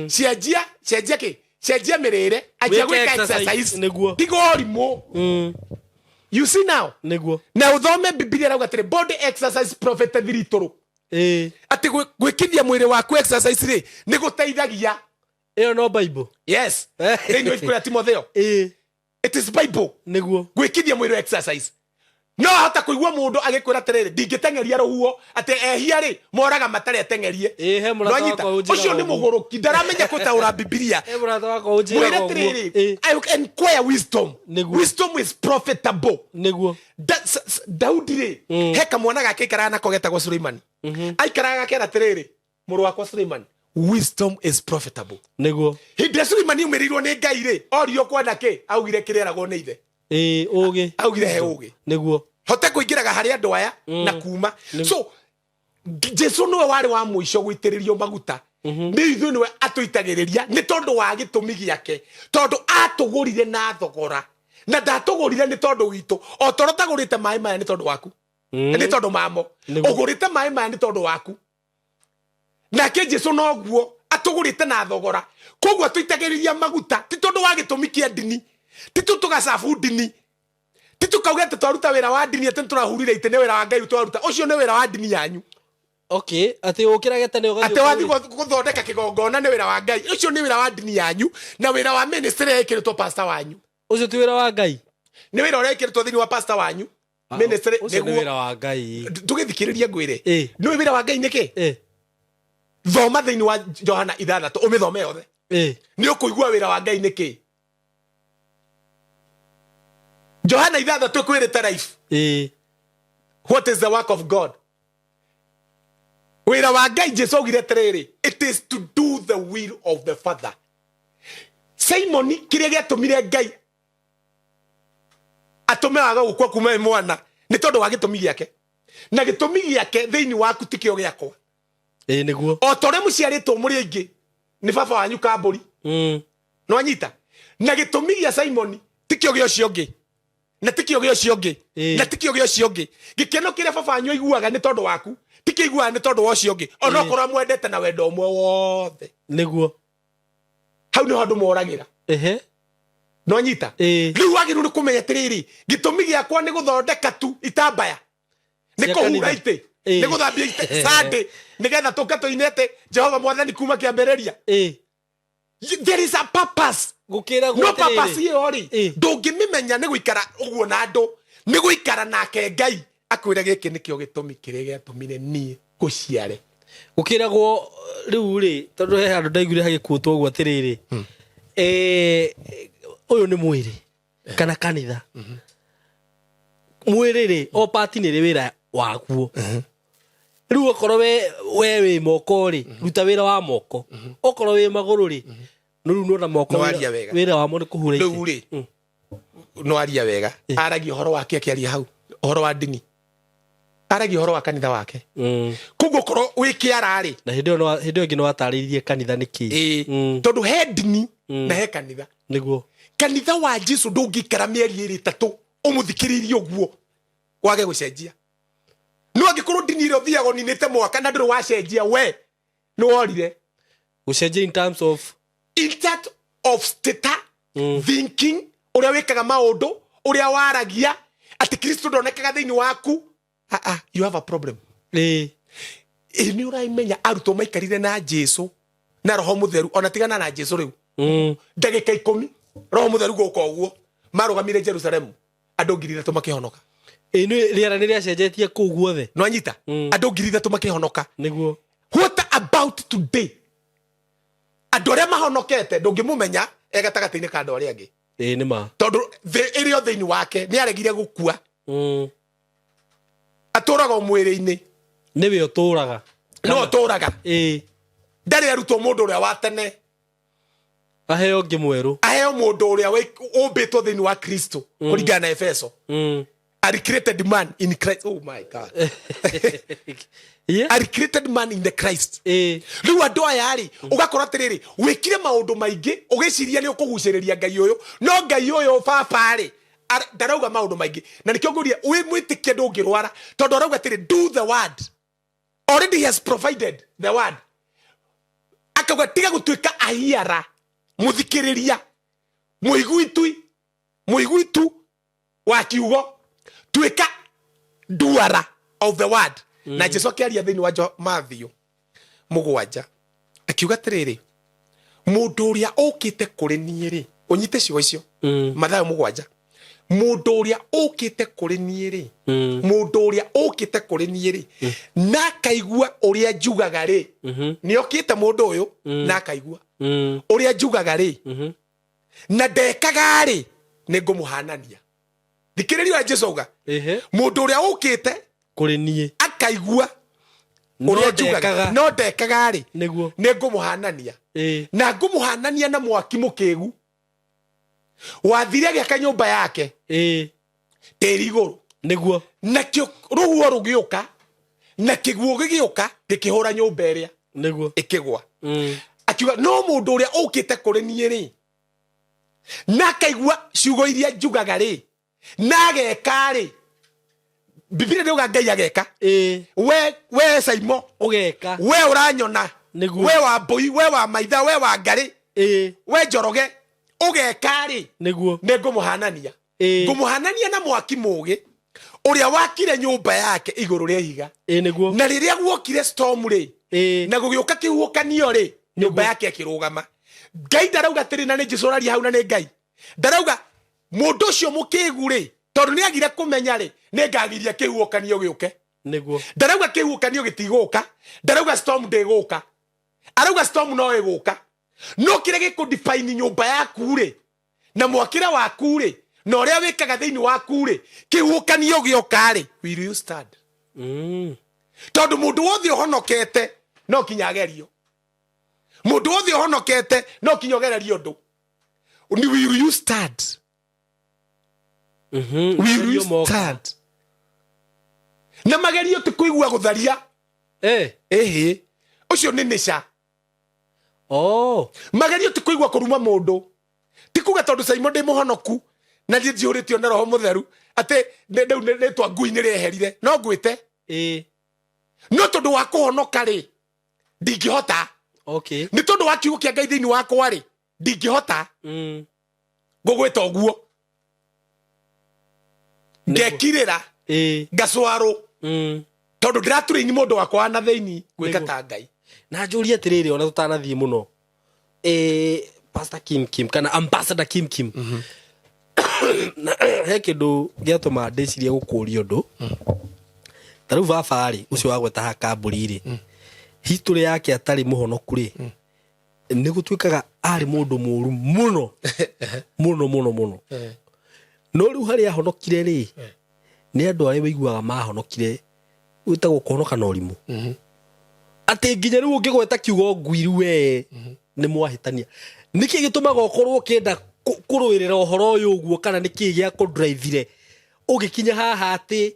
[SPEAKER 1] Cenjia, cenjia kĩ, cenjia mĩrĩre, anjia
[SPEAKER 2] Wĩke
[SPEAKER 1] gwĩka
[SPEAKER 2] exercise,
[SPEAKER 1] exercise.
[SPEAKER 2] Nĩguo.
[SPEAKER 1] Tiga ũrimũ. You see now?
[SPEAKER 2] Nĩguo.
[SPEAKER 1] Na ũthome Bibilia ĩrauga atĩrĩ, body exercise profiteth little. Atĩ gwĩkithia mwĩrĩ waku exercise rĩ, nĩ gũteithagia.
[SPEAKER 2] Ĩyo no Bible?
[SPEAKER 1] Yes, thĩinĩ wa ibuku rĩa Timotheo. It is Bible. Gwĩkithia mwĩrĩ exercise. No hota kũigua mũndũ agĩkwĩra atĩrĩrĩ, ndingĩteng'eria rũhuho, atĩ ehia rĩ moraga matarĩ ateng'erie.
[SPEAKER 2] Ĩĩ, he mũrata
[SPEAKER 1] Nĩwanyita?
[SPEAKER 2] wakwa ũnjĩraga
[SPEAKER 1] Ũcio nĩ
[SPEAKER 2] ũguo.
[SPEAKER 1] mũgũrũki, ndaramenya gũtaũra Bibilia.
[SPEAKER 2] He mũrata wakwa ũnjĩraga
[SPEAKER 1] Mwĩre
[SPEAKER 2] ũguo.
[SPEAKER 1] atĩrĩrĩ, I inquire wisdom. Wisdom is profitable. Daudi rĩ, he kamwana gake aikaraga nako getagwo Suleimani. Aikaraga gakera atĩrĩrĩ, mũrũ wakwa Suleimani, wisdom is profitable. Hĩndĩ ĩrĩa Suleimani aumĩrĩirwo nĩ Ngai rĩ, orio kwenda kĩ, augire kĩrĩa eragwo nĩ ithe.
[SPEAKER 2] Ĩĩ, ũgĩ.
[SPEAKER 1] Augire he ũgĩ. Hote kũingĩraga harĩ andũ aya na kuma. So Jesu nĩwe warĩ wa mũico gũitĩrĩrio maguta. Nĩ ithuĩ nĩwe atũitagĩrĩria nĩ tondũ wa gĩtũmi gĩake, tondũ atũgũrire na thogora, na ndatũgũrire nĩ tondũ witũ, o tondũ tagũrĩte maĩ maya nĩ tondũ waku. Nĩ tondũ mamo. Ũgũrĩte maĩ maya nĩ tondũ waku. Nake Jesu noguo atũgũrĩte na thogora, koguo atũitagĩrĩria maguta ti tondũ wa gĩtũmi kĩa ndini, ti tũ tũgacabu ndini, ti tũkauge atĩ twaruta wĩra wa ndini, atĩ nĩtũrahurire itĩ, nĩ wĩra wa Ngai twaruta. Ũcio nĩ wĩra wa ndini yanyu.
[SPEAKER 2] Okay, atĩ ũkĩrage tene ũgathiĩ
[SPEAKER 1] Atĩ wathiĩ
[SPEAKER 2] ũkaure.
[SPEAKER 1] gũthondeka kĩgongona nĩ wĩra wa Ngai. Ũcio nĩ wĩra wa ndini yanyu na wĩra wa ministry ĩrĩa ĩkĩrĩtwo pastor wanyu.
[SPEAKER 2] Ũcio ti wĩra wa Ngai?
[SPEAKER 1] Nĩ wĩra ũrĩa ĩkĩrĩtwo thĩinĩ wa pastor wanyu. Ministry
[SPEAKER 2] Ũcio nĩ
[SPEAKER 1] nĩguo.
[SPEAKER 2] wĩra wa Ngai.
[SPEAKER 1] Tũgĩthikĩrĩrie ngwĩre. Nĩ wĩra wa Ngai nĩkĩ? Thoma thĩinĩ wa Johana 6, ũmĩthome yothe. Nĩ ũkũigua wĩra wa Ngai nĩkĩ. Johana 6 ĩkwĩrĩte life. What is the work of God? Wĩra wa Ngai, Jesu augire atĩrĩrĩ, it is to do the will of the Father. Simon, kĩrĩa gĩatũmire Ngai atũme waga gũkua kuma wĩ mwana nĩ tondũ wa gĩtũmi gĩake, na gĩtũmi gĩake thĩinĩ waku ti kĩo gĩakwa.
[SPEAKER 2] Ĩĩ, nĩguo.
[SPEAKER 1] O ta ũrĩa mũciarĩtwo mũrĩ aingĩ nĩ baba wanyu kambũri. Nĩwanyita? Na gĩtũmi gĩa Simon ti kĩo gĩa ũcio ũngĩ, na ti kĩo gĩa ũcio ũngĩ, na ti kĩo gĩa ũcio ũngĩ. Gĩkeno kĩrĩa baba wanyu aiguaga nĩ tondũ waku ti kĩo aiguaga nĩ tondũ wa ũcio ũngĩ, ona okorwo amwendete na wendo ũmwe wothe. Hau nĩho andũ moragĩra. Nĩwanyita? Rĩu wagĩrĩirwo nĩ kũmenya atĩrĩrĩ, gĩtũmi gĩakwa nĩ gũthondeka tu itambaya, nĩ
[SPEAKER 2] Cia
[SPEAKER 1] kũhura
[SPEAKER 2] kanitha.
[SPEAKER 1] itĩ, nĩ gũthambia itĩ Sunday, nĩgetha tũke tũine atĩ Jehova Mwathani kuma kĩambĩrĩria. There is a purpose.
[SPEAKER 2] Gũkĩragwo
[SPEAKER 1] No
[SPEAKER 2] atĩrĩrĩ.
[SPEAKER 1] purpose ĩyo rĩ, ndũngĩmĩmenya nĩ gũikara ũguo na andũ, nĩ gũikara nake Ngai akwĩre gĩkĩ nĩkĩo gĩtũmi kĩrĩa gĩatũmire niĩ ngũciare.
[SPEAKER 2] Gũkĩragwo rĩu rĩ, tondũ he handũ ndaiguire hagĩkuũtwo ũguo atĩrĩrĩ, ũyũ nĩ mwĩrĩ kana kanitha. Mwĩrĩ rĩ, o part nĩ ĩrĩ wĩra waguo. Rĩu okorwo we wĩ moko rĩ, ruta wĩra wa moko. Okorwo wĩ magũrũ rĩ, rĩu nona moko
[SPEAKER 1] No aria wega.
[SPEAKER 2] wĩra wamo nĩ kũhura
[SPEAKER 1] Rĩu
[SPEAKER 2] itĩ.
[SPEAKER 1] rĩ, no aria wega. Aragia ũhoro wake akĩaria hau, ũhoro wa ndini. Aragia ũhoro wa kanitha wake. Koguo okorwo wĩ kĩara rĩ,
[SPEAKER 2] Na hĩndĩ ĩyo hĩndĩ ĩyo ĩngĩ nĩ watarĩirie kanitha nĩ kĩĩ.
[SPEAKER 1] Tondũ he ndini na he kanitha. Kanitha wa Jesu ndũngĩikara mĩeri ĩrĩ ĩtatũ ũmũthikĩrĩirie ũguo wage gũcenjia. No angĩkorwo ndini ĩrĩa ũthiaga ũninĩte mwaka na ndũrĩ wacenjia, we nĩ worire.
[SPEAKER 2] Gũcenjia in terms of?
[SPEAKER 1] In terms of status, thinking, ũrĩa wĩkaga maũndũ, ũrĩa waragia, atĩ Kristo ndonekaga thĩinĩ waku. Ah, ah, you have a problem. Ĩ nĩ ũramenya arutwo maikarire na Jesu na Roho Mũtheru, ona tigana na Jesu rĩu. Ndagĩka 10 Roho Mũtheru gũka ũguo, marũgamire Jerusalemu, andũ ngiri ithatũ makĩhonoka.
[SPEAKER 2] Ĩ, nĩ rĩera nĩ rĩacenjetie kũu guothe.
[SPEAKER 1] Nĩwanyita? Andũ ngiri ithatũ makĩhonoka. What about today? Andũ arĩa mahonokete ndũngĩmũmenya e gatagatĩ-inĩ ka andũ arĩa angĩ.
[SPEAKER 2] Ĩ, nĩ ma.
[SPEAKER 1] Tondũ thĩ ĩrĩ o thĩinĩ wake, nĩ aregire gũkua. Atũraga o mwĩrĩ-inĩ.
[SPEAKER 2] Nĩwe ũtũraga.
[SPEAKER 1] Nĩwe ũtũraga. Ndarĩ arutwo mũndũ ũrĩa wa tene.
[SPEAKER 2] Aheo ũngĩ mwerũ.
[SPEAKER 1] Aheo mũndũ ũrĩa ũmbĩtwo thĩinĩ wa Kristo, kũringana na Efeso. A recreated man in Christ. Oh my God. A recreated man in the Christ. Rĩu andũ aya rĩ, ũgakora atĩrĩrĩ, wĩkire maũndũ maingĩ, ũgĩciria nĩ ũkũgucĩrĩria Ngai ũyũ, no Ngai ũyũ baba rĩ, ndarauga maũndũ maingĩ. Na nĩkĩo ngũria, wĩ mwĩtĩkia ndũngĩrwara, tondũ arauga atĩrĩ, do the word. Already he has provided the word. Akauga tiga gũtuĩka ahiara, mũthikĩrĩria, mũigui tu wa kiugo. Tuĩka doer of the word. Na Jesu akĩaria thĩinĩ wa Matthew 7, akiuga atĩrĩrĩ, mũndũ ũrĩa ũkĩte kũrĩ niĩ rĩ, ũnyite ciugo icio. Mathayo 7, mũndũ ũrĩa ũkĩte kũrĩ niĩ rĩ, mũndũ ũrĩa ũkĩte kũrĩ niĩ rĩ, na akaigua ũrĩa njugaga rĩ, nĩ okĩte mũndũ ũyũ na akaigua ũrĩa njugaga rĩ, na ndekaga rĩ, nĩ ngũmũhanania. Thikĩrĩria ũrĩa Jesu auga. Mũndũ ũrĩa ũkĩte
[SPEAKER 2] kũrĩ niĩ
[SPEAKER 1] akaigua
[SPEAKER 2] no
[SPEAKER 1] ũrĩa njugaga
[SPEAKER 2] ndekaga.
[SPEAKER 1] No ndekaga rĩ,
[SPEAKER 2] Nĩguo.
[SPEAKER 1] Nĩ ngũmũhanania na ngũmũhanania na mwaki mũkĩgu wathire agĩaka nyũmba yake tĩri igũrũ. Nakĩo rũhuho rũgĩũka na kĩguũ gĩgĩũka gĩkĩhũra nyũmba ĩrĩa, ĩkĩgwa. Akiuga no mũndũ ũrĩa ũkĩte kũrĩ niĩ rĩ, na akaigua ciugo iria njugaga rĩ, na ageka rĩ, Bibilia ndĩuga Ngai ageka. We Saimo,
[SPEAKER 2] ũgeka.
[SPEAKER 1] We ũranyona, we wa mbũi, we wa maitha, we wa ngarĩ, we Njoroge, ũgeka rĩ, nĩ ngũmũhanania. Ngũmũhanania na mwaki mũũgĩ ũrĩa wakire nyũmba yake igũrũ rĩa ihiga. Na rĩrĩa guokire storm rĩ, na gũgĩũka kĩhuhũkanio rĩ, nyũmba yake ĩkĩrũgama. Ngai ndarauga atĩrĩ, na nĩ Jesu ũraria hau, na nĩ Ngai ndarauga mũndũ ũcio mũkĩgu rĩ, tondũ nĩ agire kũmenya rĩ, nĩ ngagiria kĩhuhũkanio gĩũke. Ndarauga kĩhuhũkanio gĩtigũka, ndarauga storm ndĩgũka, arauga storm no ĩgũka, no kĩrĩa gĩkũ-define nyũmba yaku rĩ, na mwakĩre waku rĩ, na ũrĩa wĩkaga thĩinĩ waku rĩ, kĩhuhũkanio gĩoka rĩ, will you stand? Tondũ mũndũ wothe ũhonokete no kinya agerio, mũndũ wothe ũhonokete no kinya ũgererio ũndũ. Ni will you stand? Will
[SPEAKER 2] Magerio
[SPEAKER 1] you
[SPEAKER 2] moka.
[SPEAKER 1] stand? Na magerio ti kũigua gũtharia. Ĩhĩ, ũcio nĩ nĩca. Magerio ti kũigua kũruma mũndũ, ti kuga tondũ Saimo ndĩ mũhonoku na niĩ njihũrĩtio na Roho Mũtheru atĩ rĩu rĩtwa ngui nĩ rĩeherire no ngwĩte. No tondũ wa kũhonoka rĩ, ndingĩhota. Nĩ tondũ wa kiugo kĩa Ngai thĩinĩ wakwa rĩ, ndingĩhota ngũgwĩta ũguo, ngekirĩra, ngacwarũ, tondũ ndĩratũrĩini mũndũ wakwa wa na thĩinĩ gwĩka ta Ngai.
[SPEAKER 2] Na njũrie atĩrĩrĩ, ona tũtanathiĩ mũno, Pastor Kim Kim kana Ambassador Kim Kim, na he kĩndũ gĩatũma ndĩcirie gũkũria ũndũ. Ta rĩu baba rĩ, ũcio wagweta haha kambũri rĩ, history yake atarĩ mũhonoku rĩ, nĩ gũtuĩkaga arĩ mũndũ mũru mũno mũno mũno mũno. No rĩu harĩa ahonokire rĩ, nĩ andũ arĩa wĩiguaga mahonokire wĩtagwo kũhonoka na ũrimũ, atĩ nginya rĩu ũngĩgweta kiugo ngui rĩu we nĩ mwahĩtania. Nĩkĩ gĩtũmaga ũkorwo ũkĩenda kũrũĩrĩra ũhoro ũyũ ũguo, kana nĩkĩ gĩa kũndrivire ũgĩkinya haha atĩ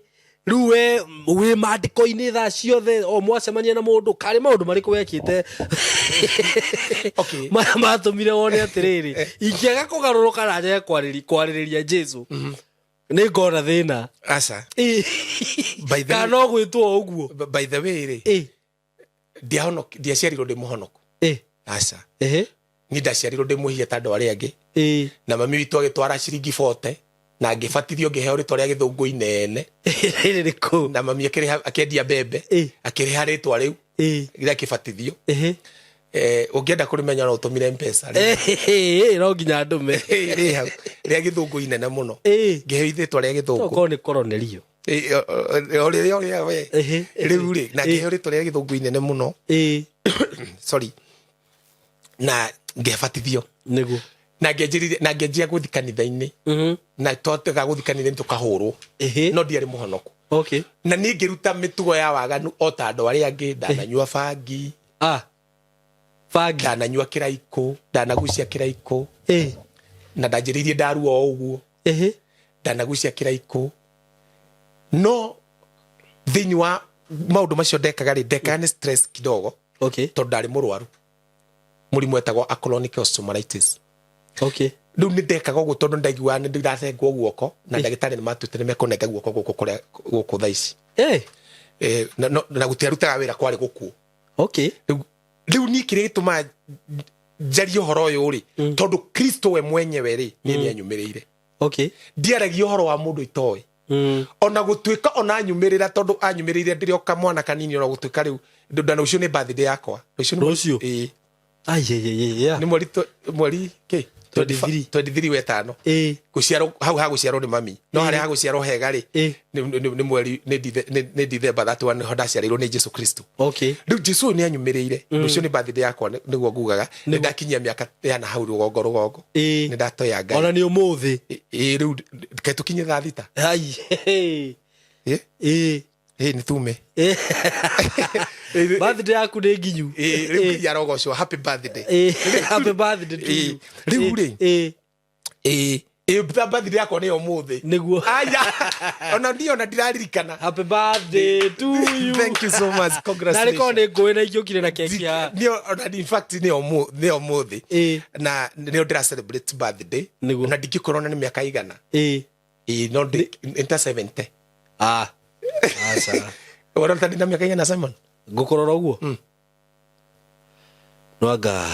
[SPEAKER 2] rĩu we wĩ mandĩko-inĩ thaa ciothe o mwacemania na mũndũ? Karĩ maũndũ marĩkũ wekĩte maya matũmire wone atĩrĩrĩ, ingĩaga kũgarũrũka na njage kwarĩrĩria Jesu nĩ ngona thĩna?
[SPEAKER 1] Aca. By the
[SPEAKER 2] Kana no gwĩtwo o ũguo?
[SPEAKER 1] By the way rĩ, ndiaciarirwo ndĩ mũhonoku. Aca. Niĩ ndaciarirwo ndĩ mwĩhia ta andũ arĩa angĩ. Na mami witũ agĩtwara ciringi 40 na ngĩbatithio, ngĩheo rĩtwa rĩa gĩthũngũ inene.
[SPEAKER 2] Rĩrĩkũ?
[SPEAKER 1] Na mami akĩrĩha, akĩendia mbembe, akĩrĩha rĩtwa rĩu rĩa kĩbatithio. Ũngĩenda kũrĩmenya no ũtũmire Mpesa.
[SPEAKER 2] No nginya ndũme.
[SPEAKER 1] Rĩ hau rĩa gĩthũngũ inene mũno. Ngĩheo rĩtwa rĩa gĩthũngũ.
[SPEAKER 2] Okorwo nĩ koronerio.
[SPEAKER 1] O rĩrĩa ũrĩa we rĩu rĩ, na ngĩheo rĩtwa rĩa gĩthũngũ inene mũno. Sorry, na ngĩbatithio. Na ngĩanjĩrĩria na ngĩanjia gũthiĩ kanitha-inĩ, na twatega gũthiĩ kanitha-inĩ tũkahũrwo. No ndiarĩ mũhonoku. Na niĩ ngĩruta mĩtugo ya waganu o ta andũ arĩa angĩ. Ndananyua bangi.
[SPEAKER 2] Ah, bangi.
[SPEAKER 1] Ndananyua kĩraikũ, ndanagucia kĩraikũ. Na ndanjĩrĩirie ndarua o ũguo. Ndanagucia kĩraikũ, no thĩinĩ wa maũndũ macio ndekaga rĩ, ndekaga nĩ stress kidogo, tondũ ndarĩ mũrwaru mũrimũ wetagwo acronic osteomyelitis. Rĩu nĩ ndekaga ũguo tondũ ndaiguaga nĩ ndirathengwo guoko, na ndagĩtarĩ nĩ matuĩte nĩ mekũnenga guoko gũkũ kũrĩa gũkũ thaa ici. Na gũtiarutaga wĩra, kwarĩ gũkuũ. Rĩu niĩ kĩrĩa gĩtũmaga njarie ũhoro ũyũ rĩ, tondũ Kristo we mwenyewe rĩ, niĩ nĩ anyumĩrĩire. Ndiaragia ũhoro wa mũndũ itoĩ. Ona gũtuĩka ona anyumĩrĩra, tondũ anyumĩrĩire ndĩrĩ o kamwana kanini, ona gũtuĩka rĩu na rũciũ nĩ birthday yakwa. Rũciũ nĩ
[SPEAKER 2] Rũciũ?
[SPEAKER 1] Ĩĩ.
[SPEAKER 2] Ai.
[SPEAKER 1] Nĩ mweri mweri kĩ?
[SPEAKER 2] 23.
[SPEAKER 1] 23 wetano. Gũciarwo hau ha gũciarwo nĩ mami, no harĩa ha gũciarwo hega rĩ, nĩ mweri nĩ Dithemba 31, nĩho ndaciarĩirwo nĩ Jesu Kristo. Rĩu Jesu ũyũ nĩ anyumĩrĩire. Rũciũ nĩ birthday yakwa, nĩguo ngugaga nĩ ndakinyia mĩaka yana hau rũgongo rũgongo. Nĩ ndatoya Ngai.
[SPEAKER 2] Ona nĩ ũmũthĩ.
[SPEAKER 1] Ĩ, rĩu kaĩ tũkinye thaa 6?
[SPEAKER 2] Ai.
[SPEAKER 1] Ĩ. Ĩ, nĩ tume.
[SPEAKER 2] Birthday yaku nĩ nginyu.
[SPEAKER 1] Ĩ, rĩu Ngai arogocwo. Happy birthday.
[SPEAKER 2] Happy birthday to you.
[SPEAKER 1] Rĩu rĩ, ĩ ĩ, birthday yakwa nĩ ũmũthĩ. Aya, ona niĩ ona ndiraririkana.
[SPEAKER 2] Happy birthday to you.
[SPEAKER 1] Thank you so much.
[SPEAKER 2] Narĩ korwo
[SPEAKER 1] Congratulations.
[SPEAKER 2] nĩ ngũĩ na ingĩũkire na keki ya
[SPEAKER 1] Nĩ ona, in fact, nĩ ũmũthĩ na nĩ ndĩra celebrate birthday. Na ndingĩkorwo na nĩ mĩaka igana. Ĩ, no ndĩ nta 70.
[SPEAKER 2] Ah, aca.
[SPEAKER 1] Wona ta ndĩ na mĩaka igana, Simon?
[SPEAKER 2] Ngũkũrora ũguo nwanga.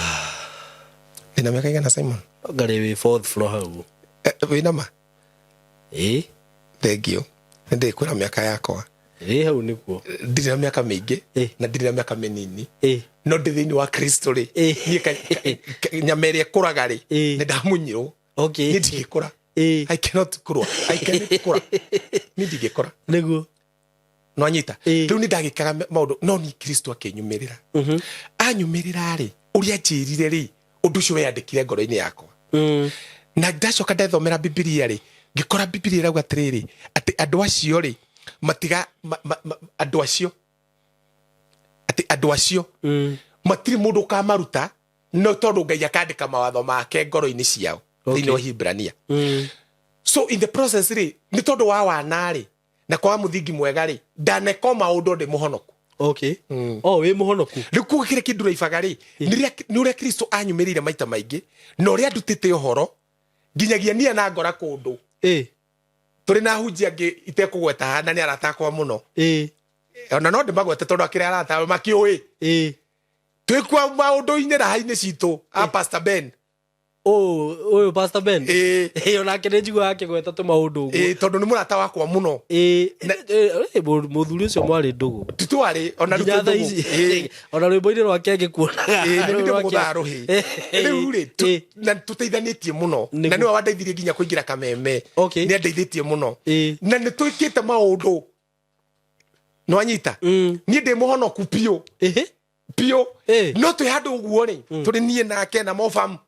[SPEAKER 1] Ndĩ na mĩaka igana, Simon?
[SPEAKER 2] Nwanga rĩ wĩ fourth floor hau.
[SPEAKER 1] Eh, wĩna ma?
[SPEAKER 2] Ĩ.
[SPEAKER 1] Thank you. Nĩ ndĩkwĩra mĩaka yakwa.
[SPEAKER 2] Ĩ, hau nĩguo.
[SPEAKER 1] Ndirĩ na mĩaka mĩingĩ na ndirĩ na mĩaka mĩnini, no ndĩ thĩinĩ wa Kristo rĩ, niĩ nyama ĩrĩa ĩkũraga rĩ, nĩ ndamunyirwo. Niĩ ndingĩkũra. I cannot grow. I cannot kũra. Niĩ ndingĩkũra. Nwanyita? Rĩu nĩ ndagĩkaga maũndũ, no ni Kristo akĩnyumĩrĩra. Anyumĩrĩra rĩ, ũrĩa anjĩrire rĩ, ũndũ ũcio weyandĩkire ngoro-inĩ yakwa. Na ndacoka ndethomera Bibilia rĩ, ngĩkora Bibilia ĩrauga atĩrĩrĩ, atĩ andũ acio rĩ, matiga andũ acio, atĩ andũ acio matirĩ mũndũ ũkamaruta, no tondũ Ngai akandĩka mawatho make ngoro-inĩ ciao thĩinĩ wa Hibrania. So in the process rĩ, nĩ tondũ wa wana rĩ, na kwaga mũthingi mwega rĩ, ndaneka maũndũ ndĩ mũhonoku.
[SPEAKER 2] Okay, oh, wĩ mũhonoku.
[SPEAKER 1] Rĩu kuga kĩrĩa kĩnduraibaga rĩ, nĩ ũrĩa Kristo anyumĩrĩire maita maingĩ na ũrĩa ndutĩte ũhoro nginyagia niĩ na ngora kũndũ tũrĩ na hunjia angĩ itekũgweta haha, na nĩ arata akwa mũno. Ona no ndĩmagwete tondũ akĩrĩ arata makĩũĩ. Twĩkua maũndũ-inĩ raha-inĩ citũ a Pastor Ben.
[SPEAKER 2] Oh, ũyũ Pastor Ben.
[SPEAKER 1] Ĩ.
[SPEAKER 2] Onake nĩ njiguaga akĩgweta tũmaũndũ ũguo.
[SPEAKER 1] Ĩ, tondũ nĩ mũrata wakwa mũno.
[SPEAKER 2] Ĩ, mũthuri ũcio mwarĩ ndũgũ?
[SPEAKER 1] Titwarĩ ona rĩu
[SPEAKER 2] nginya
[SPEAKER 1] twĩ
[SPEAKER 2] thaa
[SPEAKER 1] ndũgũ.
[SPEAKER 2] ici. Ona rwĩmbo-inĩ rwake ngĩkuonaga.
[SPEAKER 1] Ĩ, nĩ
[SPEAKER 2] Rwake.
[SPEAKER 1] ndĩmũgũthaga rũhĩ. Rĩu rĩ, na tũteithanĩtie mũno. Na nĩwe wandeithirie nginya kũingĩra kameme. Nĩ andeithĩtie mũno. Na nĩ twĩkĩte maũndũ, nĩwanyita? Niĩ ndĩ mũhonoku biũ biũ. No twĩ handũ ũguo rĩ, tũrĩ niĩ nake na mobam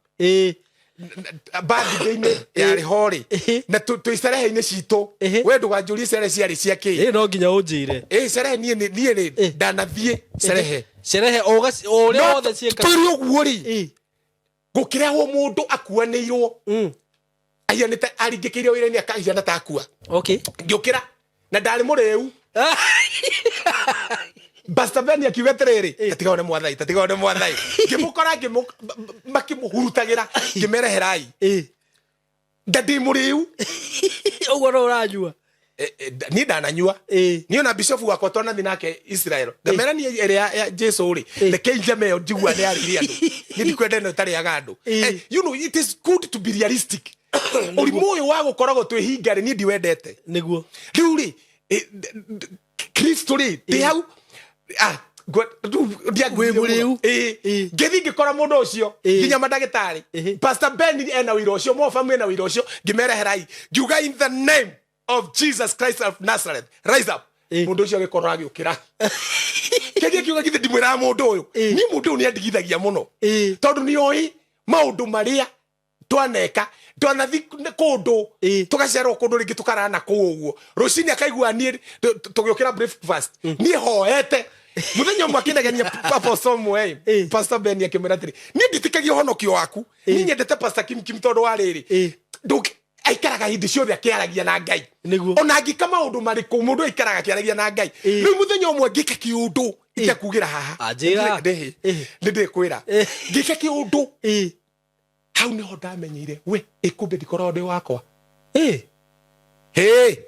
[SPEAKER 1] birthday-inĩ yarĩ ho rĩ, na twĩ cerehe-inĩ citũ. We ndũganjũrie cerehe ciarĩ cia kĩ.
[SPEAKER 2] Ĩ, no nginya ũnjĩre.
[SPEAKER 1] Ĩ, cerehe niĩ rĩ, ndanathiĩ cerehe.
[SPEAKER 2] Cerehe o o ũrĩa
[SPEAKER 1] No
[SPEAKER 2] wothe ciĩkaga.
[SPEAKER 1] Tũrĩ ũguo rĩ, gũkĩrehwo mũndũ akuanĩirwo, ahianĩte aringĩkĩire wĩra-inĩ, akahiana ta akua. Ngĩũkĩra na ndarĩ mũrĩu. Pastor Ben akiuga atĩrĩrĩ, "Tatiga one mwathai, tatiga one mwathai." Ngĩmũkora makĩmũhurutagĩra, ngĩmereherai. Nda ndĩ mũrĩu.
[SPEAKER 2] Ũguo no ũranyua?
[SPEAKER 1] Niĩ ndananyua. Niĩ ona bishop wakwa twanathi nake Israel, ngamera niĩ ĩrĩa ya Jesu rĩ, reke njame ĩyo njigua nĩ arĩire andũ, niĩ ndikwenda ĩno ĩtarĩaga andũ. You know, it is good to be realistic. Ũrimũ ũyũ wa gũkoragwo twĩhinga rĩ, niĩ ndiwendete. Rĩu rĩ, Kristo rĩ, ndĩ hau. Ah, rĩu ndianguire
[SPEAKER 2] Wĩ mũrĩu.
[SPEAKER 1] mũno. Ĩ. Ngĩthiĩ ngĩkora mũndũ ũcio, nginya mandagĩtarĩ. Pastor Ben ena wĩra ũcio, mobamu ena wĩra ũcio, ngĩmereherai, ngiuga, "In the name of Jesus Christ of Nazareth, rise up." Mũndũ ũcio agĩkorwo agĩũkĩra kĩngĩ kiuga, githĩ ndimwĩraga mũndũ ũyũ? Niĩ mũndũ ũyũ nĩ andigithagia mũno tondũ nĩ oĩ maũndũ marĩa twaneka. Twanathi kũndũ, tũgacerwo kũndũ rĩngĩ, tũkarana kũu ũguo, rũcinĩ akaigua niĩ tũgĩũkĩra breakfast, niĩ hoete. Mũthenya ũmwe akĩnegenia apostle ũmwe, Pastor Ben akĩmwĩra atĩrĩ, "Niĩ nditĩkagia ũhonokio waku, niĩ nyendete Pastor Kim Kim tondũ wa rĩrĩ, aikaraga hĩndĩ ciothe akĩaragia na Ngai." Ona angĩka maũndũ marĩkũ, mũndũ aikaraga akĩaragia na Ngai. Rĩu mũthenya ũmwe ngĩka kĩũndũ itekugĩra haha.
[SPEAKER 2] Anjĩra.
[SPEAKER 1] Ndĩhĩ. Nĩ ndĩkwĩra ngĩka kĩũndũ. Hau niho ndamenyeire we ĩkumbe ndikoragwo ndĩ wakwa. Hĩ, hĩndĩ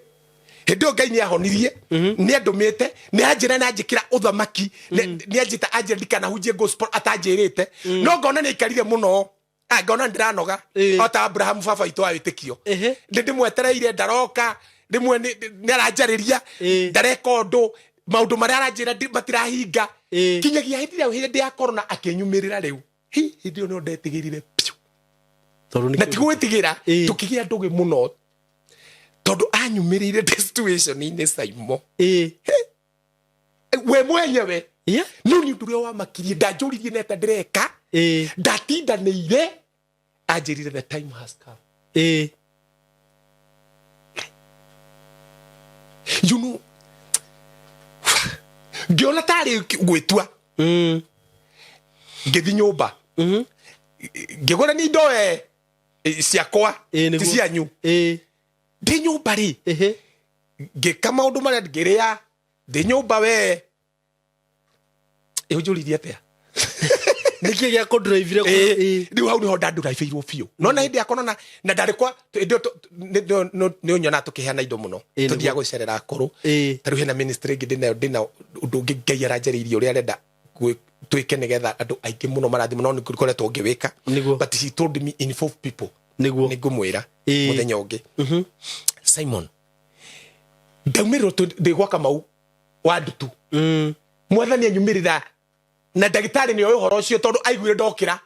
[SPEAKER 1] ĩyo Ngai nĩ ahonirie, nĩ andũmĩte, nĩ anjĩra na anjĩkĩra ũthamaki, nĩ anjĩta, anjĩra ndikanahunjie gospel atanjĩrĩte, no ngona nĩ aikarire mũno. Ah, ngona ndĩranoga. O ta Abrahamu baba witũ wa wĩtĩkio, nĩ ndĩmwetereire ndaroka. Rĩmwe nĩ aranjarĩria, ndareka ũndũ, maũndũ marĩa aranjĩra matirahinga. Kinyagia hĩndĩ ĩrĩa hĩndĩ ya corona akĩnyumĩrĩra rĩu. Hi, hĩndĩ ĩyo nĩyo ndetigĩrire piũ.
[SPEAKER 2] Tondũ nĩ
[SPEAKER 1] Na ti gwĩtigĩra, tũkĩgĩa ndũgĩ mũno tondũ anyumĩrĩire ndĩ situation-inĩ, Saimo, we mwenyewe. No nĩ ũndũ ũrĩa wamakirie, ndanjũririe neta ndĩreka, ndatindanĩire, anjĩrire, "The time has come." Ngĩona tarĩ gwĩtua, ngĩthi nyũmba, ngĩgũra nĩ indo ciakwa, ti cianyu. Ndĩ nyũmba rĩ, ngĩka maũndũ marĩa ngĩrĩa ndĩ nyũmba. We ĩũnjũririe atĩa?
[SPEAKER 2] Nĩkĩ gĩa kũndrive?
[SPEAKER 1] Rĩu hau nĩho ndandũraibĩirwo biũ. No na hĩndĩ ya corona na ndarĩ kwa hĩndĩ ĩyo nĩ ũnyonaga tũkĩheana indo mũno, tũthiaga gũcerera akũrũ. Ta rĩu hena ministry ĩngĩ ndĩnayo, ndĩna ũndũ ũngĩ Ngai aranjarĩirie ũrĩa arenda twĩke nĩgetha andũ aingĩ mũno marathimo, no nĩ ngoretwo ngĩwĩka. But he told me involve people. Nĩ ngũmwĩra mũthenya ũngĩ. Simon, ndaumĩrĩrwo ndĩ gwa Kamau wa Ndutu. Mwathani anyumĩrĩra na ndagĩtarĩ nĩ oĩ ũhoro ũcio tondũ aiguire ndokĩra.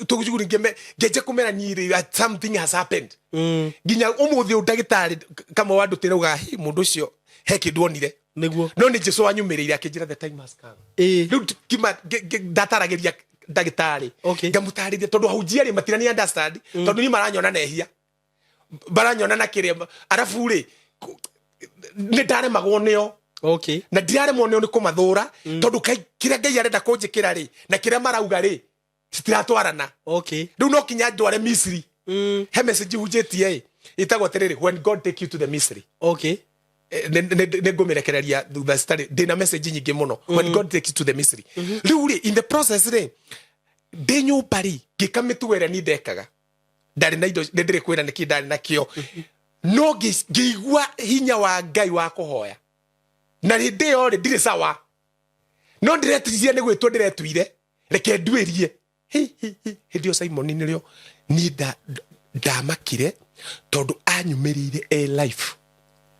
[SPEAKER 1] Tũcuguri ngenje kũmera niĩ rĩ, something has happened. Nginya ũmũthĩ ũyũ ndagĩtarĩ Kamau wa Ndutu rauga, "Hi, mũndũ ũcio he kĩndũ onire." No nĩ Jesu wanyumĩrĩire akĩnjĩra, "The time has come." Rĩu ndataragĩria ndagĩtarĩ, ngamũtarĩria tondũ ahunjia rĩ matirani understand, tondũ niĩ maranyona nehia, baranyona na kĩrĩa, arabu rĩ nĩ ndaremagwo nĩo. Na ndiraremwo nĩo nĩ kũmathũra, tondũ kĩrĩa Ngai arenda kũnjĩkĩra rĩ na kĩrĩa marauga rĩ citiratwarana. Rĩu no kinya ndware Misiri. He message hunjĩtie ĩ ĩtagwo atĩrĩrĩ, "When God take you to the mystery." Nĩ ngũmĩrekereria thutha citarĩ ndĩna message nyingĩ mũno, "When God takes you to the mystery." Rĩu rĩ, in the process rĩ, ndĩ nyũmba rĩ, ngĩka mĩtugo ĩrĩa niĩ ndekaga. Ndarĩ na indo, nĩ ndĩrĩ kwĩra nĩkĩ ndarĩ nakĩo, no ngĩigua hinya wa Ngai wa kũhoya. Na hĩndĩ ĩyo rĩ, ndirĩ sawa, no ndĩretirie nĩ gwĩtwo ndĩretuire, reke nduĩrie. Hi, hi, hi. Hĩndĩ ĩyo, Simon, nĩrĩo niĩ ndamakire tondũ anyumĩrĩire e life.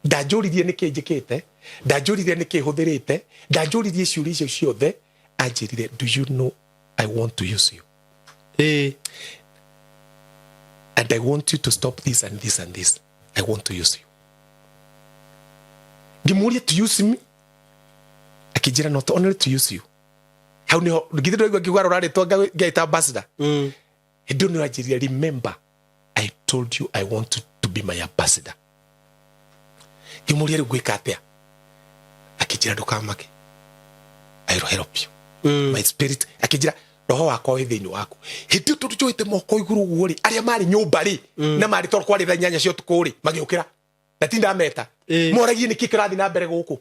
[SPEAKER 1] Ndanjũririe nĩkĩ njĩkĩte, ndanjũririe nĩkĩ hũthĩrĩte, ndanjũririe ciũria icio ciothe. Anjĩrire, "Do you know I want to use you and I want you to stop this and this and this. I want to use you." Ngĩmũria, "To use me?" Akĩnjĩra, "Not only to use you." Hau niho githĩ ndwaigua ngiuga rora rĩtwa ngaita ambassador. Hĩndĩ ĩyo nĩ anjĩrire, "Remember I told you I want to be my ambassador." Ngĩmũria, "Rĩu ngwĩka atĩa?" Akĩnjĩra, "Ndũkamake, I will help you. My spirit," akĩnjĩra, "roho wakwa wĩ thĩinĩ waku." Hĩndĩ ĩyo tondũ njoete moko igũrũ ũguo rĩ, arĩa marĩ nyũmba rĩ, na marĩ tondũ kwarĩ thaa 8 cia ũtukũ rĩ, magĩũkĩra na ti ndameta, moragie nĩkĩ kĩrathiĩ na mbere gũkũ.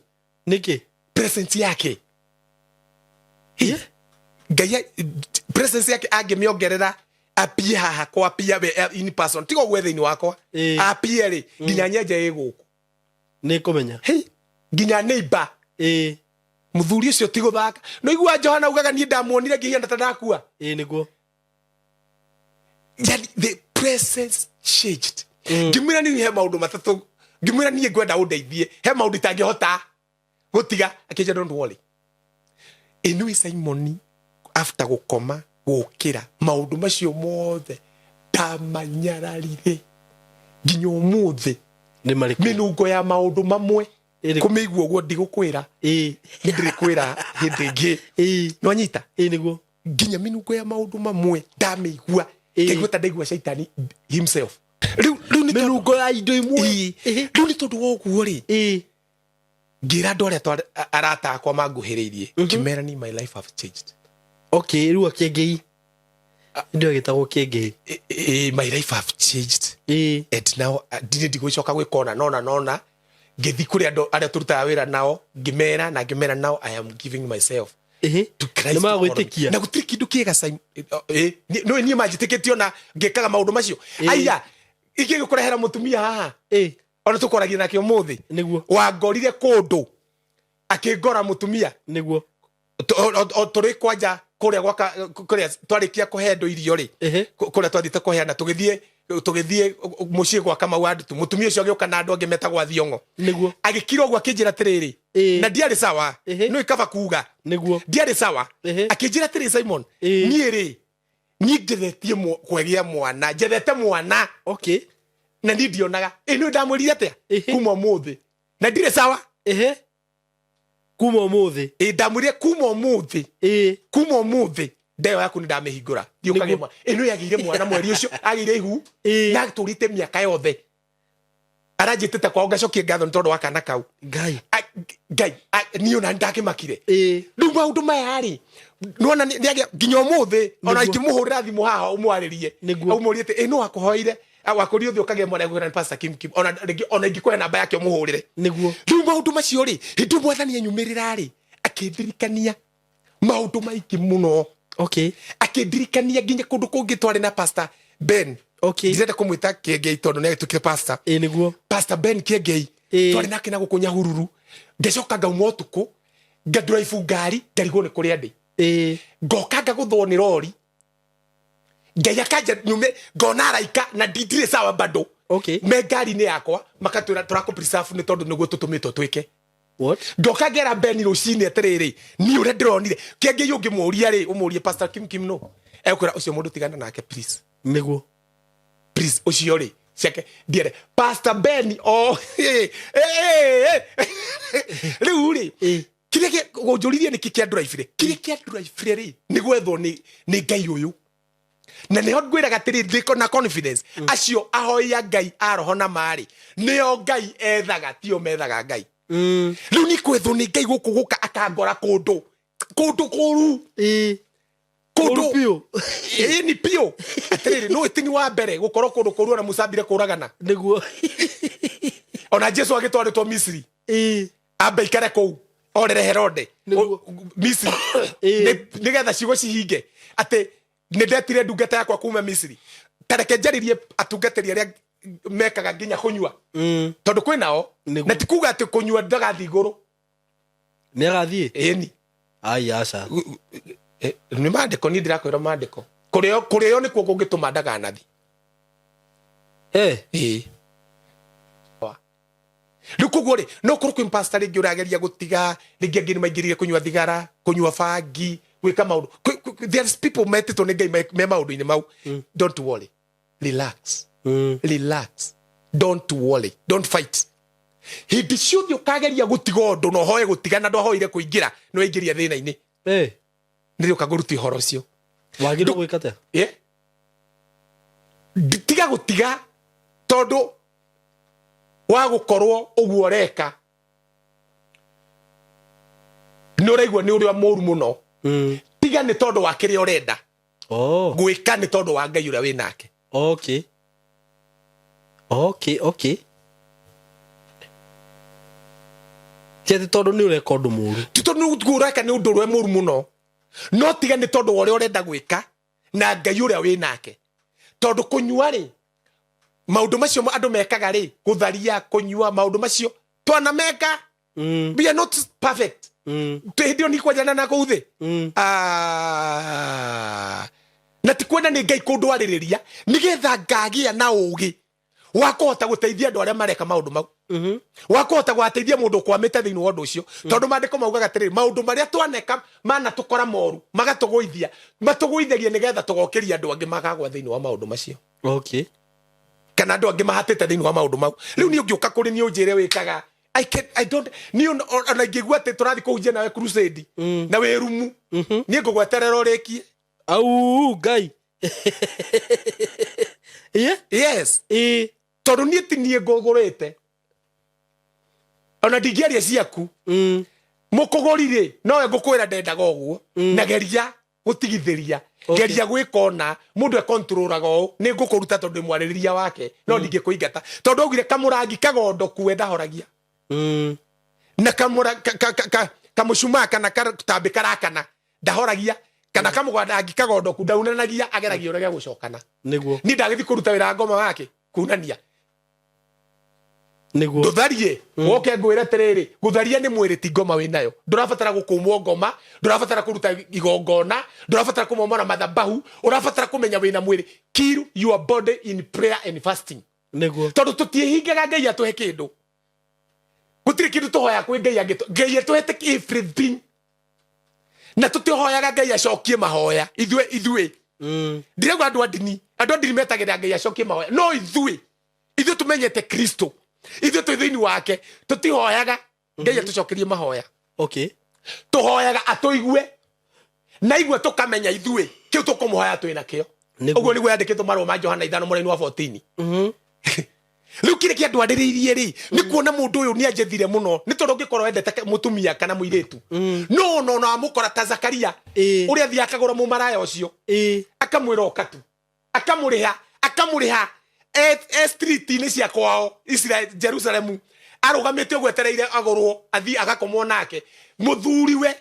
[SPEAKER 2] Nĩkĩ?
[SPEAKER 1] Presence yake. Ngai presence yake angĩmĩongerera apie haha kwa apia we in person, tiga ũguo thĩinĩ wakwa, apie rĩ, nginya nyenje ĩ gũkũ.
[SPEAKER 2] Nĩ kũmenya.
[SPEAKER 1] Hey, nginya neighbor. Mũthuri ũcio ti gũthaka. No igua Johana ugaga, "Niĩ ndamuonire ngĩhiana ta ndakua."
[SPEAKER 2] Nĩguo.
[SPEAKER 1] Yani the presence changed. Ngĩmwĩra niĩ he maũndũ matatũ, ngĩmwĩra niĩ ngwenda ũndeithie, he maũndũ itangĩhota gũtiga. Akĩnjĩra, "Don't worry." Ĩnui Simon, after gũkoma gũkĩra maũndũ macio mothe ndamanyararire nginya ũmũthĩ.
[SPEAKER 2] Nĩ marĩkũ?
[SPEAKER 1] Mĩnungo ya maũndũ mamwe.
[SPEAKER 2] Ĩrĩkũ?
[SPEAKER 1] Kũmĩigua ũguo ndigũkwĩra. Nĩ ndĩrĩkwĩra hĩndĩ ĩngĩ. Nĩwanyita?
[SPEAKER 2] Nĩguo.
[SPEAKER 1] Nginya mĩnungo ya maũndũ mamwe ndamĩigua, ngaigua ta ndaigua caitani himself. Rĩu nĩ tondũ
[SPEAKER 2] Mĩnungo ya indo imwe.
[SPEAKER 1] Rĩu nĩ tondũ wa ũguo rĩ, ngĩra andũ arĩa arata akwa manguhĩrĩirie, ngĩmera ni my life have changed.
[SPEAKER 2] Okay, rĩu akĩngĩi indo ĩgĩtagwo kĩngĩi.
[SPEAKER 1] My life have changed and now ndirĩ ndigũcoka gwĩka ona nona nona. Ngĩthi kũrĩ andũ arĩa tũrutaga wĩra nao, ngĩmera na ngĩmera, "Now I am giving myself to Christ."
[SPEAKER 2] Nĩ magwĩtĩkia?
[SPEAKER 1] Na gũtirĩ kĩndũ kĩega. No niĩ manjĩtĩkĩtie ona ngĩkaga maũndũ macio. Aya ingĩgĩkũrehera mũtumia haha, ona tũkoragia nake ũmũthĩ, wangorire kũndũ akĩngora mũtumia. Tũrĩ kwanja kũrĩa gwaka kũrĩa twarĩkia kũhe andũ irio rĩ, kũrĩa twathiĩte kũheana, tũgĩthiĩ Tũgĩthiĩ mũciĩ gwa Kamau wa Ndutu. Mũtumia ũcio agĩũka na andũ angĩ metagwo Athiong'o. Agĩkira ũguo akĩnjĩra atĩrĩrĩ, na ndiarĩ sawa. Nĩ kaba kuga. Ndiarĩ sawa. Akĩnjĩra atĩrĩ, Simon, niĩ rĩ, niĩ njethetie kwegĩa mwana, njethete mwana. Na niĩ ndionaga. Ĩ nĩ ndamwĩrire atĩa? Kuma ũmũthĩ. Na ndirĩ sawa.
[SPEAKER 2] Kuma ũmũthĩ.
[SPEAKER 1] Ĩ ndamwĩrire kuma ũmũthĩ. Kuma ũmũthĩ ndeo yaku nĩ ndamĩhingũra. Thiĩ ũkagĩe mwana. Ĩ nĩ yagĩire mwana mweri ũcio, agĩire ihu. Na atũrĩte mĩaka yothe. Aranjĩtĩte kwao ngacokie ngatho nĩ tondũ wa kana kau.
[SPEAKER 2] Ngai.
[SPEAKER 1] Ngai, niĩ ona ndakĩmakire. Rĩu maũndũ maya rĩ, nĩwona nĩagĩa nginya ũmũthĩ, ona ingĩmũhũrĩra thimũ haha ũmwarĩrie. Ũmũrie atĩ, ĩ nũ wakũhoire? Wakũria ũthiĩ ũkagĩe mwana egũkwĩra nĩ Pastor Kim Kim. Ona rĩngĩ, ona ingĩkũhe namba yake ũmũhũrĩre. Rĩu maũndũ macio rĩ, hĩndĩ ĩyo Mwathani anyumĩrĩra rĩ, akĩndirikania maũndũ maingĩ mũno. Akĩndirikania nginya kũndũ kũngĩ twarĩ na Pastor Ben. Ndirenda kũmwĩta Kĩengei tondũ nĩ agĩtuĩkire pastor. Pastor Ben Kĩengei. Twarĩ nake na gũkũ Nyahururu. Ngĩcoka ngauma ũtukũ, ngadrive ngari, ngarigwo nĩ kũrĩa ndĩ. Ngoka ngagũthwo nĩ rori. Ngai akanja nyume, ngona araika na ndirĩ sawa bado. Me ngari-inĩ yakwa, makatwĩra tũrakũ preserve nĩ tondũ nĩguo tũtũmĩtwo twĩke.
[SPEAKER 2] What?
[SPEAKER 1] Ndoka ngera Ben rũcinĩ atĩrĩrĩ, niĩ ũrĩa ndĩronire, Kĩengei ũngĩmũria rĩ, ũmũrie Pastor Kim Kim no. Egũkwĩra ũcio mũndũ tigana nake please. Please, ũcio rĩ, ciake ndiende. Pastor Ben, oh, Rĩu rĩ, kĩrĩa gũnjũririe nĩkĩ kĩa ndũraibire? Kĩrĩa kĩa ndũraibire rĩ, nĩ gwethwo nĩ Ngai ũyũ. Na nĩho ngwĩraga atĩrĩ, ndĩ na confidence. Acio ahoi a Ngai a roho na marĩ, nĩo Ngai ethaga, tio methaga Ngai. Rĩu nĩ kwethwo nĩ Ngai gũkũ gũka akangora kũndũ, kũndũ kũru. Kũndũ
[SPEAKER 2] Kũru biũ.
[SPEAKER 1] Ĩĩ, ni biũ. Atĩrĩrĩ, nũ ĩtini wa mbere gũkorwo kũndũ kũru ona Musa ambire kũragana. Ona Jesu agĩtwarĩtwo Misiri. Ambe ikare kũu orere Herode. Misiri. Nĩgetha ciugo cihinge atĩ nĩ ndetire ndungata yakwa kuma Misiri. Ta reke njarĩrie atungatĩri arĩa mekaga nginya kũnyua. Tondũ kwĩ nao. Na ti kuga atĩ kũnyua ndagathiĩ igũrũ.
[SPEAKER 2] Nĩ agathiĩ?
[SPEAKER 1] Ĩni.
[SPEAKER 2] Ai, aca.
[SPEAKER 1] Nĩ maandĩko, niĩ ndĩrakwĩra maandĩko. Kũrĩo, kũrĩo nĩkuo kũngĩtũma ndaganathi. Ĩĩ. Rĩu koguo rĩ, no korwo kwĩ pastor rĩngĩ ũrageria gũtiga, rĩngĩ angĩ nĩ maingĩrire kũnyua thigara, kũnyua bangi, gwĩka maũndũ. There's people metĩtwo nĩ Ngai me maũndũ-inĩ mau. Don't worry. Relax. Relax. Don't worry. Don't fight. Hĩndĩ ciothe ũkageria gũtiga ũndũ na ũhoe gũtiga na ndwahoire kũingĩra, nĩ waingĩria thĩna-inĩ. Nĩ ũka ngũruti ũhoro ũcio.
[SPEAKER 2] Wagĩrĩirwo gwĩka atĩa?
[SPEAKER 1] Tiga gũtiga tondũ wa gũkorwo ũguo ũreka nĩ ũraigua nĩ ũrĩa mũru mũno. Tiga nĩ tondũ wa kĩrĩa ũrenda. Gwĩka nĩ tondũ wa Ngai ũrĩa wĩ nake.
[SPEAKER 2] Okay. Ti atĩ tondũ nĩ ũreka ũndũ mũru.
[SPEAKER 1] Ti tondũ nĩ ũreka nĩ ũndũ ũrĩa mũru mũno. No tiga nĩ tondũ wa ũrĩa ũrenda gwĩka na Ngai ũrĩa wĩ nake. Tondũ kũnyua rĩ, maũndũ macio andũ mekaga rĩ, gũtharia, kũnyua, maũndũ macio twanameka. We are not perfect. Hĩndĩ ĩyo nikwanjana na kũu thĩ. Na ti kwenda nĩ Ngai kũndwarĩrĩria nĩgetha ngagĩa na ũũgĩ wa kũhota gũteithia andũ arĩa mareka maũndũ mau. Wa kũhota gwateithia mũndũ ũkwamĩte thĩinĩ wa ũndũ ũcio. Tondũ maandĩko maugaga atĩrĩrĩ, maũndũ marĩa twaneka manatũkora moru, magatũgũithia, matũgũithagia nĩgetha tũgokĩria andũ angĩ makagwa thĩinĩ wa maũndũ macio. Kana andũ angĩ mahatĩte thĩinĩ wa maũndũ mau. Rĩu niĩ ũngĩũka kũrĩ niĩ ũnjĩre wĩkaga, I can, I don't, niĩ ona ingĩigua atĩ tũrathiĩ kũhunjia nawe crusade, na wĩ rumu, niĩ ngũgweterera ũrĩkie.
[SPEAKER 2] Au, Ngai. Iye?
[SPEAKER 1] Yes. Tondũ niĩ ti niĩ ngũgũrĩte. Ona ndingĩaria ciaku. Mũkũgũri rĩ, nowe ngũkwĩra ndendaga ũguo. Na geria gũtigithĩria. Geria gwĩka ona, mũndũ ekontrolaga ũũ, nĩ ngũkũruta tondũ ndĩ mwarĩrĩria wake, no ndingĩkũingata. Tondũ augire kamũrangi kagondoku we ndahoragia. Na kamũcumaa kana katambĩ karakana ndahoragia, kana kamũrangi kagondoku ndaunanagia, ageragia ũrĩa gũcokana. Niĩ ndagĩthiĩ kũruta wĩra wa ngoma wake, kunania.
[SPEAKER 2] Nĩguo.
[SPEAKER 1] Ndũtharie woke ngwĩre atĩrĩrĩ, gũtharia nĩ mwĩrĩ, ti ngoma wĩ nayo. Ndũrabatara gũkũmwo ngoma, ndũrabatara kũruta igongona, ndũrabatara kũmomora mathabahu, ũrabatara kũmenya wĩna mwĩrĩ. Kill your body in prayer and fasting.
[SPEAKER 2] Nĩguo.
[SPEAKER 1] Tondũ tũtiĩhingaga Ngai atũhe kĩndũ, gũtirĩ kĩndũ tũhoya kwĩ Ngai angĩ. Ngai atũhete everything na tũtihoyaga Ngai acokie mahoya ithuĩ. Ndirauga andũ a ndini, andũ a ndini metagĩrĩra Ngai acokie mahoya, no ithuĩ tũmenyete Kristo, ithuĩ twĩ thĩinĩ wake, tũtihoyaga Ngai atũcokerie mahoya. Tũhoyaga atũigue, na igua tũkamenya ithuĩ kĩu tũkũmũhoya twĩ nakĩo. Ũguo nĩguo yandĩkĩtwo marũa ma Johana 5 mũraini wa 14. Rĩu kĩrĩa kĩandwarĩrĩirie rĩ, nĩ kuona mũndũ ũyũ nĩ anjethire mũno, nĩ tondũ ũngĩkorwo wendete mũtumia kana mũirĩtu, no no no amũkora ta Zakaria, ũrĩa athiĩ akagũra mũmaraya ũcio, akamwĩra ũka tu, akamũrĩha e street-inĩ cia kwao Israel, Jerusalemu, arũgamĩte ũguo etereire agũrwo athiĩ agakomwo nake. Mũthuriwe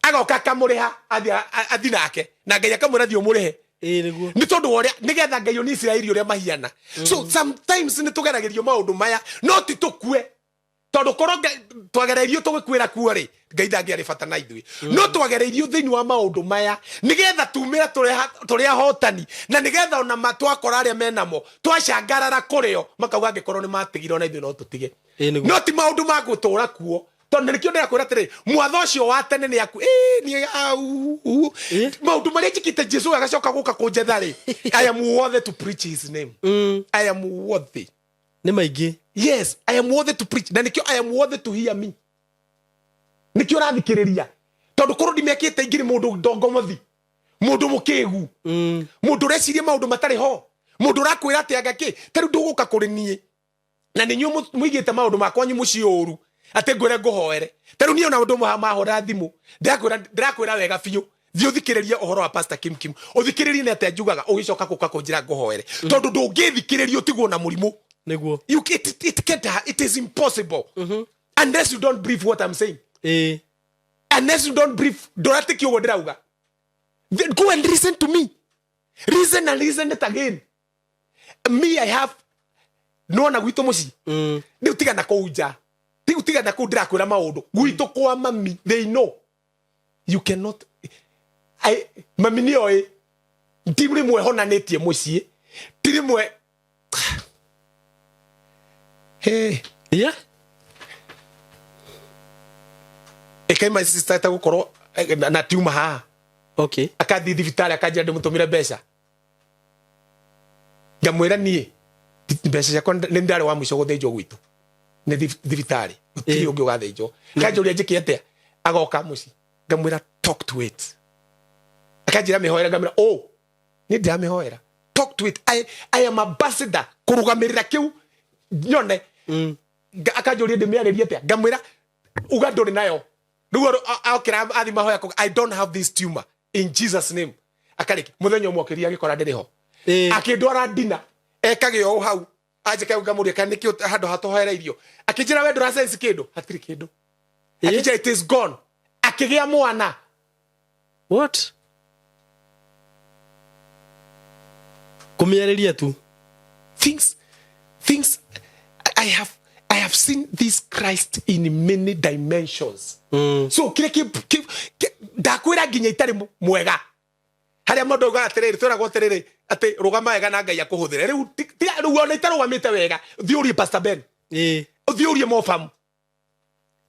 [SPEAKER 1] agoka akamũrĩha athiĩ nake, na Ngai akamwĩra thiĩ ũmũrĩhe.
[SPEAKER 2] Ĩĩ, nĩguo.
[SPEAKER 1] Nĩ tondũ wa ũrĩa nĩgetha Ngai onie Isiraeli ũrĩa mahiana. So sometimes nĩ tũgeragĩrio maũndũ maya, no ti tũkue, tondũ korwo twagereirio tũgĩkuĩra kuo rĩ, Ngai ndangĩarĩ bata na ithuĩ. No twagereirio thĩinĩ wa maũndũ maya nĩgetha tumĩre tũrĩ ahotani, na nĩgetha ona twakora arĩa menamo twacangarara kũrĩo makauga angĩkorwo nĩ matigire ona ithuĩ no tũtige.
[SPEAKER 2] Ĩĩ, nĩguo.
[SPEAKER 1] No ti maũndũ ma gũtũra kuo, tondũ nĩkĩo ndĩrakwĩra atĩrĩ, mwatho ũcio wa tene nĩ aku ĩĩ niĩ au maũndũ marĩa njĩkĩte Jesu agacoka gũka kũnjetha rĩ, I am worthy to preach his name. I am worthy.
[SPEAKER 2] Nĩ maingĩ.
[SPEAKER 1] Yes, I am worthy to preach, na nĩkĩo I am worthy to hear me. Nĩkĩo ũrathikĩrĩria, tondũ korwo ndimekĩte ingĩrĩ mũndũ ndongomothi, mũndũ mũkĩgu, mũndũ ũreciria maũndũ matarĩ ho, mũndũ ũrakwĩra atĩ anga kĩ ta rĩu ndũgũka kũrĩ niĩ na nĩ inyuĩ mũigĩte maũndũ makwanyu mũciĩ ũru atĩ ngwĩre ngũhoere. Ta rĩu niĩ ona ũndũ ũmwe mahũra thimũ, ndĩrakwĩra wega biũ, thiĩ ũthikĩrĩrie ũhoro wa Pastor Kim Kim, ũthikĩrĩrie nĩ atĩa njugaga, ũgĩcoka gũka kũnjĩra ngũhoere, tondũ ndũngĩthikĩrĩria ũtigwo na mũrimũ.
[SPEAKER 2] Nĩguo.
[SPEAKER 1] You, it, it can't, it is impossible unless you don't believe what I'm saying. Unless you don't believe, ndũratĩkia ũguo ndĩrauga. Then go and listen to me, listen and listen it again. Me, I have nona gwitũ mũciĩ. Rĩu tiga na kũu nja, rĩu tiga na kũu, ndĩrakwĩra maũndũ gwitũ kwa mami. They know you cannot I, mami nĩoĩ ti rĩmwe honanĩtie mũciĩ, ti rĩmwe. Hey. Ĩkai my sister etagũkorwo na tiuma haha. Akathiĩ thibitarĩ, akanjĩra ndĩmũtũmĩre mbeca, ngamwĩra niĩ mbeca ciakwa nĩ ndarĩ wa mũico gũthĩnjwo gwitũ nĩ thibitarĩ, gũtirĩ ũngĩ ũgathĩnjwo. Akanjũria njĩke atĩa, agoka mũciĩ, ngamwĩra talk to it. Akanjĩra mĩhoera, ngamwĩra oh nĩ ndĩramĩhoera, talk to it. I am ambassador kũrũgamĩrĩra kĩu nyone. Akanjũria ndĩmĩarĩrie atĩa, ngamwĩra uga ndũrĩ nayo. Rĩu okĩra athi mahoya kuga I don't have this tumor in Jesus name, akarĩki. Mũthenya ũmwe okĩria agĩkora ndĩrĩ ho. Akĩndwara ndina ekage ũũ hau anjĩka, ngamũria kana nĩkĩo handũ hatũhoera irio, akĩnjĩra we ndũra sense kĩndũ, hatirĩ kĩndũ. Akĩnjĩra it is gone, akĩgĩa mwana.
[SPEAKER 2] What? Kũmĩarĩria tu.
[SPEAKER 1] Things I have seen this Christ in many dimensions. So kĩrĩa ndakwĩra nginya itarĩ mwega harĩa mũndũ augaga atĩrĩrĩ, twĩragwo atĩrĩrĩ atĩ rũgama wega na Ngai akũhũthĩre. Rĩu rĩu ona itarũgamĩte wega, thiĩ ũrie Pastor Ben, thiĩ ũrie Mofamu.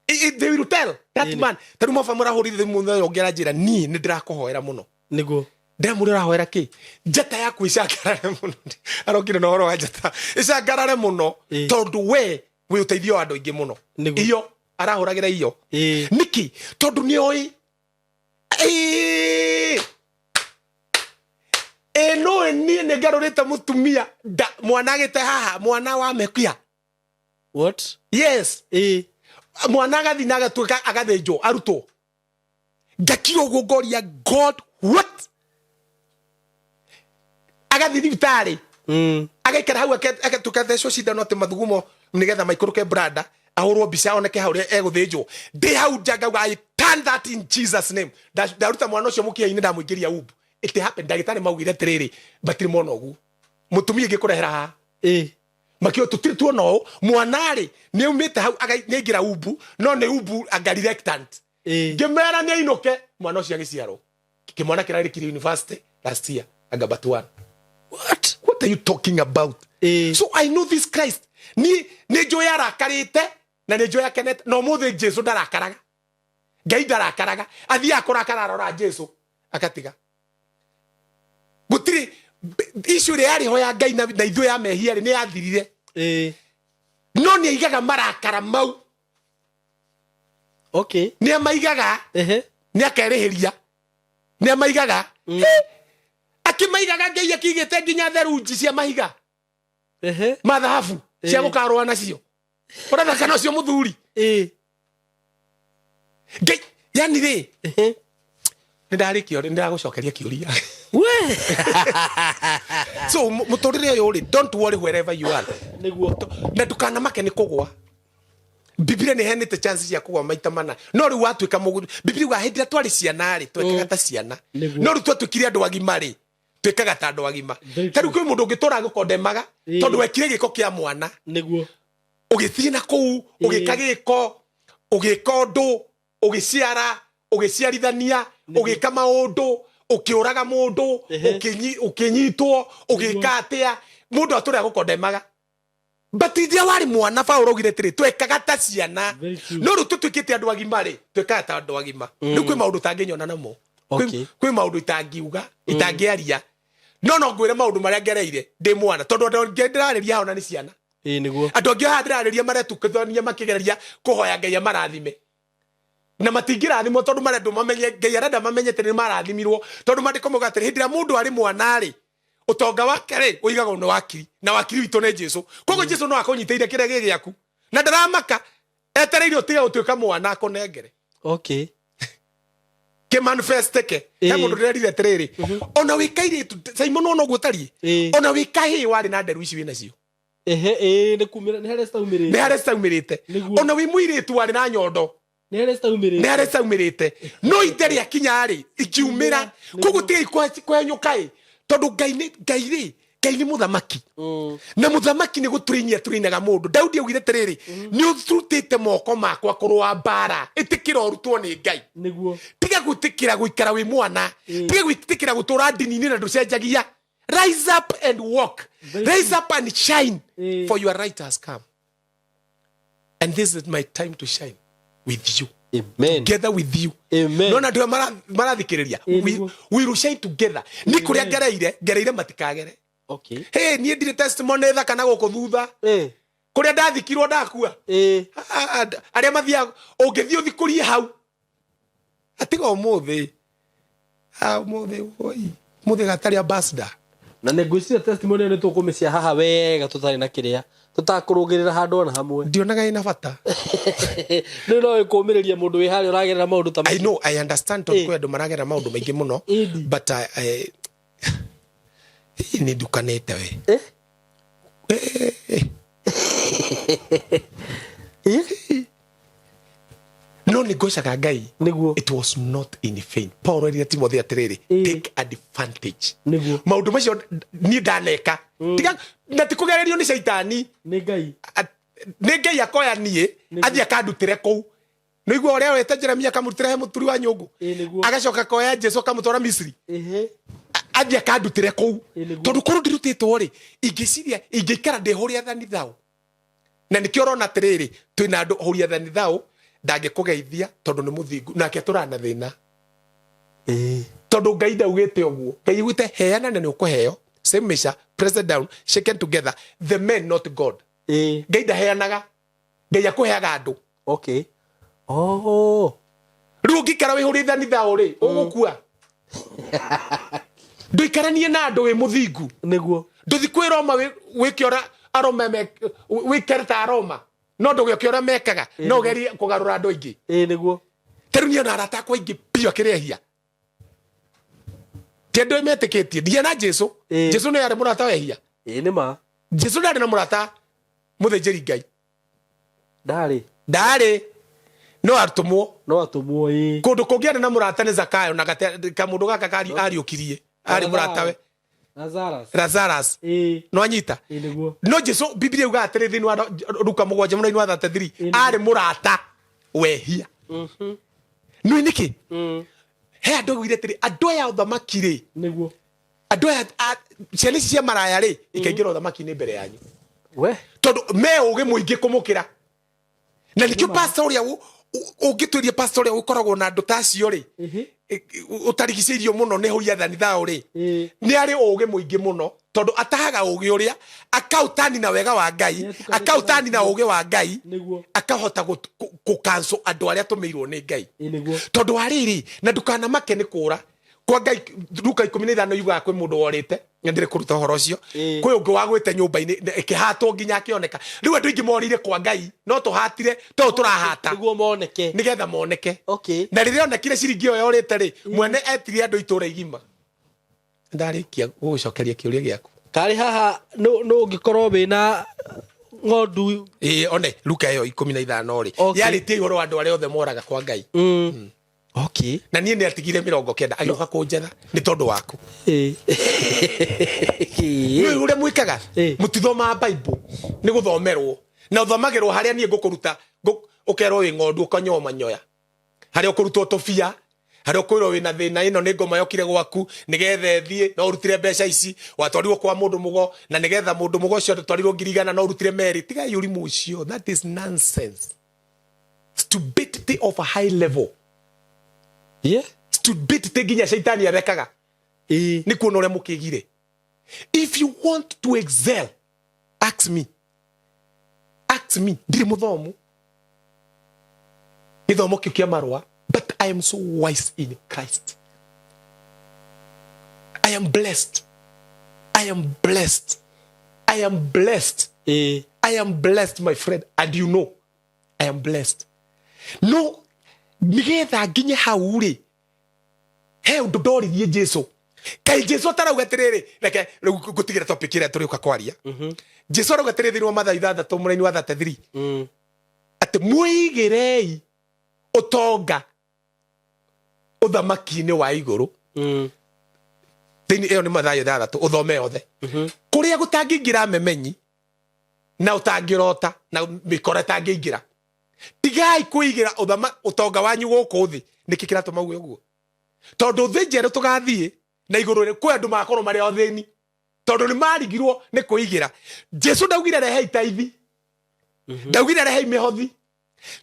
[SPEAKER 1] They will tell that man. Ta rĩu Mofamu arahũrire thimũ mũthenya ũngĩ, aranjĩra niĩ nĩ ndĩrakũhoera mũno. Ndĩramũria ũrahoera kĩ, njata yaku ĩcangarare mũno. Arokire na ũhoro wa njata ĩcangarare mũno, tondũ we wĩ ũteithio wa andũ aingĩ mũno. Iyo arahũragĩra iyo. Nĩkĩ? Tondũ nĩ oĩ ĩ nũĩ niĩ nĩ ngarũrĩte mũtumia nda mwana agĩte haha, mwana wa mekia.
[SPEAKER 2] What?
[SPEAKER 1] Yes. Mwana agathiĩ na agatuĩka agathĩnjwo arutwo, ngakira ũguo ngoria God what. Agathiĩ thibitarĩ, agaikara hau, agatuĩka thecwo cindano atĩ mathugumo nĩgetha maikũrũke branda, ahũrwo mbica oneke hau ũrĩa egũthĩnjwo. Ndĩ hau nja ngauga I turn that in Jesus name. Ndaruta mwana ũcio mũkiha-inĩ, ndamũingĩria womb. It happened. Ndagĩtarĩ maugire atĩrĩrĩ, matirĩ mona ũguo mũtumia ingĩkũrehera haha. Makio tutiri tuona ũũ mwana-rĩ nĩ aumĩte hau nĩ aingĩra umbu no nĩ umbu anga reluctant. Ngĩmera nĩ ainũke mwana ũcio agĩciarwo. Kĩmwana kĩrarĩkirie university last year anga but one.
[SPEAKER 2] What?
[SPEAKER 1] What are you talking about? So I know this Christ. Ni nĩ njũĩ arakarĩte na nĩ njũĩ akenete na ũmũthĩ Jesu ndarakaraga. Ngai ndarakaraga. Athiaga kũrakara arora Jesu akatiga. Gũtirĩ issue ĩrĩa yarĩ ho ya Ngai na ithuĩ ya mehia rĩ nĩ yathirire. No nĩ aigaga marakara mau. Nĩ amaigaga. Nĩ akerĩhĩria. Nĩ amaigaga. Akĩmaigaga Ngai akĩigĩte nginya therunji cia mahiga. Ma thahabu cia gũkarũa nacio. Ũrathaka nacio mũthuri. Ngai yani rĩ nĩ ndarĩkia nĩ ndagũcokeria kĩũria.
[SPEAKER 2] We.
[SPEAKER 1] So mũtũrĩre ũyũ rĩ, don't worry wherever you are.
[SPEAKER 2] Nĩguo.
[SPEAKER 1] Na ndũkanamake nĩ kũgwa. Biblia nĩ heanĩte chance cia kũgwa maita mana. No rĩu watuĩka mũgũrũ. Biblia yugaga hĩndĩ ĩrĩa twarĩ ciana rĩ, twekaga ta ciana.
[SPEAKER 2] Nĩguo.
[SPEAKER 1] No rĩu twatuĩkire andũ agima rĩ, twĩkaga ta andũ agima.
[SPEAKER 2] Very
[SPEAKER 1] Ta rĩu kwĩ mũndũ ũngĩtũra agũkondemaga, tondũ wekire gĩko kĩa mwana.
[SPEAKER 2] Nĩguo.
[SPEAKER 1] Ũgĩthiĩ na kũu, ũgĩka gĩko, ũgĩka ũndũ, ũgĩciara, ũgĩciarithania, ũgĩka maũndũ, ũkĩũraga mũndũ, ũkĩnyitwo, ũgĩka atĩa, mũndũ atũre agũkondemaga. But rĩrĩa warĩ mwana Paũlũ augire atĩrĩ, twekaga ta ciana.
[SPEAKER 2] Very true.
[SPEAKER 1] No rĩu tũtuĩkĩte andũ agima rĩ, twekaga ta andũ agima. Rĩu kwĩ maũndũ ũtangĩnyona namo. Kwĩ maũndũ itangiuga, itangĩaria. No no ngwĩre maũndũ marĩa ngereire ndĩ mwana, tondũ andũ angĩ ndĩrarĩria hau na nĩ ciana.
[SPEAKER 2] Nĩguo.
[SPEAKER 1] Andũ angĩ haha ndĩrarĩria maretukithania makĩgeria kũhoya Ngai amarathime. Na matingĩrathimwo tondũ marendwo mamenye, Ngai arenda mamenye atĩ nĩ marathimirwo, tondũ maandĩko mauga atĩrĩ, hĩndĩ ĩrĩa mũndũ arĩ mwana rĩ, ũtonga wake rĩ, ũigagwo nĩ wakiri, na wakiri witũ nĩ Jesu. Koguo Jesu no akũnyitĩire kĩrĩa gĩ gĩaku. Na ndaramaka, etereire ũtige gũtuĩka mwana akũnengere. Kĩmanifesteke. He mũndũ ndĩrerire atĩrĩrĩ, ona wĩ kairĩtu, Simon wona ũguo ũtariĩ? Ona wĩ kahĩĩ warĩ na nderu ici wĩ nacio.
[SPEAKER 2] Nĩ kumĩra, nĩ harĩa citaumĩrĩte.
[SPEAKER 1] Nĩ harĩa citaumĩrĩte.
[SPEAKER 2] Nĩguo.
[SPEAKER 1] Ona wĩ mũirĩtu warĩ na nyondo.
[SPEAKER 2] Nĩ harĩa citaumĩrĩte.
[SPEAKER 1] Nĩ harĩa citaumĩrĩte. No ite rĩakinya rĩ, ikiumĩra.
[SPEAKER 2] Nĩguo.
[SPEAKER 1] Koguo tigai kũhenyũka ĩ. Tondũ Ngai nĩ, Ngai rĩ, Ngai nĩ mũthamaki. Na mũthamaki nĩ gũtũrĩinia tũrĩinaga mũndũ. Daudi augire atĩrĩrĩ, nĩ ũrutĩte moko makwa kũrũa mbara. Ĩtĩkĩra ũrutwo nĩ Ngai.
[SPEAKER 2] Nĩguo.
[SPEAKER 1] Tiga gwĩtĩkĩra gũikara wĩ mwana. Tiga gwĩtĩkĩra gũtũra ndini-inĩ na ndũcenjagia. Rise up and walk.
[SPEAKER 2] Very
[SPEAKER 1] Rise
[SPEAKER 2] true.
[SPEAKER 1] up and shine. For your right has come. And this is my time to shine with you.
[SPEAKER 2] Amen.
[SPEAKER 1] Together with you.
[SPEAKER 2] Amen.
[SPEAKER 1] No na ndio marathikiriria.
[SPEAKER 2] Nĩguo.
[SPEAKER 1] We will shine together. Ni kuria ngereire, ngereire matikagere. Hey, niĩ ndirĩ testimony thaka na gũkũ thutha. Kũrĩa ndathikirwo ndakua. Arĩa mathiaga, ũngĩthiĩ ũthikũrie hau. Atiga ũmũthĩ. Ũmũthĩ, oi. Ũmũthĩ gatarĩ ambassador.
[SPEAKER 2] Na nĩ ngwĩciria testimony ĩyo nĩ tũkũmĩcia haha wega tũtarĩ na kĩrĩa, tũtakũrũgĩrĩra handũ ona hamwe.
[SPEAKER 1] Ndionaga ĩna bata.
[SPEAKER 2] Rĩu no ĩkũmĩrĩria mũndũ wĩ harĩa ũragerera maũndũ ta
[SPEAKER 1] I
[SPEAKER 2] macio.
[SPEAKER 1] know, I understand tondũ kwĩ andũ maragerera maũndũ maingĩ mũno. But nĩ ndukanĩte we. No nĩ ngwecaga Ngai.
[SPEAKER 2] Nĩguo.
[SPEAKER 1] It was not in vain. Paul erire Timothy atĩrĩrĩ, take advantage.
[SPEAKER 2] Nĩguo.
[SPEAKER 1] Maũndũ macio niĩ ndaneka. Tiga, na ti kũgererio nĩ Shaitani.
[SPEAKER 2] Nĩ Ngai.
[SPEAKER 1] Nĩ Ngai akoya niĩ, athiĩ akandutĩre kũu. Nĩ igua ũrĩa wete Jeremia akamũrutĩra he mũturi wa nyũngũ.
[SPEAKER 2] Nĩguo.
[SPEAKER 1] Agacoka akoya Jesu akamũtwara Misiri. Athiĩ akandutĩre kũu.
[SPEAKER 2] Nĩguo.
[SPEAKER 1] Tondũ korwo ndirutĩtwo rĩ, ingĩciria, ingĩikara ndĩhũre athani thaũ. Na nĩkĩo ũrona atĩrĩrĩ, twĩna andũ hũri athani thaũ, ndangĩkũgeithia tondũ nĩ mũthingu, nake atũraga na thĩna. Tondũ Ngai ndaugĩte ũguo. Ngai augĩte heana na nĩ ũkũheo. Same measure, press it down, shaken together, the men not God. Ngai ndaheanaga. Ngai akũheaga andũ. Rĩu ũngĩikara wĩhũrĩte thaũ rĩ, ũgũkua. Ndũikaranie na andũ wĩ mũthingu.
[SPEAKER 2] Nĩguo.
[SPEAKER 1] Ndũthi kwĩ Roma wĩke ũrĩa Aroma wĩke ta Aroma. No ndũgĩũke ũrĩa mekaga, no ũgerie kũgarũra andũ aingĩ.
[SPEAKER 2] Nĩguo.
[SPEAKER 1] Ta rĩu niĩ ona arata akwa aingĩ biũ akĩrehia. Ti andũ metĩkĩtie. Nginya na Jesu. Jesu nĩ arĩ mũrata wehia.
[SPEAKER 2] Nĩ ma.
[SPEAKER 1] Jesu ndarĩ na mũrata mũthĩnjĩri Ngai.
[SPEAKER 2] Ndarĩ.
[SPEAKER 1] Ndarĩ. No atũmwo.
[SPEAKER 2] No atũmwo, ĩĩ.
[SPEAKER 1] Kũndũ kũngĩ arĩ na mũrata nĩ Zakayo na kamũndũ gaka ariũkirie. Arĩ mũratawe.
[SPEAKER 2] Lazarus.
[SPEAKER 1] Lazarus.
[SPEAKER 2] Ĩĩ.
[SPEAKER 1] Nwanyita?
[SPEAKER 2] Ĩĩ nĩguo.
[SPEAKER 1] No Jesu, Biblia yugaga atĩrĩ thĩinĩ wa Luka 7 mũraini wa 33, arĩ mũrata wehia. Nĩ nĩkĩ he andũ augire atĩrĩ, andũ aya ũthamaki rĩ,
[SPEAKER 2] Nĩguo.
[SPEAKER 1] Andũ aya ciana ici cia maraya rĩ, ikaingĩra ũthamaki-inĩ mbere yanyu,
[SPEAKER 2] We.
[SPEAKER 1] Tondũ me ũgĩ mũingĩ kũmũkĩra. Na nĩkĩo pastor ũrĩa ũngĩtuĩria, pastor ũrĩa ũkoragwo na andũ ta acio rĩ, ũtarigicĩirio mũno nĩ hũria thani thao rĩ, nĩ arĩ ũgĩ mũingĩ mũno, tondũ atahaga ũgĩ ũrĩa akaũtani na wega wa Ngai,
[SPEAKER 2] Nĩatukanĩte.
[SPEAKER 1] Akaũtani na ũgĩ wa Ngai,
[SPEAKER 2] Nĩguo.
[SPEAKER 1] Akahota gũkanco andũ arĩa tũmĩirwo nĩ Ngai.
[SPEAKER 2] Ĩĩ nĩguo.
[SPEAKER 1] Tondũ wa rĩrĩ, na ndũkanamake nĩ kũra kwa Ngai. Luka 15 yugaga kwĩ mũndũ worĩte, na ndĩrĩ kũruta ũhoro ũcio. Kwĩ ũngĩ wagwĩte nyũmba-inĩ na ĩkĩhatwo nginya akĩoneka. Rĩu andũ aingĩ morĩire kwa Ngai, no tũhatire to tũrahata.
[SPEAKER 2] Nĩguo moneke.
[SPEAKER 1] Nĩgetha moneke. Na rĩrĩa onekire ciringi ĩyo yorĩte rĩ, mwene etirie andũ itũra igima. Ndarĩkia gũgũcokeria kĩũria gĩaku.
[SPEAKER 2] Karĩ haha nũ ũngĩkorwo wĩna ng'ondu.
[SPEAKER 1] Ĩĩ, one Luka ĩyo 15 rĩ, yarĩtie ũhoro wa andũ arĩa othe moraga kwa Ngai. Na niĩ nĩ atigire 90 agĩũka kũnjetha nĩ tondũ waku. Nĩ ũrĩa mwĩkaga. Mũtithomaga Bible, nĩ gũthomerwo na ũthomagĩrwo harĩa niĩ ngũkũruta, ũkerwo wĩ ng'ondu, ũkanyua manyoya, harĩa ũkũrutwo tũbia, harĩa ũkwĩrwo wĩna thĩna, ĩno nĩ ngoma yokire gwaku nĩgetha ĩthiĩ, no ũrutire mbeca ici, watwarirwo kwa mũndũ mũgo, na nĩgetha mũndũ mũgo ũcio atwarirwo 100,000, no ũrutire merĩ. Tigai ũrimũ ũcio, that is nonsense, stupidity of a high level. Stupidity nginya caitani athekaga. Nĩ kuona ũrĩa mũkĩgire. If you want to excel, ask me, ask me. Ndirĩ mũthomu gĩthomo kĩu kĩa marũa, but I am so wise in Christ. I am blessed, I am blessed, I am blessed. I am blessed, my friend, and you know I am blessed. No nigetha nginye hau rĩ, he ũndũ ndoririe Jesu. Kaĩ Jesu atarauga atĩrĩrĩ, reke rĩu ngũtigĩra topic ĩrĩa tũrĩũka kwaria. Jesu arauga atĩrĩ thĩinĩ wa Mathayo 6 mũraini wa 33, atĩ mwĩigĩrei ũtonga ũthamaki-inĩ wa igũrũ. Thĩinĩ ĩyo nĩ Mathayo 6, ũthome yothe, kũrĩa gũtangĩingĩra memenyi na ũtangĩrota na mĩkora ĩtangĩingĩra. Tigai kwĩigĩra ũtonga wanyu gũkũ thĩ. Nĩkĩ kĩratũma uge ũguo? Tondũ thĩ njerũ tũgathiĩ na igũrũ rĩ, kwĩ andũ magakorwo marĩ othĩni tondũ nĩ marigirwo nĩ kwĩigĩra. Jesu ndaugire rehei taithi, ndaugire rehei mĩhothi,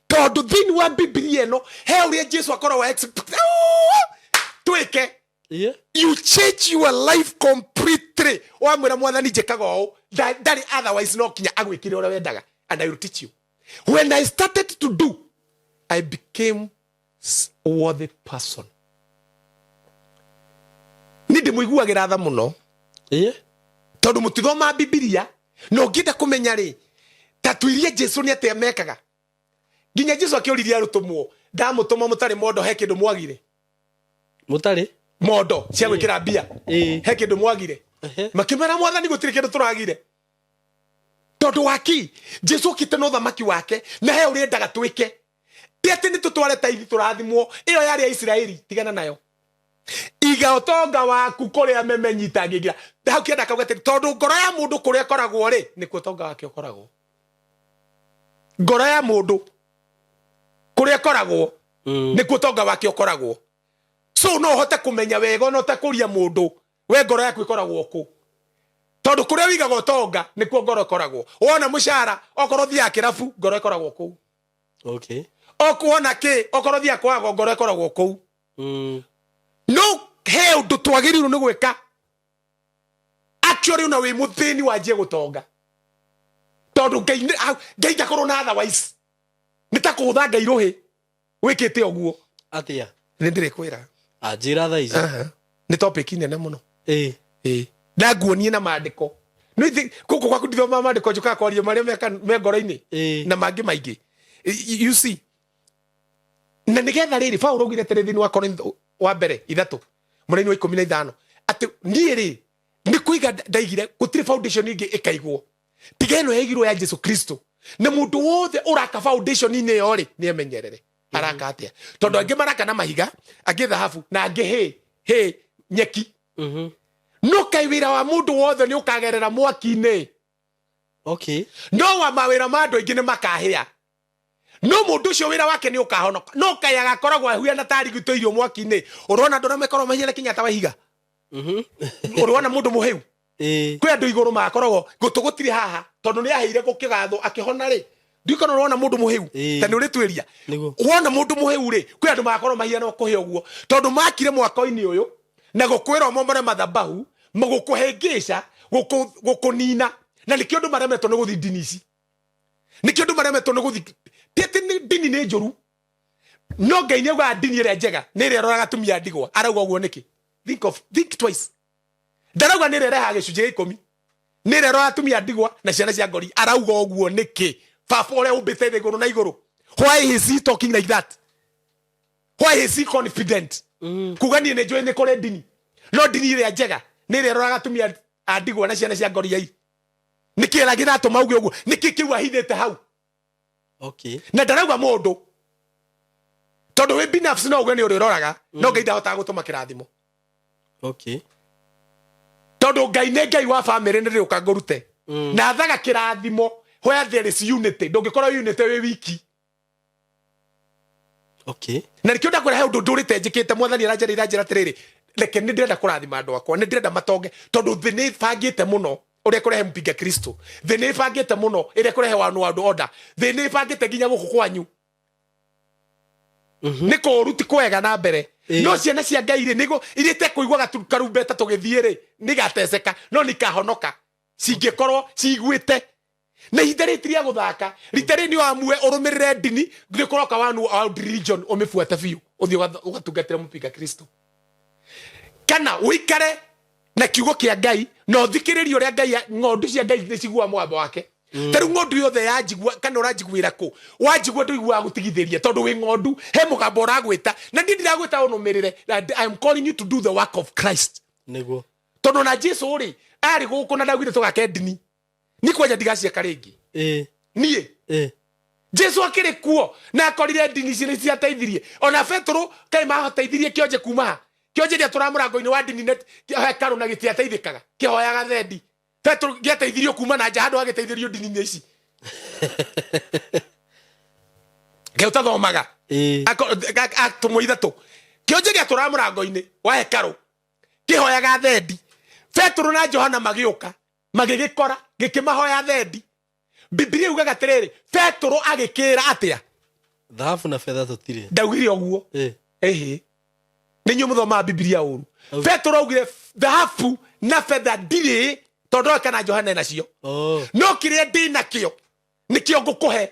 [SPEAKER 1] tondũ thĩinĩ wa Bibilia ĩno he ũrĩa Jesu akoragwo twĩke. You change your life completely. Wamwĩra Mwathani njĩkaga ũũ, ndarĩ otherwise, no kinya agwĩkire ũrĩa wendaga. And I will teach you, when I started to do, I became worthy person. Nĩ ndĩmũiguagĩra tha mũno, tondũ mũtithoma Bibilia. Na ũngĩenda kũmenya rĩ, ta tuirie Jesu nĩ atĩa mekaga. Nginya Jesu akĩũririe arutũmwo, ndamũtũma mũtarĩ mondo, he kĩndũ mwagire?
[SPEAKER 2] Mũtarĩ
[SPEAKER 1] Mondo cia gwĩkĩra mbia. He kĩndũ mwagire? Makĩmera, Mwathani, gũtirĩ kĩndũ tũragire. Tondũ waki Jesu okĩte na ũthamaki wake, na he ũrĩa endaga twĩke. Ti atĩ nĩ tũtware taithi tũrathimwo, ĩyo yarĩ ya Isiraeli, tigana nayo. Iga ũtonga waku kũrĩa memenyi itangĩingĩra. Hau kĩenda kauga atĩrĩ, tondũ ngoro ya mũndũ kũrĩa ĩkoragwo rĩ, nĩkuo ũtonga wake ũkoragwo. Ngoro ya mũndũ kũrĩa ĩkoragwo, nĩkuo ũtonga wake ũkoragwo. So no ũhote kũmenya wega ona ũtakũria mũndũ, we ngoro yaku ĩkoragwo kũ, tondũ kũrĩa ũigaga ũtonga nĩkuo ngoro ĩkoragwo. Wona mũcara, okorwo ũthiaga kĩrabu, ngoro ĩkoragwo kũu. Okuona kĩ, okorwo ũthiaga kwago, ngoro ĩkoragwo kũu. No he ũndũ twagĩrĩirwo nĩ gwĩka actually, ona wĩ mũthĩni wanjie gũtonga, tondũ Ngai Ngai ndakorwo na otherwise nĩ ta kũgũtha Ngai rũhĩ wĩkĩte ũguo.
[SPEAKER 2] Atĩa?
[SPEAKER 1] Nĩ ndĩrĩkwĩra.
[SPEAKER 2] Anjĩra thaa ici.
[SPEAKER 1] Aha. Nĩ topic nene mũno. Ĩĩ, na nguonie na maandĩko. No ithi gũkũ gwaku ndithoma maandĩko, njũkaga kwaria marĩa me ngoro-inĩ na mangĩ maingĩ. You see, na nĩgetha rĩrĩ, Paũlũ augire atĩrĩ thĩinĩ wa Korintho wa mbere 3 mũraini wa 15, atĩ niĩ rĩ, nĩ kũiga ndaigire, gũtirĩ foundation ĩngĩ ĩkaigwo tiga ĩno yaigirwo ya Jesu Kristo, na mũndũ wothe ũraka foundation-inĩ ĩyo rĩ, nĩ emenyerere araka atĩa, tondũ angĩ maraka na mahiga, angĩ thahabu, na angĩ hĩ hĩ nyeki. No kaĩ wĩra wa mũndũ wothe nĩ ũkagerera mwaki-inĩ.
[SPEAKER 2] Okay.
[SPEAKER 1] No wa mawĩra ma andũ aingĩ nĩ makahĩa, no mũndũ ũcio wĩra wake nĩ ũkahonoka, no kaĩ agakoragwo ahuana ta arigitĩirio mwaki-inĩ. Ũrona andũ arĩa makoragwo mahiana kinya ta wa ihiga? Ũrona mũndũ mũhĩu?
[SPEAKER 2] Ĩĩ.
[SPEAKER 1] Kwĩ andũ igũrũ makoragwo gũtũ gũtirĩ haha, tondũ nĩ aheire gũkĩgathwo akĩhona rĩ. Ndiũĩ kana ũrona mũndũ mũhĩu.
[SPEAKER 2] Ĩĩ.
[SPEAKER 1] Ta nĩ ũrĩtuĩria.
[SPEAKER 2] Nĩguo.
[SPEAKER 1] Wona mũndũ mũhĩu rĩ, kwĩ andũ magakorwo mahiana kũhĩa ũguo, tondũ makire mwako-inĩ ũyũ na gũkwĩra ũmomore mathabahu, gũkũhĩngĩca, gũkũnina. Na nĩkĩo andũ maremetwo nĩ gũthiĩ ndini ici, nĩkĩo andũ maremetwo nĩ gũthiĩ. Ti atĩ ndini nĩ njũru, no Ngai nĩ augaga ndini ĩrĩa njega nĩ ĩrĩa ĩroraga atumia a ndigwa. Arauga ũguo nĩkĩ? Think twice. Ndarauga nĩ ĩrĩa ĩrehaga gĩcunjĩ gĩa 10, nĩ ĩrĩa ĩroraga atumia a ndigwa na ciana cia ngori. Arauga ũguo nĩkĩ? Baba ũrĩa ũmbĩte thĩ igũrũ na igũrũ, why is he talking like that? Why is he confident kuga niĩ nĩ njũĩ nĩ kũrĩ ndini, no ndini ĩrĩa njega nĩ ĩrĩa ĩroraga atumia a ndigwa na ciana cia ngori? Ai, nĩkĩ kĩratũma uge ũguo? Nĩkĩ kĩu ahithĩte hau?
[SPEAKER 2] Okay.
[SPEAKER 1] Na ndarauga mũndũ, tondũ wĩ binafsi no uge nĩ ũrĩ ũroraga, no Ngai ndahotaga gũtũma kĩrathimo.
[SPEAKER 2] Okay.
[SPEAKER 1] Tondũ Ngai nĩ Ngai wa famĩlĩ, nĩ rĩũka ngũrute na athaga kĩrathimo where there is unity. Ndũngĩkorwo unity wĩ wiki.
[SPEAKER 2] Okay.
[SPEAKER 1] Na nĩkĩo ndakwĩra he ũndũ ndũrĩte njĩkĩte. Mwathani aranjarĩra njĩra atĩrĩrĩ, reke nĩ ndĩrenda kũrathima andũ akwa, nĩ ndĩrenda matonge, tondũ thĩ nĩ ĩbangĩte mũno ũrĩa kũrehe mpinga Kristo, thĩ nĩ ĩbangĩte mũno ĩrĩa kũrehe one world order, thĩ nĩ ĩbangĩte nginya gũkũ kwanyu nĩ kũũru, ti kwega na mbere. No ciana cia Ngai rĩ, nĩguo iria itekũigua karumbeta tũgĩthiĩ rĩ, nĩ igateceka, no nĩ ikahonoka cingĩkorwo ciguĩte. Na ihinda rĩrĩ ti rĩa gũthaka. Rita rĩrĩ nĩ wamue ũrũmĩrĩre ndini, nĩ kũroka one world religion, ũmĩbuate biũ, ũthiĩ ũgatungatĩre mũpinga Kristo, kana ũikare na kiugo kĩa Ngai na ũthikĩrĩrie ũrĩa Ngai. Ng'ondu cia Ngai nĩ ciguaga mũgambo wake. Ta rĩu ng'ondu yothe yanjigua, kana ũranjiguĩra kũ, wanjigua ndũiguaga gũtigithĩria, tondũ wĩ ng'ondu, he mũgambo ũragwĩta. Na niĩ ndiragwĩta ũnũmĩrĩre. I am calling you to do the work of Christ.
[SPEAKER 2] Nĩguo.
[SPEAKER 1] Tondũ na Jesu rĩ, arĩ gũkũ na ndaugire tũgake ndini ni kwanja ndigaciaka rĩngĩ. Niĩ Jesu akĩrĩ kuo na akorire ndini ici nĩ ciateithirie ona Petero. Kaĩ mateithirie kĩonje kuma ha? Kĩonje gĩatũraga mũrango-inĩ wa ndini hekarũ na gĩtiateithĩkaga, kĩhoyaga thendi. Petero gĩateithirio kuma na nja handũ hagĩteithĩrio ndini-inĩ ici kĩo ũtathomaga. Atũmwo 3, kĩonje gĩatũraga mũrango-inĩ wa hekarũ kĩhoyaga thendi. Petero na Johana magĩũka, magĩgĩkora gĩkĩmahoya thendi. Bibilia yugaga atĩrĩrĩ, Petero agĩkĩra atĩa?
[SPEAKER 2] Thahabu na betha tũtirĩ.
[SPEAKER 1] Ndaugire ũguo. Ĩhĩ, nĩ inyuĩ mũthomaga Bibilia ũru. Petero augire, "Thahabu na betha ndirĩ," tondũ ndoĩ kana Johana enacio.
[SPEAKER 2] Oh.
[SPEAKER 1] "No kĩrĩa ndĩ nakĩo nĩkĩo ngũkũhe."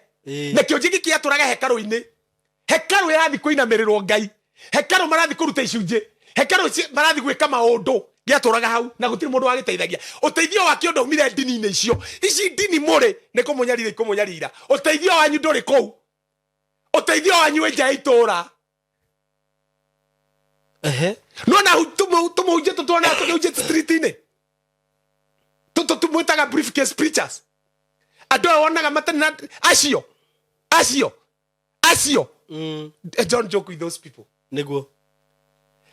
[SPEAKER 1] Na kĩonje gĩkĩ gĩatũraga hekarũ-inĩ, hekarũ ĩrathiĩ kũinamĩrĩrwo Ngai, hekarũ marathiĩ kũruta icunjĩ, hekarũ marathiĩ gwĩka maũndũ, gĩatũraga hau na gũtirĩ mũndũ wagĩteithagia. Ũteithio wakĩo ndaumire ndini-inĩ icio. Ici ndini mũrĩ nĩ kũmũnyarira ikũmũnyarira. Ũteithio wanyu ndũrĩ kũu, ũteithio wanyu wĩ nja ya itũũra. Nona tũmũhunjie, tũtwonaga tũkĩhunjia street-inĩ, tũmwĩtaga briefcase preachers. Andũ aya wonaga matarĩ na acio acio acio. Don't joke with those people.
[SPEAKER 2] Nĩguo.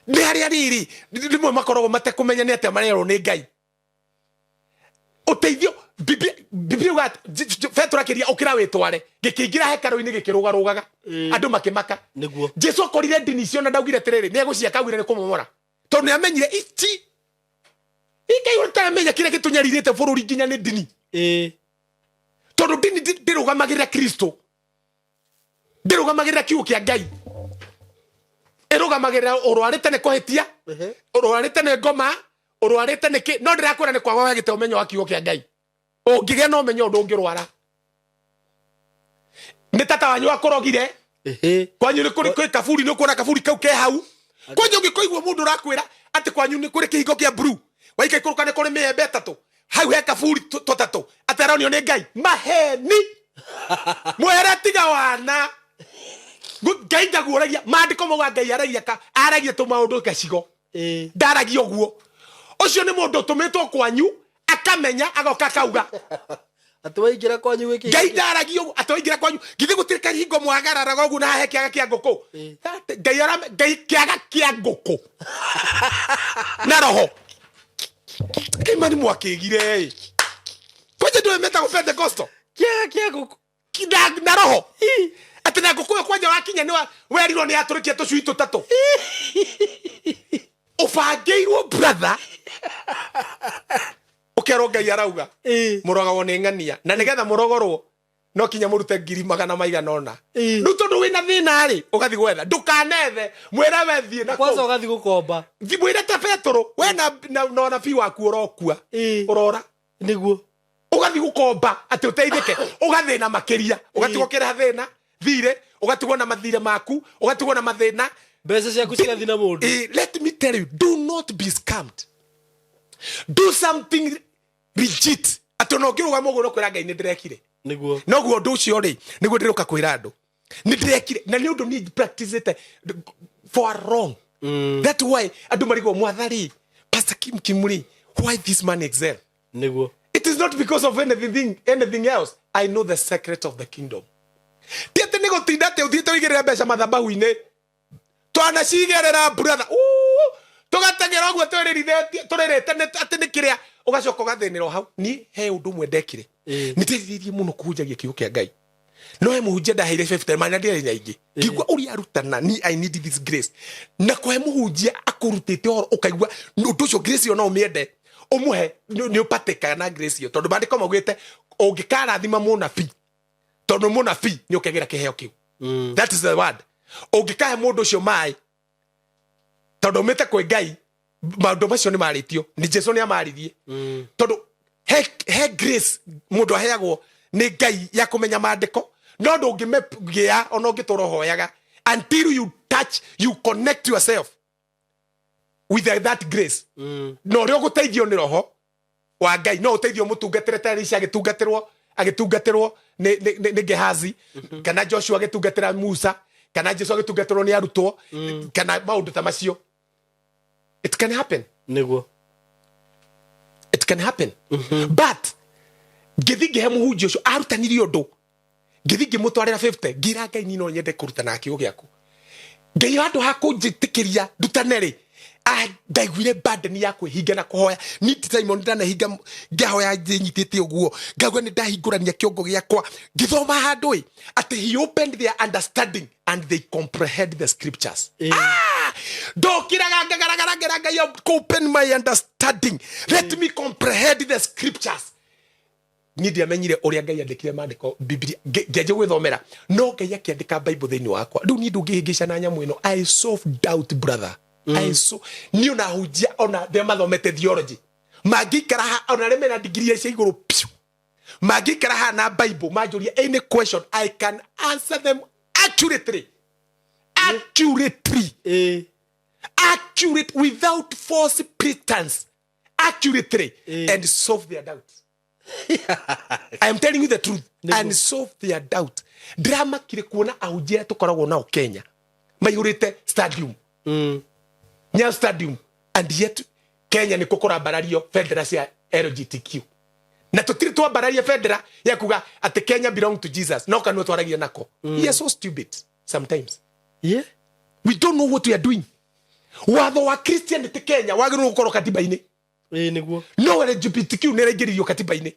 [SPEAKER 1] Nĩ harĩa rĩrĩ rĩmwe makoragwo matekũmenya nĩ atĩa marerwo nĩ Ngai. Ũteithio, Biblia yugaga atĩ Petero akĩria, "Ũkĩra wĩtware." Gĩkĩingĩra hekarũ-inĩ gĩkĩrũgarũgaga, andũ makĩmaka.
[SPEAKER 2] Nĩguo.
[SPEAKER 1] Jesu akorire ndini icio na ndaugire atĩrĩrĩ nĩ egũciaka, augire nĩ kũmomora, tondũ nĩ amenyire ici ikai ũtaramenya kĩrĩa gĩtũnyarirĩte bũrũri nginya nĩ ndini. Tondũ ndini ndĩrũgamagĩrĩra Kristo, ndĩrũgamagĩrĩra kiugo kĩa Ngai, ĩrũgamagĩrĩra ũrwarĩte nĩ kũhĩtia, ũrwarĩte nĩ ngoma, ũrwarĩte nĩ kĩ. No ndĩrakwĩra nĩ kwaga wagĩte ũmenyo wa kiugo kĩa Ngai. Ũngĩgĩa na ũmenyo, ũndũ ũngĩrwara nĩ tata wanyu akũrogire. Kwanyu nĩ kũrĩ kwĩ kaburi, nĩ ũkuona kaburi kau ke hau kwanja. Ũngĩkũigua mũndũ ũrakwĩra atĩ kwanyu nĩ kũrĩ kĩhingo kĩa blue, waika ikũrũka nĩ kũrĩ mĩembe 3, hau he kaburi tũtatũ, atĩ aronio nĩ Ngai, maheni. Mwere tiga wana. Ngai ndaguũragia maandĩko mauga Ngai aragia aragia tũmaũndũ gacigo. Ndaragia ũguo. Ũcio nĩ mũndũ ũtũmĩtwo kwanyu, akamenya, agoka akauga.
[SPEAKER 2] Atĩ waingĩra kwanyu gwĩ
[SPEAKER 1] Ngai ndaragia ũguo atĩ waingĩra kwanyu githĩ gũtirĩ kahingo mwagararaga ũguo na hahe kĩaga kĩa ngũkũ. Ngai Ngai kĩaga kĩa ngũkũ na roho. Kimani mwakĩgire ĩ kwanja ndũĩ metagwo Pentecostal.
[SPEAKER 2] Kĩaga kĩa ngũkũ.
[SPEAKER 1] Na roho atĩ na ngũkũ ĩyo kwanja wakinya nĩ werirwo nĩ yatũrĩkia tũcui tũtatũ ũbangĩirwo, brother, ũkerwo Ngai arauga mũrogagwo nĩ ng'ania na nĩgetha mũrogorwo no kinya mũrute ngiri magana maigana ũna. Rĩu tondũ wĩna thĩna rĩ, ũgathiĩ gwetha, ndũkanethe, mwĩre we thiĩ na
[SPEAKER 2] kwanza
[SPEAKER 1] kũu.
[SPEAKER 2] Ũgathiĩ gũkomba.
[SPEAKER 1] Thi mwĩre ta Petũrũ, we na ũnabii waku ũrokua ũrora. Ũgathiĩ gũkomba atĩ ũteithĩke, ũgathĩna makĩria, ũgatigwo kĩrĩha thĩna thirĩ, ũgatigwo na mathirĩ maku, ũgatigwo na mathĩna.
[SPEAKER 2] Mbeca ciaku cigathiĩ na mũndũ.
[SPEAKER 1] Let me tell you, do not be scammed. Do something legit atĩ ona ũngĩrũgama ũguo no kwĩra Ngai nĩ ndĩrekire. Noguo ũndũ ũcio rĩ, nĩguo ndĩroka kwĩra andũ nĩ ndĩrekire, na nĩ ũndũ niĩ practicĩte for a long. That why andũ marigwo, mwathari, Pastor Kim Kimuri, why this man excel? It is not because of anything else. I know the secret of the kingdom. Ti atĩ nĩ gũtinda atĩ ũthiĩte ũigĩrĩre mbeca mathabahu-inĩ. Twanacigĩrĩra, brother. Tũgateng'era ũguo twĩrĩrithĩtie, tũrĩrĩte atĩ nĩ kĩrĩa, ũgacoka ũgathĩnĩra o hau. Niĩ he ũndũ ũmwe ndekire. Nĩ nderirĩirie mũno kũhunjagia kiugo kĩa Ngai. No he mũhunjia ndaheire 50 mana ndiarĩ nyaingĩ. Ngĩigua ũrĩa arutana, ni I need this grace. Na kũhe mũhunjia akũrutĩte ũhoro ũkaigua ũndũ ũcio, grace ĩyo no ũmĩende ũmũhe, nĩ ũpatĩkaga na grace ĩyo, tondũ maandĩko maugĩte ũngĩkarathima mũnabii, tondũ mũnabii nĩ ũkegĩra kĩheo kĩu. That is the word. Ũngĩkahe mũndũ ũcio maĩ tondũ umĩte kwĩ Ngai, maũndũ macio nĩ marĩtio nĩ Jesu, nĩ amaririe, tondũ he grace mũndũ aheagwo nĩ Ngai ya kũmenya maandĩko, no ndũngĩmĩgĩa ona ũngĩtũra ũhoyaga until you touch, you connect yourself with that grace. Na ũrĩa ũgũteithio nĩ roho wa Ngai, no ũteithio mũtungatĩre ta Elisha agĩtungatĩrwo nĩ Gehazi, kana Joshua agĩtungatĩra Musa, kana Jesu agĩtungatĩrwo nĩ arutwo, kana maũndũ ta macio. It can happen. It can happen. But ngĩthi ngĩhe mũhunjia ũcio arutanire ũndũ, ngĩthi ngĩmũtwarĩra 50, ngĩra Ngai, niĩ no nyende kũrutana kiugo gĩaku. Ngai, handũ ha kũnjĩtĩkĩria ndutane rĩ, ndaiguire burden ya kwĩhinga na kũhoya. Niĩ ti Simon ndanahinga ngĩhoya nyitĩte ũguo, ngaigua nĩ ndahingũrania kĩongo gĩakwa. Ngĩthoma handũ ĩ atĩ he opened their understanding and they comprehend the scriptures. Ah! Ndokĩraga ngagaragara ngera Ngai, open my understanding, let me comprehend the scriptures. Niĩ ndiamenyire ũrĩa Ngai andĩkire maandĩko Biblia. Ngĩanjia gwĩthomera, no Ngai akĩandĩka Bible thĩinĩ wakwa. Rĩu niĩ ndũngĩhĩngĩca na nyamũ ĩno. I solve doubt, brother. I so niĩ ona hunjia, ona arĩa mathomete theology mangĩikara ha, ona arĩa mena degree cia igũrũ piũ mangĩikara haha na Bible manjũria any question, I can answer them accurately, accurately, accurate, without false pretense, accurately, and solve their doubt. I am telling you the truth. And solve their doubt. Ndĩramakire kuona ahunjia arĩa tũkoragwo nao Kenya maihũrĩte stadium, Nyayo Stadium, and yet Kenya nĩkuo kũrambarario bendera cia LGTQ, na tũtirĩ twambararia bendera ya kuga atĩ Kenya belong to Jesus, no kanua twaragia nako. We are so stupid sometimes. We don't know what we are doing. Watho wa Christianity Kenya wagĩrĩirwo gũkorwo katiba-inĩ.
[SPEAKER 2] Ĩĩ, nĩguo.
[SPEAKER 1] No LGBTQ nĩ ĩraingĩririo katiba-inĩ,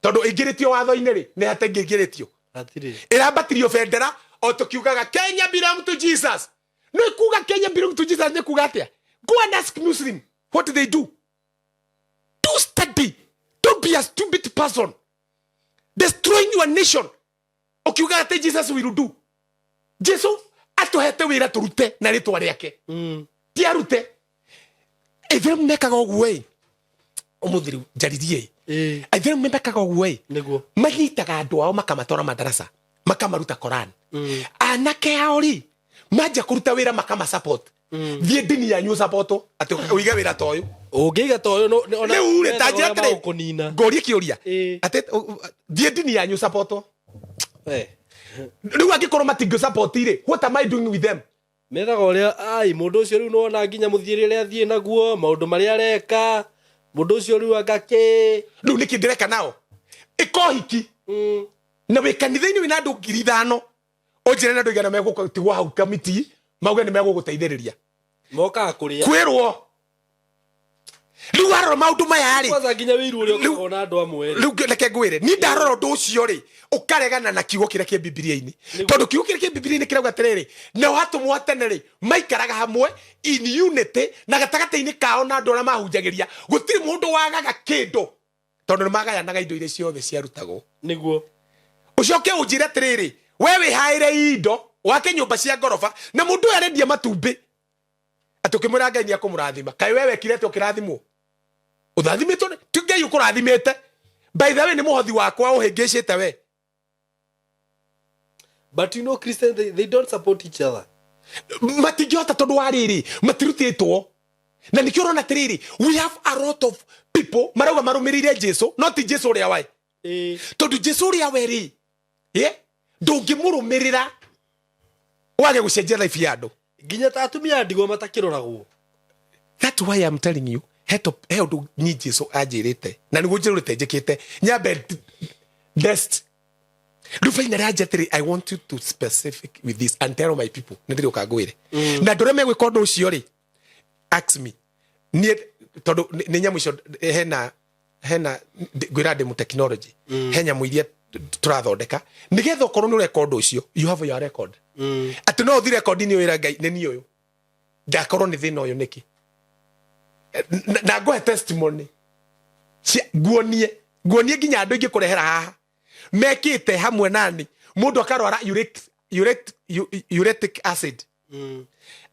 [SPEAKER 1] tondũ ĩingĩrĩtio watho-inĩ rĩ, nĩ hatengĩingĩrĩtio.
[SPEAKER 2] Hatirĩ.
[SPEAKER 1] Ĩrambatirio bendera o tũkiugaga Kenya belong to Jesus. No ikuga Kenya belong to Jesus nĩ kuga atĩa? Go and ask Muslim what they do. Do study. Don't be a stupid person destroying your nation ũkiugaga atĩ Jesus will do. Jesu atũhete wĩra tũrute na rĩtwa rĩake, ti arute aithĩramu mekaga ũguo ĩ. Ũmũthĩ rĩu njaririe ĩ, aithĩramu mekaga ũguo ĩ. Manyitaga andũ ao makamatwara madarasa, makamaruta Koran. Anake ao rĩ, manjia kũruta wĩra makamasupport. Thiĩ ndini yanyu support atĩ ũige wĩra ta ũyũ.
[SPEAKER 2] Ũngĩiga ta ũyũ ona
[SPEAKER 1] Rĩu rĩ, ta njĩra
[SPEAKER 2] methaga ũrĩa
[SPEAKER 1] atĩrĩ,
[SPEAKER 2] magũkũnina.
[SPEAKER 1] Ngũrie kĩũria, atĩ thiĩ ndini yanyu support. Rĩu angĩkorwo matingĩ support rĩ, what am I doing with them?
[SPEAKER 2] Methaga ũrĩa ai mũndũ ũcio rĩu nĩwona nginya mũthiĩre ũrĩa athiĩ naguo, maũndũ marĩa areka mũndũ ũcio rĩu anga kĩ.
[SPEAKER 1] Rĩu nĩkĩ ndĩreka nao? Ĩka ũhiki na wĩ kanitha-inĩ wĩna andũ 5,000, ũnjĩre na andũ 100 megũtigwo hau kamiti mauge nĩ megũgũteithĩrĩria.
[SPEAKER 2] Mokaga kũrĩa.
[SPEAKER 1] Kwĩrwo Rĩu warora maũndũ maya rĩ,
[SPEAKER 2] Kwanza nginya wĩiru ũrĩa
[SPEAKER 1] Rĩu-
[SPEAKER 2] ũkoragwo na andũ amwe rĩ.
[SPEAKER 1] Rĩu reke ngwĩre, niĩ ndarora ũndũ ũcio rĩ, ũkaregana na kiugo kĩrĩa kĩ Bibilia-inĩ, tondũ kiugo kĩrĩa kĩ Bibilia-inĩ kĩrauga atĩrĩrĩ, nao atũmwo a tene rĩ, maikaraga hamwe in unity, na gatagatĩ-inĩ kao na andũ arĩa mahunjagĩria gũtirĩ mũndũ wagaga kĩndũ, tondũ nĩ magayanaga indo iria ciothe ciarutagwo.
[SPEAKER 2] Nĩguo.
[SPEAKER 1] Ũcoke ũnjĩre atĩrĩrĩ, we wĩhaĩre indo, wake nyũmba cia ngoroba, na mũndũ ũyũ arendia matumbĩ, atĩ ũkĩmwĩra Ngai nĩ akũmũrathima. Kaĩ we wekire atĩa ũkĩrathimwo? Ũrathimĩtwo ti Ngai ũkũrathimĩte. By the way, nĩ mũhothi wakwa ũhĩngĩcĩte we.
[SPEAKER 2] But you know Christians, they don't support each other.
[SPEAKER 1] Matingĩhota, tondũ wa rĩrĩ, matirutĩtwo, na nĩkĩo ũrona atĩrĩrĩ, we have a lot of people marauga marũmĩrĩire Jesu, no ti Jesu ũrĩa wae. Tondũ Jesu ũrĩa we rĩ, ndũngĩmũrũmĩrĩra wage gũcenjia life ya andũ.
[SPEAKER 2] Nginya ta atumia a ndigwa matakĩroragwo.
[SPEAKER 1] That's why I'm telling you, he ũndũ ni Jesu anjĩrĩte na nĩguo njĩrũrĩte njĩkĩte nyambe next. Rĩu finally anja atĩrĩ, I want you to specific with this and tell my people. Nĩ ndĩrĩũka ngwĩre na andũ arĩa megwĩka ũndũ ũcio rĩ, ask me niĩ, tondũ nĩ nyamũ icio hena ngwĩra ndĩ mu technology, he nyamũ iria tũrathondeka nĩgetha ũkorwo nĩ ũreka ũndũ ũcio, you have your record, atĩ no ũthi rekondi-inĩ wĩra Ngai nĩ niĩ ũyũ ndakorwo nĩ thĩna ũyũ nĩkĩ. Na ngũhe testimony nguonie nginya andũ ingĩ kũrehera haha mekĩte hamwe nani. Mũndũ akarwara uric acid,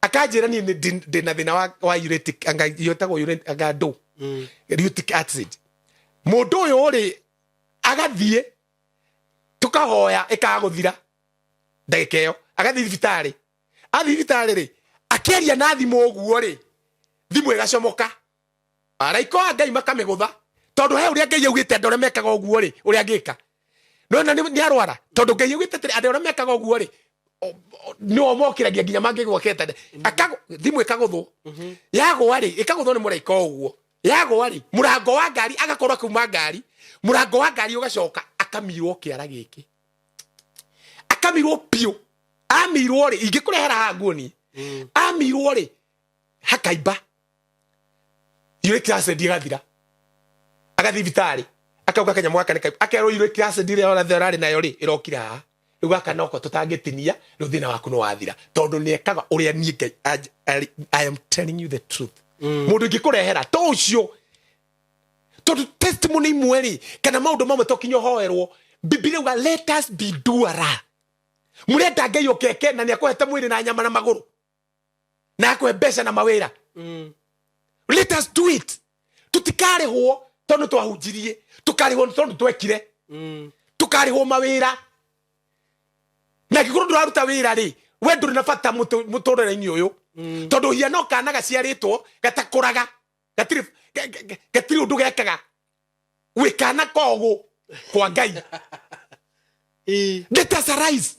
[SPEAKER 1] akanjĩra niĩ nĩ ndĩ na thĩna wa uric, anga yĩtagwo uric, anga ndũ uric acid. Mũndũ ũyũ rĩ, agathiĩ tũkahoya, ĩkaga gũthira ndagĩka ĩyo, agathiĩ thibitarĩ. Athiĩ thibitarĩ rĩ, akĩaria na thimũ ũguo rĩ, thimũ ĩgacomoka, araika a Ngai makamĩgũtha, tondũ he ũrĩa Ngai augĩte andũ arĩa mekaga ũguo rĩ, ũrĩa angĩka. Nona nĩ arwara, tondũ Ngai augĩte atĩrĩ, andũ arĩa mekaga ũguo rĩ, nĩo mokĩragia nginya mangĩgwakĩte. Thimũ ĩkagũthwo, yagũa rĩ, ĩkagũthwo nĩ mũraika o ũguo. Yagũa rĩ, mũrango wa ngari, agakorwo akiuma ngari, mũrango wa ngari ũgacoka, akamirwo kĩara gĩkĩ, akamirwo biũ. Amirwo rĩ, ingĩkũrehera haha nguoni, amirwo rĩ, hakaimba, uric acid ĩgathira. Agathiĩ thibitarĩ, akauga kanyamũ gaka nĩ kaimba, akerwo uric acid ĩrĩa yothe ũrarĩ nayo rĩ, ĩrokire haha. Rĩu gaka noko tũtangĩtinia, rĩu thĩna waku nĩ wathira, tondũ nĩ ekaga ũrĩa niĩ Ngai I am telling you the truth. Mũndũ ingĩkũrehera to ũcio, tondũ testimony imwe rĩ, kana maũndũ mamwe to kinya ũhoerwo. Bibilia uga, "Let us be doer." Mũrenda Ngai ũkeke na nĩ akũhete mwĩrĩ na nyama na magũrũ na akũhe mbeca na mawĩra. Let us do it. Tũtikarĩhwo tondũ twahunjirie, tũkarĩhwo nĩ tondũ twekire. Tũkarĩhwo mawĩra, na angĩkorwo ndũraruta wĩra rĩ, we ndũrĩ na bata mũtũrĩre-inĩ ũyũ, tondũ hiana kana gaciarĩtwo gatakũraga, gatirĩ gatirĩ ũndũ gekaga, wĩ kana kogũ kwa Ngai. Let us arise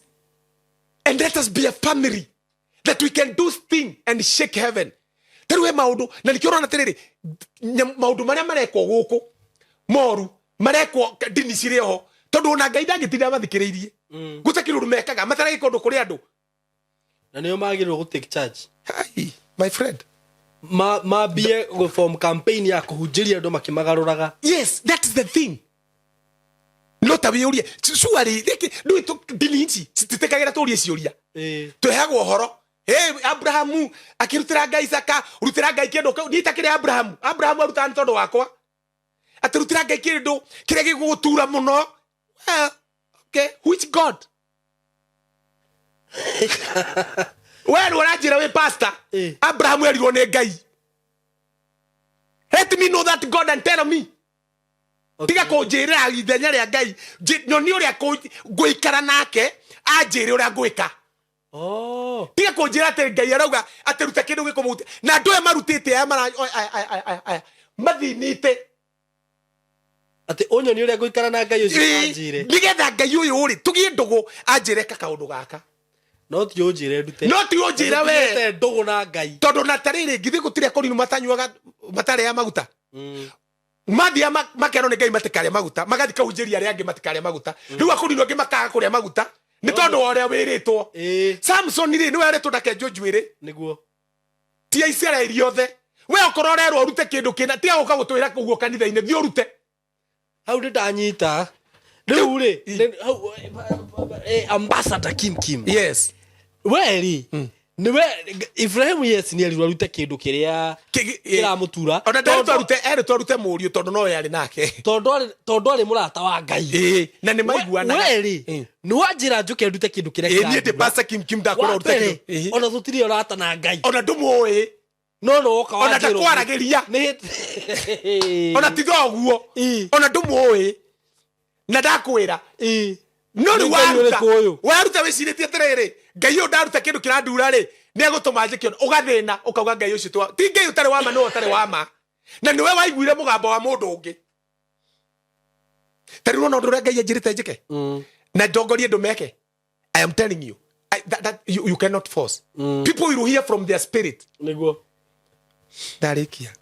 [SPEAKER 1] and let us be a family that we can do thing and shake heaven. Ta rĩu he maũndũ, na nĩkĩo ũrona atĩrĩrĩ, maũndũ marĩa marekwo gũkũ moru marekwo ndini cirĩ oho, tondũ ona Ngai ndangĩtinda mathikĩrĩirie. Gũtakĩrĩ ũndũ mekaga mataragĩka ũndũ kũrĩ andũ.
[SPEAKER 2] Na nĩo magĩrĩirwo gũ take charge.
[SPEAKER 1] Hai, my friend.
[SPEAKER 2] Mambie gũ form campaign ya kũhunjĩria andũ makĩmagarũraga.
[SPEAKER 1] Yes, that is the thing. No ta wĩyũrie surely rĩngĩ ndũĩ ndini ici cititekagĩra tũrie ciũria. Tweheagwo ũhoro. Hey, Abrahamu akĩrutĩra Ngai Isaka, rutĩra Ngai kĩndũ kĩu. Niĩ itakĩrĩ Abrahamu. Abrahamu arutaga nĩ tondũ wakwa, atĩ rutĩra Ngai kĩndũ kĩrĩa gĩgũgũtura mũno. Well, okay, which God? We rĩ, ũranjĩra wĩ pastor? Abrahamu erirwo nĩ Ngai. Let me know that God and tell me. Tiga kũnjĩrĩra ithenya rĩa Ngai. Nyonie ũrĩa ngũikara nake, anjĩre ũrĩa ngwĩka. Tiga kũnjĩra atĩ Ngai arauga atĩ ruta kĩndũ gĩkũmũhutia, na andũ aya marutĩte aya mara aya aya aya aya mathinĩte.
[SPEAKER 2] Atĩ ũnyoni ũrĩa ngũikara na Ngai ũcio anjĩre.
[SPEAKER 1] Nĩgetha Ngai ũyũ rĩ, tũgĩe ndũgũ, anjĩre ka kaũndũ gaka.
[SPEAKER 2] No ti ũnjĩre ndute.
[SPEAKER 1] No ti ũnjĩre we.
[SPEAKER 2] Tũgĩte ndũgũ na Ngai.
[SPEAKER 1] Tondũ na tarĩrĩ, ngithĩ gũtirĩ akorinu matanyuaga, matarĩa maguta? Mathiaga makerwo nĩ Ngai matikarĩa maguta, magathiĩ kahunjĩria arĩa angĩ matikarĩa maguta. Rĩu akorinu angĩ makaga kũrĩa maguta nĩ tondũ wa ũrĩa wĩrĩtwo. Samson rĩ, nĩwe erĩtwo ndakenjwo njuĩrĩ.
[SPEAKER 2] Nĩguo.
[SPEAKER 1] Ti Aisiraeli othe. We okorwo ũrerwo ũrute kĩndũ kĩna, tiga gũka gũtwĩra ũguo kanitha-inĩ, thiĩ ũrute.
[SPEAKER 2] Hau nĩ ndanyita rĩu rĩ hau, ambassador Kim Kim.
[SPEAKER 1] Yes.
[SPEAKER 2] We rĩ, nĩwe Ibrahim, yes, nĩ erirwo arute kĩndũ kĩrĩa kĩramũtura.
[SPEAKER 1] Ona nderitwo arute, erĩtwo arute mũriũ tondũ no we arĩ nake.
[SPEAKER 2] Tondũ arĩ mũrata wa Ngai.
[SPEAKER 1] Ĩĩ, na nĩ maiguanaga.
[SPEAKER 2] We rĩ, nĩ wanjĩra njũke ndute kĩndũ kĩrĩa
[SPEAKER 1] Ĩĩ, niĩ ndĩ
[SPEAKER 2] kĩrandura.
[SPEAKER 1] Pastor Kim Kim ndakwĩra
[SPEAKER 2] Wa
[SPEAKER 1] ũrute
[SPEAKER 2] mbere,
[SPEAKER 1] kĩndũ. Ĩĩ.
[SPEAKER 2] ona tũtirĩ ũrata na Ngai.
[SPEAKER 1] Ona ndũmũĩ.
[SPEAKER 2] No woka
[SPEAKER 1] Ona
[SPEAKER 2] wanjĩra ũguo.
[SPEAKER 1] ndakwaragĩria. Ona tiga ũguo, ona ndũmũĩ na ndakwĩra. No rĩu
[SPEAKER 2] Nĩ Ngai
[SPEAKER 1] waruta,
[SPEAKER 2] ũrĩkũ ũyũ?
[SPEAKER 1] Waruta wĩcirĩtie atĩrĩrĩ, Ngai ũyũ ndaruta kĩndũ kĩrandura rĩ, nĩ egũtũma njĩke ũndũ. Ũgathĩna ũkauga Ngai ũcio ti Ngai ũtarĩ wa ma, nĩwe ũtarĩ wa ma, na nĩwe waiguire mũgambo wa mũndũ ũngĩ. Ta rĩu ona ũndũ ũrĩa Ngai anjĩrĩte njĩke na ndongorie andũ meke, I am telling you, that you cannot force. People will hear from their spirit. Ndarĩkia.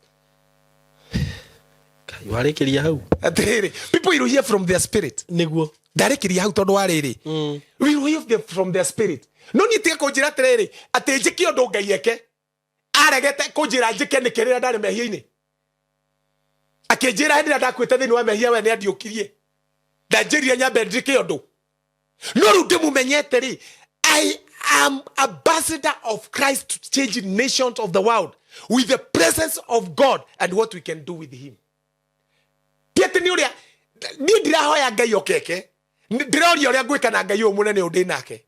[SPEAKER 2] Ngai, warĩkĩria hau.
[SPEAKER 1] Atĩrĩrĩ, people will hear from their spirit. Ndarĩkĩria hau tondũ wa rĩrĩ, will hear from their spirit. No niĩ tiga kũnjĩra atĩrĩrĩ atĩ njĩke ũndũ Ngai eke aregete kũnjĩra njĩke nĩkĩ rĩrĩa ndarĩ mehia-inĩ. Akĩnjĩra hĩndĩ ĩrĩa ndakuĩte thĩinĩ wa mehia, we nĩ andiũkirie, ndanjĩrire nyambe njĩke ũndũ. No rĩu ndĩmũmenyete rĩ, I am ambassador of Christ to change nations of the world with the presence of God and what we can do with him. Ti atĩ nĩ ũrĩa niĩ ndirahoya Ngai okeke, ndĩroria ũrĩa ngwĩka na Ngai ũyũ mũnene ũyũ ndĩ nake.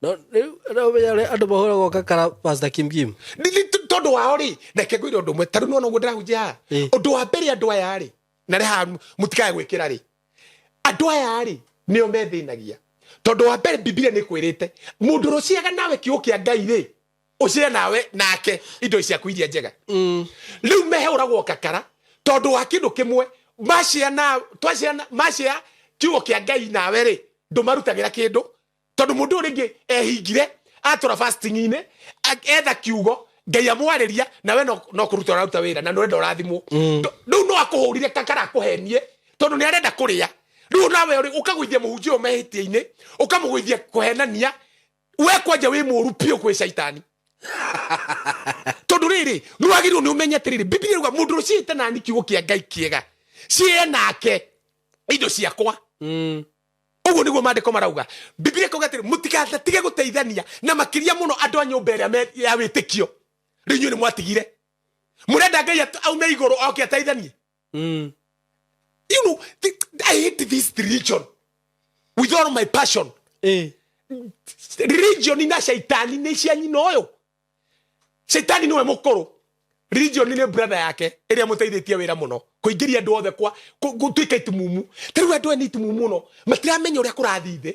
[SPEAKER 2] No rĩu no ũmenye ũrĩa andũ mahũragwo kakara, Pastor Kim Kim.
[SPEAKER 1] Tondũ wao rĩ, reke ngwĩre ũndũ ũmwe. Ta rĩu nĩwona ũguo ndĩrahunjia haha. Ũndũ wa mbere, andũ aya rĩ, na rĩ haha mũtikae gwĩkĩra rĩ, andũ aya rĩ nĩo methĩnagia, tondũ wa mbere Bibilia nĩ kwĩrĩte mũndũ ũrĩa ũciaga nawe kiugo kĩa Ngai rĩ, ũcĩe nawe nake indo ciaku iria njega. Rĩu mehũragwo kakara tondũ wa kĩndũ kĩmwe macia na twacia macia kiugo kĩa Ngai nawe rĩ, ndũmarutagĩra kĩndũ, tondũ mũndũ ũyũ rĩngĩ ehingire atũra fasting-inĩ, etha kiugo Ngai amwarĩria, nawe no kũruta ũraruta wĩra na nĩũrenda ũrathimwo. Rĩu no akũhũrire kakara akũhenie tondũ nĩ arenda kũrĩa. Rĩu nawe ũrĩ ũkagũithia mũhunjia ũyũ mehĩtia-inĩ, ũkamũgũithia kũhenania. We kwanja wĩ mũru biũ kwĩ caitani, tondũ rĩrĩ nĩ wagĩrĩirwo nĩ ũmenye atĩrĩrĩ, Bibilia ĩruga mũndũ ũciĩte nani kiugo kĩa Ngai kĩega ciĩ nake indo ciakwa. Ũguo nĩguo maandĩko marauga. Bibilia ĩkauga atĩrĩ, mũtigatige gũteithania, na makĩria mũno andũ a nyũmba ĩrĩa ya wĩtĩkio. Rĩu inyuĩ nĩ mwatigire, mũrenda Ngai aume igũrũ oke ateithanie. I hate this religion with all my passion. Religion na shaitani nĩ cia nyina ũyũ. Shaitani nĩwe mũkũrũ, religion nĩ brother yake ĩrĩa mũteithĩtie wĩra mũno kũingĩria andũ othe kwa gũtuĩka itumumu. Ta rĩu andũ aya nĩ itumumu mũno, matiramenya ũrĩa kũrathiĩ thĩ,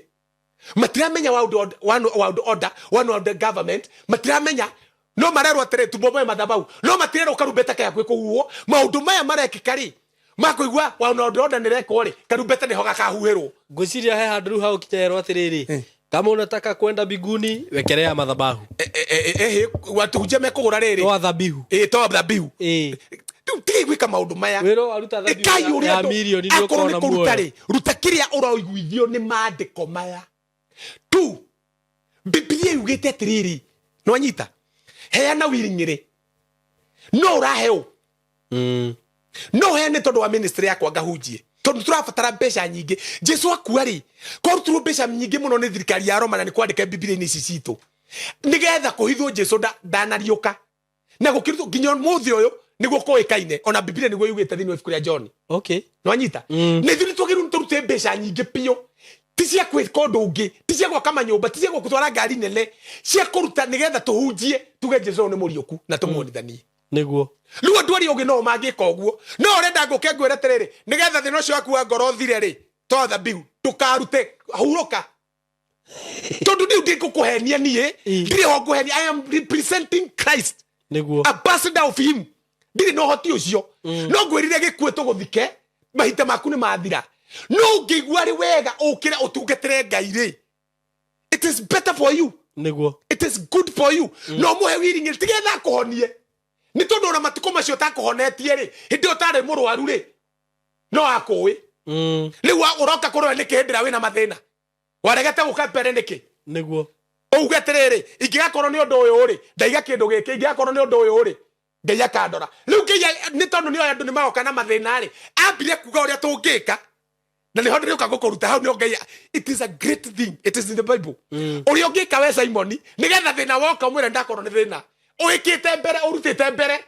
[SPEAKER 1] matiramenya one world order, one world government matiramenya. No marerwo atĩrĩ, tubomoe madhabahu, no matirerwo karumbeta ke hakuhĩ kũhuhwo. Maũndũ maya marekĩka rĩ, makũigua one world order nĩrekwo rĩ, karumbeta nĩho gakahuhĩrwo.
[SPEAKER 2] Ngwĩciria he handũ rĩu hagũkinyerwo atĩrĩrĩ, kama unataka kwenda mbinguni, wekelea madhabahu.
[SPEAKER 1] Ehe, watuhunjia mekũgũra rĩrĩ.
[SPEAKER 2] Toa dhabihu.
[SPEAKER 1] Ĩ, toa dhabihu. Rĩu tigai gwĩka maũndũ maya.
[SPEAKER 2] Wĩra waruta dhabihu
[SPEAKER 1] Ĩkai ũrĩa
[SPEAKER 2] ya
[SPEAKER 1] andũ
[SPEAKER 2] mirioni nĩ
[SPEAKER 1] akorwo nĩ
[SPEAKER 2] ũkona
[SPEAKER 1] kũruta
[SPEAKER 2] muoyo.
[SPEAKER 1] rĩ, ruta kĩrĩa ũraiguithio nĩ maandĩko maya tu. Bibilia yugĩte atĩrĩrĩ, nĩwanyita, heana wiring'ĩrĩ no ũraheo. No heane tondũ wa ministry yakwa ngahunjie, tondũ tũrabatara mbeca nyingĩ. Jesu akua rĩ, kwarutirwo mbeca nyingĩ mũno nĩ thirikari ya Roma, na nĩ kwandĩka Bibilia-inĩ ici citũ nĩgetha kũhithwo Jesu ndanariũka, na gũkĩrutwo nginya ũmũthĩ ũyũ nĩguo kũĩkaine. Ona Bibilia nĩguo yugĩte thĩinĩ wa ibuku rĩa John. Nwanyita? Na ithuĩ nĩtwagĩrĩirwo nĩ tũrute mbeca nyingĩ biũ, ti cia gwĩka ũndũ ũngĩ, ti cia gwaka manyũmba, ti cia gũtwara ngari nene, cia kũruta nĩgetha tũhunjie tuge Jesu ũyũ nĩ mũriũku na tũmuonithanie. Rĩu andũ arĩa ũngĩ no mangĩka ũguo, no ũrenda ngũke ngwĩre atĩrĩrĩ, nĩgetha thĩna ũcio waku wa ngoro ũthire rĩ, toa dhabihu, ndũkarute, hurũka, tondũ rĩu ndingũkũhenia niĩ. Ndirĩ ho ngũhenia. I am representing Christ, ambassador of him. Ndirĩ na ũhoti ũcio. No ngwĩrire gĩkuĩ tũgũthike, mahinda maku nĩ mathira. No ũngĩigua arĩ wega ũkĩre ũtungatĩre Ngai rĩ, it is better for you. It is good for you. No mũhe wiring'ĩri tigetha akũhonie, nĩ tondũ ona matukũ macio ũtakũhonetie rĩ, hĩndĩ ĩyo ũtarĩ mũrwaru rĩ, no akũĩ. Rĩu ũroka kũrora nĩkĩ hĩndĩ ĩrĩa wĩna mathĩna? Waregete gũka mbere nĩkĩ? Uge atĩrĩrĩ, ingĩgakorwo nĩ ũndũ ũyũ rĩ, ndaiga kĩndũ gĩkĩ, ingĩgakorwo nĩ ũndũ ũyũ rĩ. Ngai akandora. Rĩu Ngai nĩ tondũ nĩ oĩ andũ nĩ magoka na mathĩna rĩ, ambire kuga ũrĩa tũngĩka, na nĩho ndĩrĩũka gũkũruta hau. Nĩho Ngai, it is a great thing, it is in the Bible, ũrĩa ũngĩka we Simoni nĩgetha thĩna woka ũmwĩre ndakorwo nĩ thĩna ũĩkĩte mbere, ũrutĩte mbere,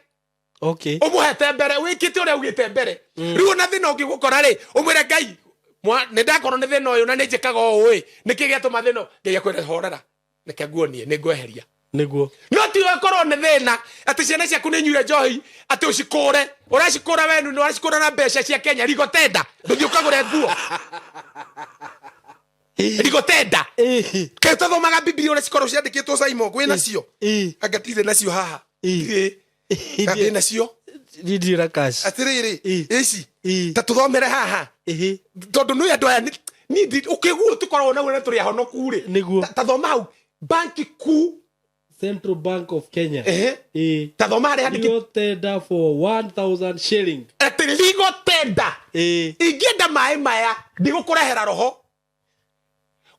[SPEAKER 1] ũmũhete mbere, wĩkĩte ũrĩa augĩte mbere. Rĩu ona thĩna ũngĩgũkora rĩ, ũmwĩre Ngai, nĩ ndakorwo nĩ thĩna ũyũ na nĩ njĩkaga ũũ ĩ, nĩkĩ gĩatũma thĩna ũyũ? Ngai akwĩre, horera, reke nguonie, nĩ ngweheria. No ti ũkorwo nĩ thĩna atĩ ciana ciaku nĩ nyuire njohi, atĩ ũcikũre, ũracikũra wenu, nĩ ũracikũra na mbeca cia Kenya. Rigo tenda ndũthiĩ ũkagũre nguo rigo tenda. Kaĩ ũtathomaga Bibilia ũrĩa cikorwo ciandĩkĩtwo, Simon? Gwĩ nacio. Anga ndirĩ nacio haha? Ndirĩ. Ndĩ nacio.
[SPEAKER 2] Niĩ ndirĩ na cash.
[SPEAKER 1] Atĩrĩrĩ, ici ta tũthomere haha, tondũ nĩ andũ aya niĩ ũkĩguo tũkoragwo naguo na tũrĩ ahonoku rĩ. Ta thoma hau, banki kuu.
[SPEAKER 2] Central Bank of Kenya.
[SPEAKER 1] Ta thoma harĩa handĩkĩtwo.
[SPEAKER 2] Legal tender for 1000 shilling.
[SPEAKER 1] Atĩ legal tender. Ingĩenda maĩ maya, ndigũkũrehera roho.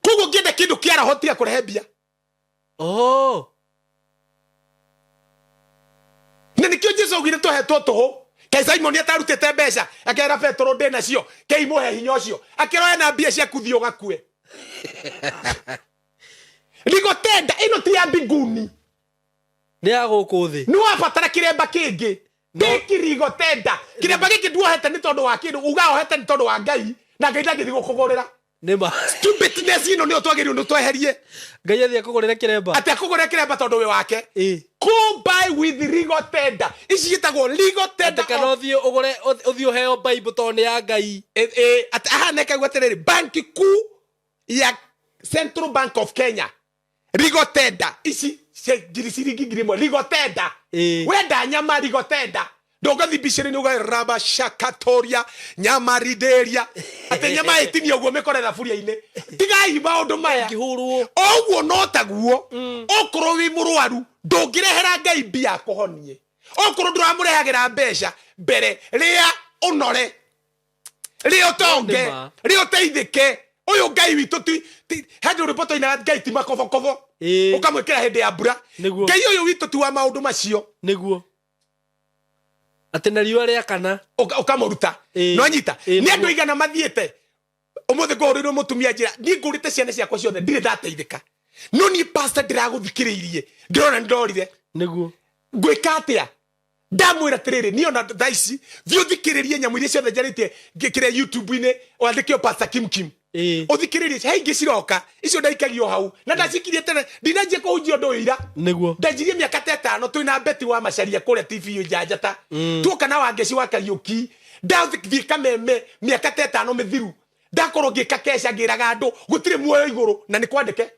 [SPEAKER 1] Koguo ngĩenda kĩndũ kĩa roho, tiga kũrehe mbia. Na nĩkĩo Jesu augire tũhetwo tũhũ. Kaĩ Simoni atarutĩte mbeca akera Petero, ndĩ nacio, kei mũhe hinya ũcio? Akĩroya na mbia ciaku, thiĩ ũgakue. Legal tender ĩno ti ya mbinguni.
[SPEAKER 2] Nĩ ya gũkũ thĩ.
[SPEAKER 1] Nĩ wabatara kĩremba kĩngĩ. Take legal tender. Kĩremba gĩkĩ nduohete nĩ tondũ wa kĩndũ, uga ohete nĩ tondũ wa Ngai, na Ngai ndangĩthiĩ gũkũgũrĩra.
[SPEAKER 2] Nĩ ma.
[SPEAKER 1] Stupidness ĩno nĩyo twagĩrĩirwo nĩ tweherie.
[SPEAKER 2] Ngai athiĩ akũgũrĩre kĩremba?
[SPEAKER 1] Atĩ akũgũrĩre kĩremba tondũ wĩ wake? Go buy with legal tender. Ici ciĩtagwo legal tender.
[SPEAKER 2] Atĩ kana ũthiĩ ũgũre, ũthiĩ ũheo Bible tondũ nĩ ya Ngai.
[SPEAKER 1] Atĩ aha nekaguo atĩrĩrĩ, banki kuu ya Central Bank of Kenya, legal tender ici cia ngiri, ciringi 1000, legal tender. Wenda nyama, legal tender. Ndũngĩthiĩ mbicĩrĩ-inĩ uga raba shakatoria nyama ridĩria, atĩ nyama ĩtinio ũguo mĩkore thaburia-inĩ. Tigai maũndũ maya.
[SPEAKER 2] Ngĩhũrwo.
[SPEAKER 1] Ũguo no taguo okorwo wĩ mũrwaru, ndũngĩrehera Ngai mbia akũhonie okorwo ndũramũrehagĩra mbeca mbere. Rĩa ũnore, rĩa ũtonge,
[SPEAKER 2] Nĩ ma.
[SPEAKER 1] rĩa ũteithĩke. Ũyũ Ngai witũ ti he rwĩmbo twainaga, Ngai ti makobokobo ũkamwĩkĩra hĩndĩ ya mbura. Ngai ũyũ witũ ti wa maũndũ macio.
[SPEAKER 2] Nĩguo, atĩ na riũa rĩa kana.
[SPEAKER 1] Ũkamũruta. No nyita. Nĩ andũ aigana mathiĩte ũmũthĩ ngũhũrĩrwo mũtumia njĩra, niĩ ngũrĩte ciana ciakwa ciothe, ndirĩ ndateithĩka, no niĩ pastor ndĩragũthikĩrĩirie, ndĩrona nĩ ndorire. Ngwĩka atĩa? Ndamwĩra atĩrĩrĩ, niĩ ona thaa ici thiĩ ũthikĩrĩrie nyamũ iria ciothe njarĩtie kĩrĩa YouTube-inĩ, wandĩke o Pastor Kim Kim, ũthikĩrĩrie. He ingĩ ciroka, icio ndaikagio hau na ndacikirie tene, ndinanjia kũhunjia ũndũ ũyũ ira. Ndanjirie mĩaka ta 5 twĩna Beti wa Macaria kũrĩa TV Njanjata, tuoka na Wangeci wa Kariũki. Ndathiĩ Kameme mĩaka ta 5 mĩthiru, ndakorwo ngĩka keca ngĩraga andũ gũtirĩ muoyo igũrũ, na nĩ kwandĩke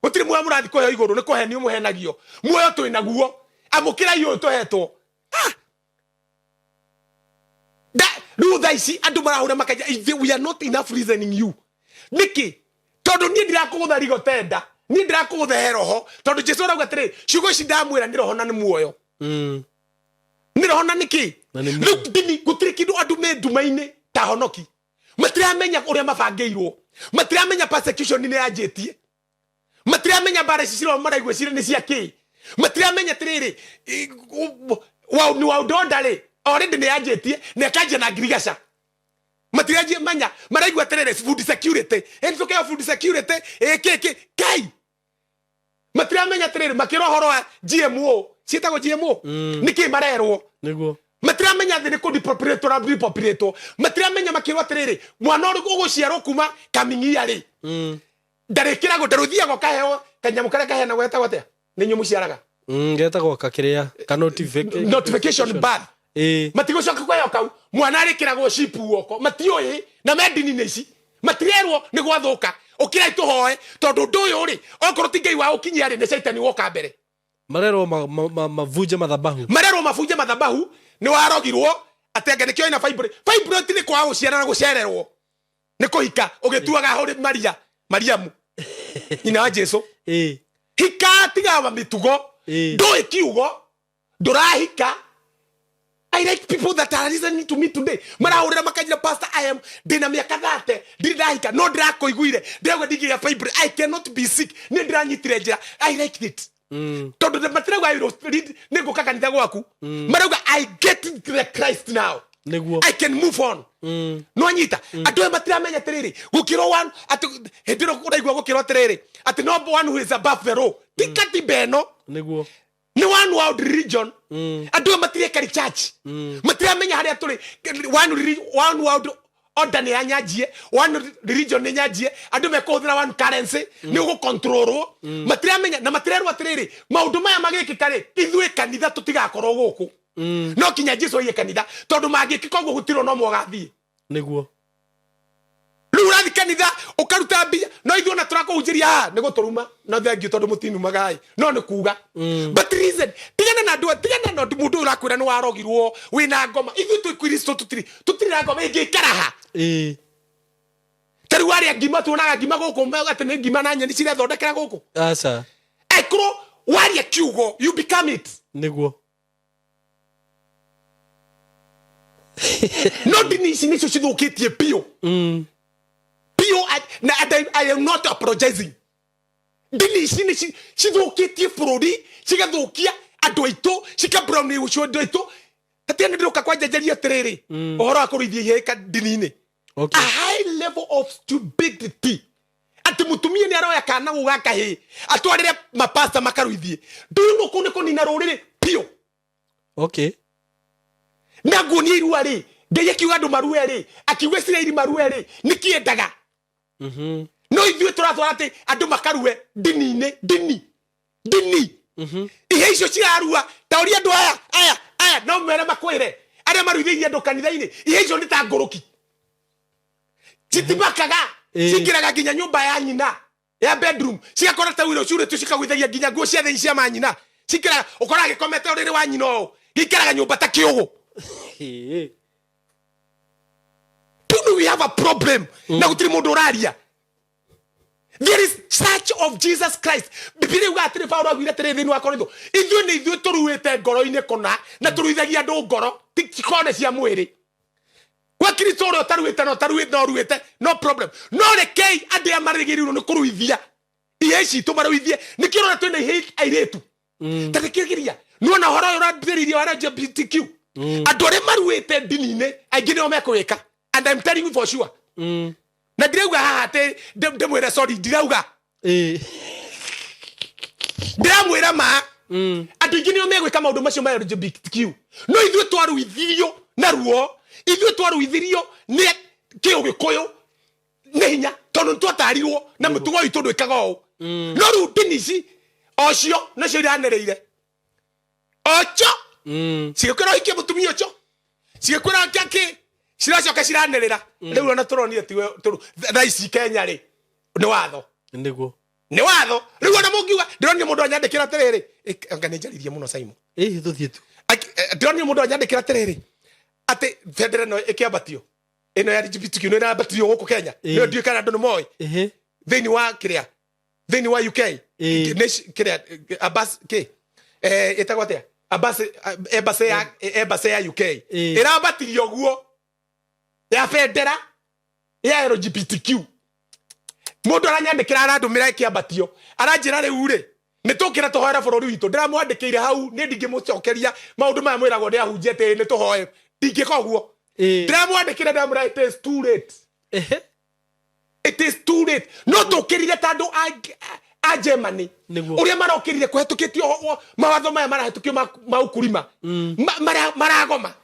[SPEAKER 1] gũtirĩ muoyo mũrathiĩ kũheo igũrũ, nĩ kũhenio mũhenagio. Muoyo twĩ naguo, amũkĩrai ũyũ tũhetwo. Ah! Rĩu thaa ici andũ marahũra makaja, we are not enough reasoning you. Nĩkĩ? Tondũ niĩ ndirakũgũtha rigo tenda, niĩ ndirakũgũtha he roho, tondũ Jesu arauga atĩrĩ, ciugo ici ndamwĩra nĩ roho na nĩ muoyo. Nĩ roho na nĩkĩ?
[SPEAKER 2] Na nĩ muoyo.
[SPEAKER 1] Rĩu ndini gũtirĩ kĩndũ, andũ me nduma-inĩ ta honoki, matiramenya ũrĩa mabangĩirwo, matiramenya persecution nĩ yanjĩtie, matiramenya mbara ici cirao maraigua cirĩ nĩ cia kĩ, matiramenya atĩrĩrĩ, nĩ wa ũndonda rĩ, already nĩ yanjĩtie na ĩkanjia na ngirigaca. Matiramenya, maraigua atĩrĩrĩ, food security, ĩni tũkeo food security ĩkĩ kĩ kai. Matiramenya atĩrĩrĩ, makĩrwo ũhoro wa GMO, ciĩtagwo GMO, nĩkĩ marerwo? Matiramenya thĩ nĩ kũ depopulate na depopulate. Matiramenya makĩrwo atĩrĩrĩ, mwana ũrĩ ũgũciarwo kuma coming year rĩ, ndarĩkĩragwo, ndarũthiaga ũkaheo kanyamũ karĩa kaheanagwo, getagwo atĩa, nĩ inyuĩ mũciaraga?
[SPEAKER 2] Getagwo kakĩrĩa ka
[SPEAKER 1] notification birth. Matigũcoka kũheo kau, mwana arĩkĩragwo chip guoko. Matiũĩ na me ndini-inĩ ici, matirerwo nĩ gwathũka, ũkĩrai tũhoe, tondũ ũndũ ũyũ rĩ, okorwo ti Ngai wa ũkinyia rĩ, nĩ caitani woka mbere.
[SPEAKER 2] Marerwo mavunje madhabahu.
[SPEAKER 1] Marerwo mabunje madhabahu. Nĩ warogirwo atĩ anga nĩkĩo ina fibroid. Fibroid nĩ kwaga gũciara na gũcererwo nĩ kũhika, ũgĩtuaga hũrĩ Maria, Mariamu nyina wa Jesu. Hika, tiga wa mĩtugo. Ndũĩ kiugo, ndũrahika. I like people that are listening to me today. Marahũrĩra makanjĩra, "Pastor, I am ndĩna mĩaka 30, ndirĩ ndahika, no ndĩrakũiguire, ndĩrauga ndingĩgĩa fibroid. I cannot be sick. Nĩ ndĩranyitire njĩra." I like it. Tondũ matirauga "I will read- nĩ ngũka kanitha gwaku." Marauga, "I get the Christ now."
[SPEAKER 2] Nĩguo.
[SPEAKER 1] "I can move on." No anyita andũ aya matiramenya atĩrĩrĩ, gũkĩrwo one atĩ hĩndĩ ĩno ũraigua gũkĩrwo atĩrĩrĩ atĩ no one who is above the law ti katiba ĩno.
[SPEAKER 2] Nĩguo.
[SPEAKER 1] Nĩ one world religion. Andũ aya matireka research, matiramenya harĩa tũrĩ. One world order nĩ yanyanjie, one religion nĩ nyanjie, andũ mekũhũthĩra one currency, nĩ ũgũkontrolwo. Matiramenya na matirerwo atĩrĩrĩ, maũndũ maya magĩkĩka rĩ, ithuĩ kanitha tũtigakorwo gũkũ. No kinya Jesu aiye kanitha, tondũ mangĩkĩka ũguo gũtirĩ no mwagathiĩ.
[SPEAKER 2] Nĩguo.
[SPEAKER 1] Rĩu ũrathiĩ kanitha ũkaruta mbia, no ithuĩ ona tũrakũhunjĩria haha nĩ gũtũruma. No thengiũ tondũ mũtinumaga ĩ, no nĩ kuga. But reason, tigana na andũ, tigana na mũndũ ũyũ ũrakwĩra nĩ warogirwo, wĩna ngoma. Ithuĩ twĩ Kristo, tũtirĩ na ngoma ĩngĩikara ha. Ta rĩu arĩa ngima, tuonaga ngima gũkũ atĩ nĩ ngima na nyeni cirathondekera gũkũ.
[SPEAKER 2] Aca.
[SPEAKER 1] Ekorwo waria kiugo, you become it.
[SPEAKER 2] Nĩguo.
[SPEAKER 1] No ndini ici nĩcio cithũkĩtie biũ biũ, na and I am not apologizing. Ndini ici nĩ cithũkĩtie bũrũri, cigathũkia andũ aitũ, cikabrown ũcio andũ aitũ. Tatia nĩ ndĩroka kwanjanjaria atĩrĩrĩ, ũhoro wa kũrũithia ihĩĩ ndini-inĩ. A high level of stupidity atĩ mũtumia nĩ aroya kana gũ gaka hĩ atwarĩre mapasta makaruithie. Ndũyũ kũu nĩ kũnina rũrĩrĩ biũ. Na nguonia irua rĩ, Ngai akiuga andũ marue rĩ, akiuga Isiraeli marue rĩ, nĩkĩendaga. No ithuĩ tũratwara atĩ andũ makarue ndini-inĩ, ndini ndini. Ihe icio cirarua ta ũria andũ aya aya aya no mere makwĩre arĩa maruithĩirie andũ kanitha-inĩ, ihe icio nĩ ta ngũrũki, citimakaga. Cingĩraga nginya nyũmba ya nyina ya bedroom, cigakora ta wiro ciurĩtio, cikagũithagia nginya nguo cia thĩinĩ cia manyina. Cikĩraga ũkoraga gĩkomete ũrĩrĩ wa nyina, ũũ gĩikaraga nyũmba ta kĩũgũ. Do you know we have a problem na gũtirĩ mũndũ ũraria? There is Church of Jesus Christ. Bibilia yuga atĩrĩ, Paulo augire atĩrĩ thĩinĩ wa Korintho, ithuĩ nĩ ithuĩ tũruĩte ngoro-inĩ kũna na tũruithagia andũ ngoro, ti kone cia mwĩrĩ gwa Kristo. Ũrĩa ũtaruĩte na ũtaruĩte no ũruĩte, no problem. No rekei andũ aya marĩgĩrĩirwo nĩ kũruithia ihe citũ maruithie. Nĩkĩo ũrona twĩna ihe airĩtu. Ta thikĩrĩria, nĩwona ũhoro ũyũ ũrambĩrĩirie wa LGBTQ, andũ arĩa maruĩte ndini-inĩ aingĩ nĩo mekũwĩka, and I'm telling you for sure. Na ndirauga haha atĩ ndĩmwĩre sorry, ndirauga. Ndĩramwĩra ma, andũ aingĩ nĩo megwĩka maũndũ macio ma LGBTQ. No ithuĩ twaruithirio na ruo, ithuĩ twaruithirio nĩ kĩũ gĩkũyũ nĩ hinya, tondũ nĩ twatarirwo na mũtugo witũ ndwĩkaga ũũ. No rĩu ndini ici ocio nacio iranĩrĩire ocho, cigĩkwĩra ũhikie mũtumia ũcio, cigĩkwĩra kĩ, ciracoka ciranĩrĩra. Rĩu ona tũronire tiwe thaa ici Kenya rĩ, nĩ watho.
[SPEAKER 2] Nĩguo.
[SPEAKER 1] Nĩ watho rĩu. Ona mũngiuga, ndĩronire mũndũ anyandĩkĩra atĩrĩrĩ, anga nĩ njaririe mũno, Simon.
[SPEAKER 2] Ĩĩ, tũthiĩ tu.
[SPEAKER 1] Ndĩronire mũndũ anyandĩkĩra atĩrĩrĩ, atĩ bendera ĩno ĩkĩambatio, ĩno ya LGBTQ nĩ ĩrambatio gũkũ Kenya. Nĩyo ndiũĩ kana andũ nĩ moĩ. Thĩinĩ wa kĩrĩa, thĩinĩ wa UK, nĩ kĩrĩa ambas kĩ ĩtagwo atĩa, embassy ya UK ĩrambatirio guo ya bendera ya LGBTQ. Mũndũ aranyandĩkĩra, arandũmĩra ĩkĩambatio, aranjĩra rĩu rĩ nĩ tũkĩra tũhoere bũrũri witũ. Ndĩramwandĩkĩire hau, nĩ ndingĩmũcokeria maũndũ maya mwĩragwo nĩ ahunjia atĩ nĩ tũhoe. Ndingĩka ũguo. Ndĩramwandĩkĩra, ndĩramwĩra it is too late. It is too late. No tũkĩrire ta andũ a Germany ũrĩa marokĩrire kũhetũkĩtio mawatho maya marahĩtũkio ma ukulima. Maragoma.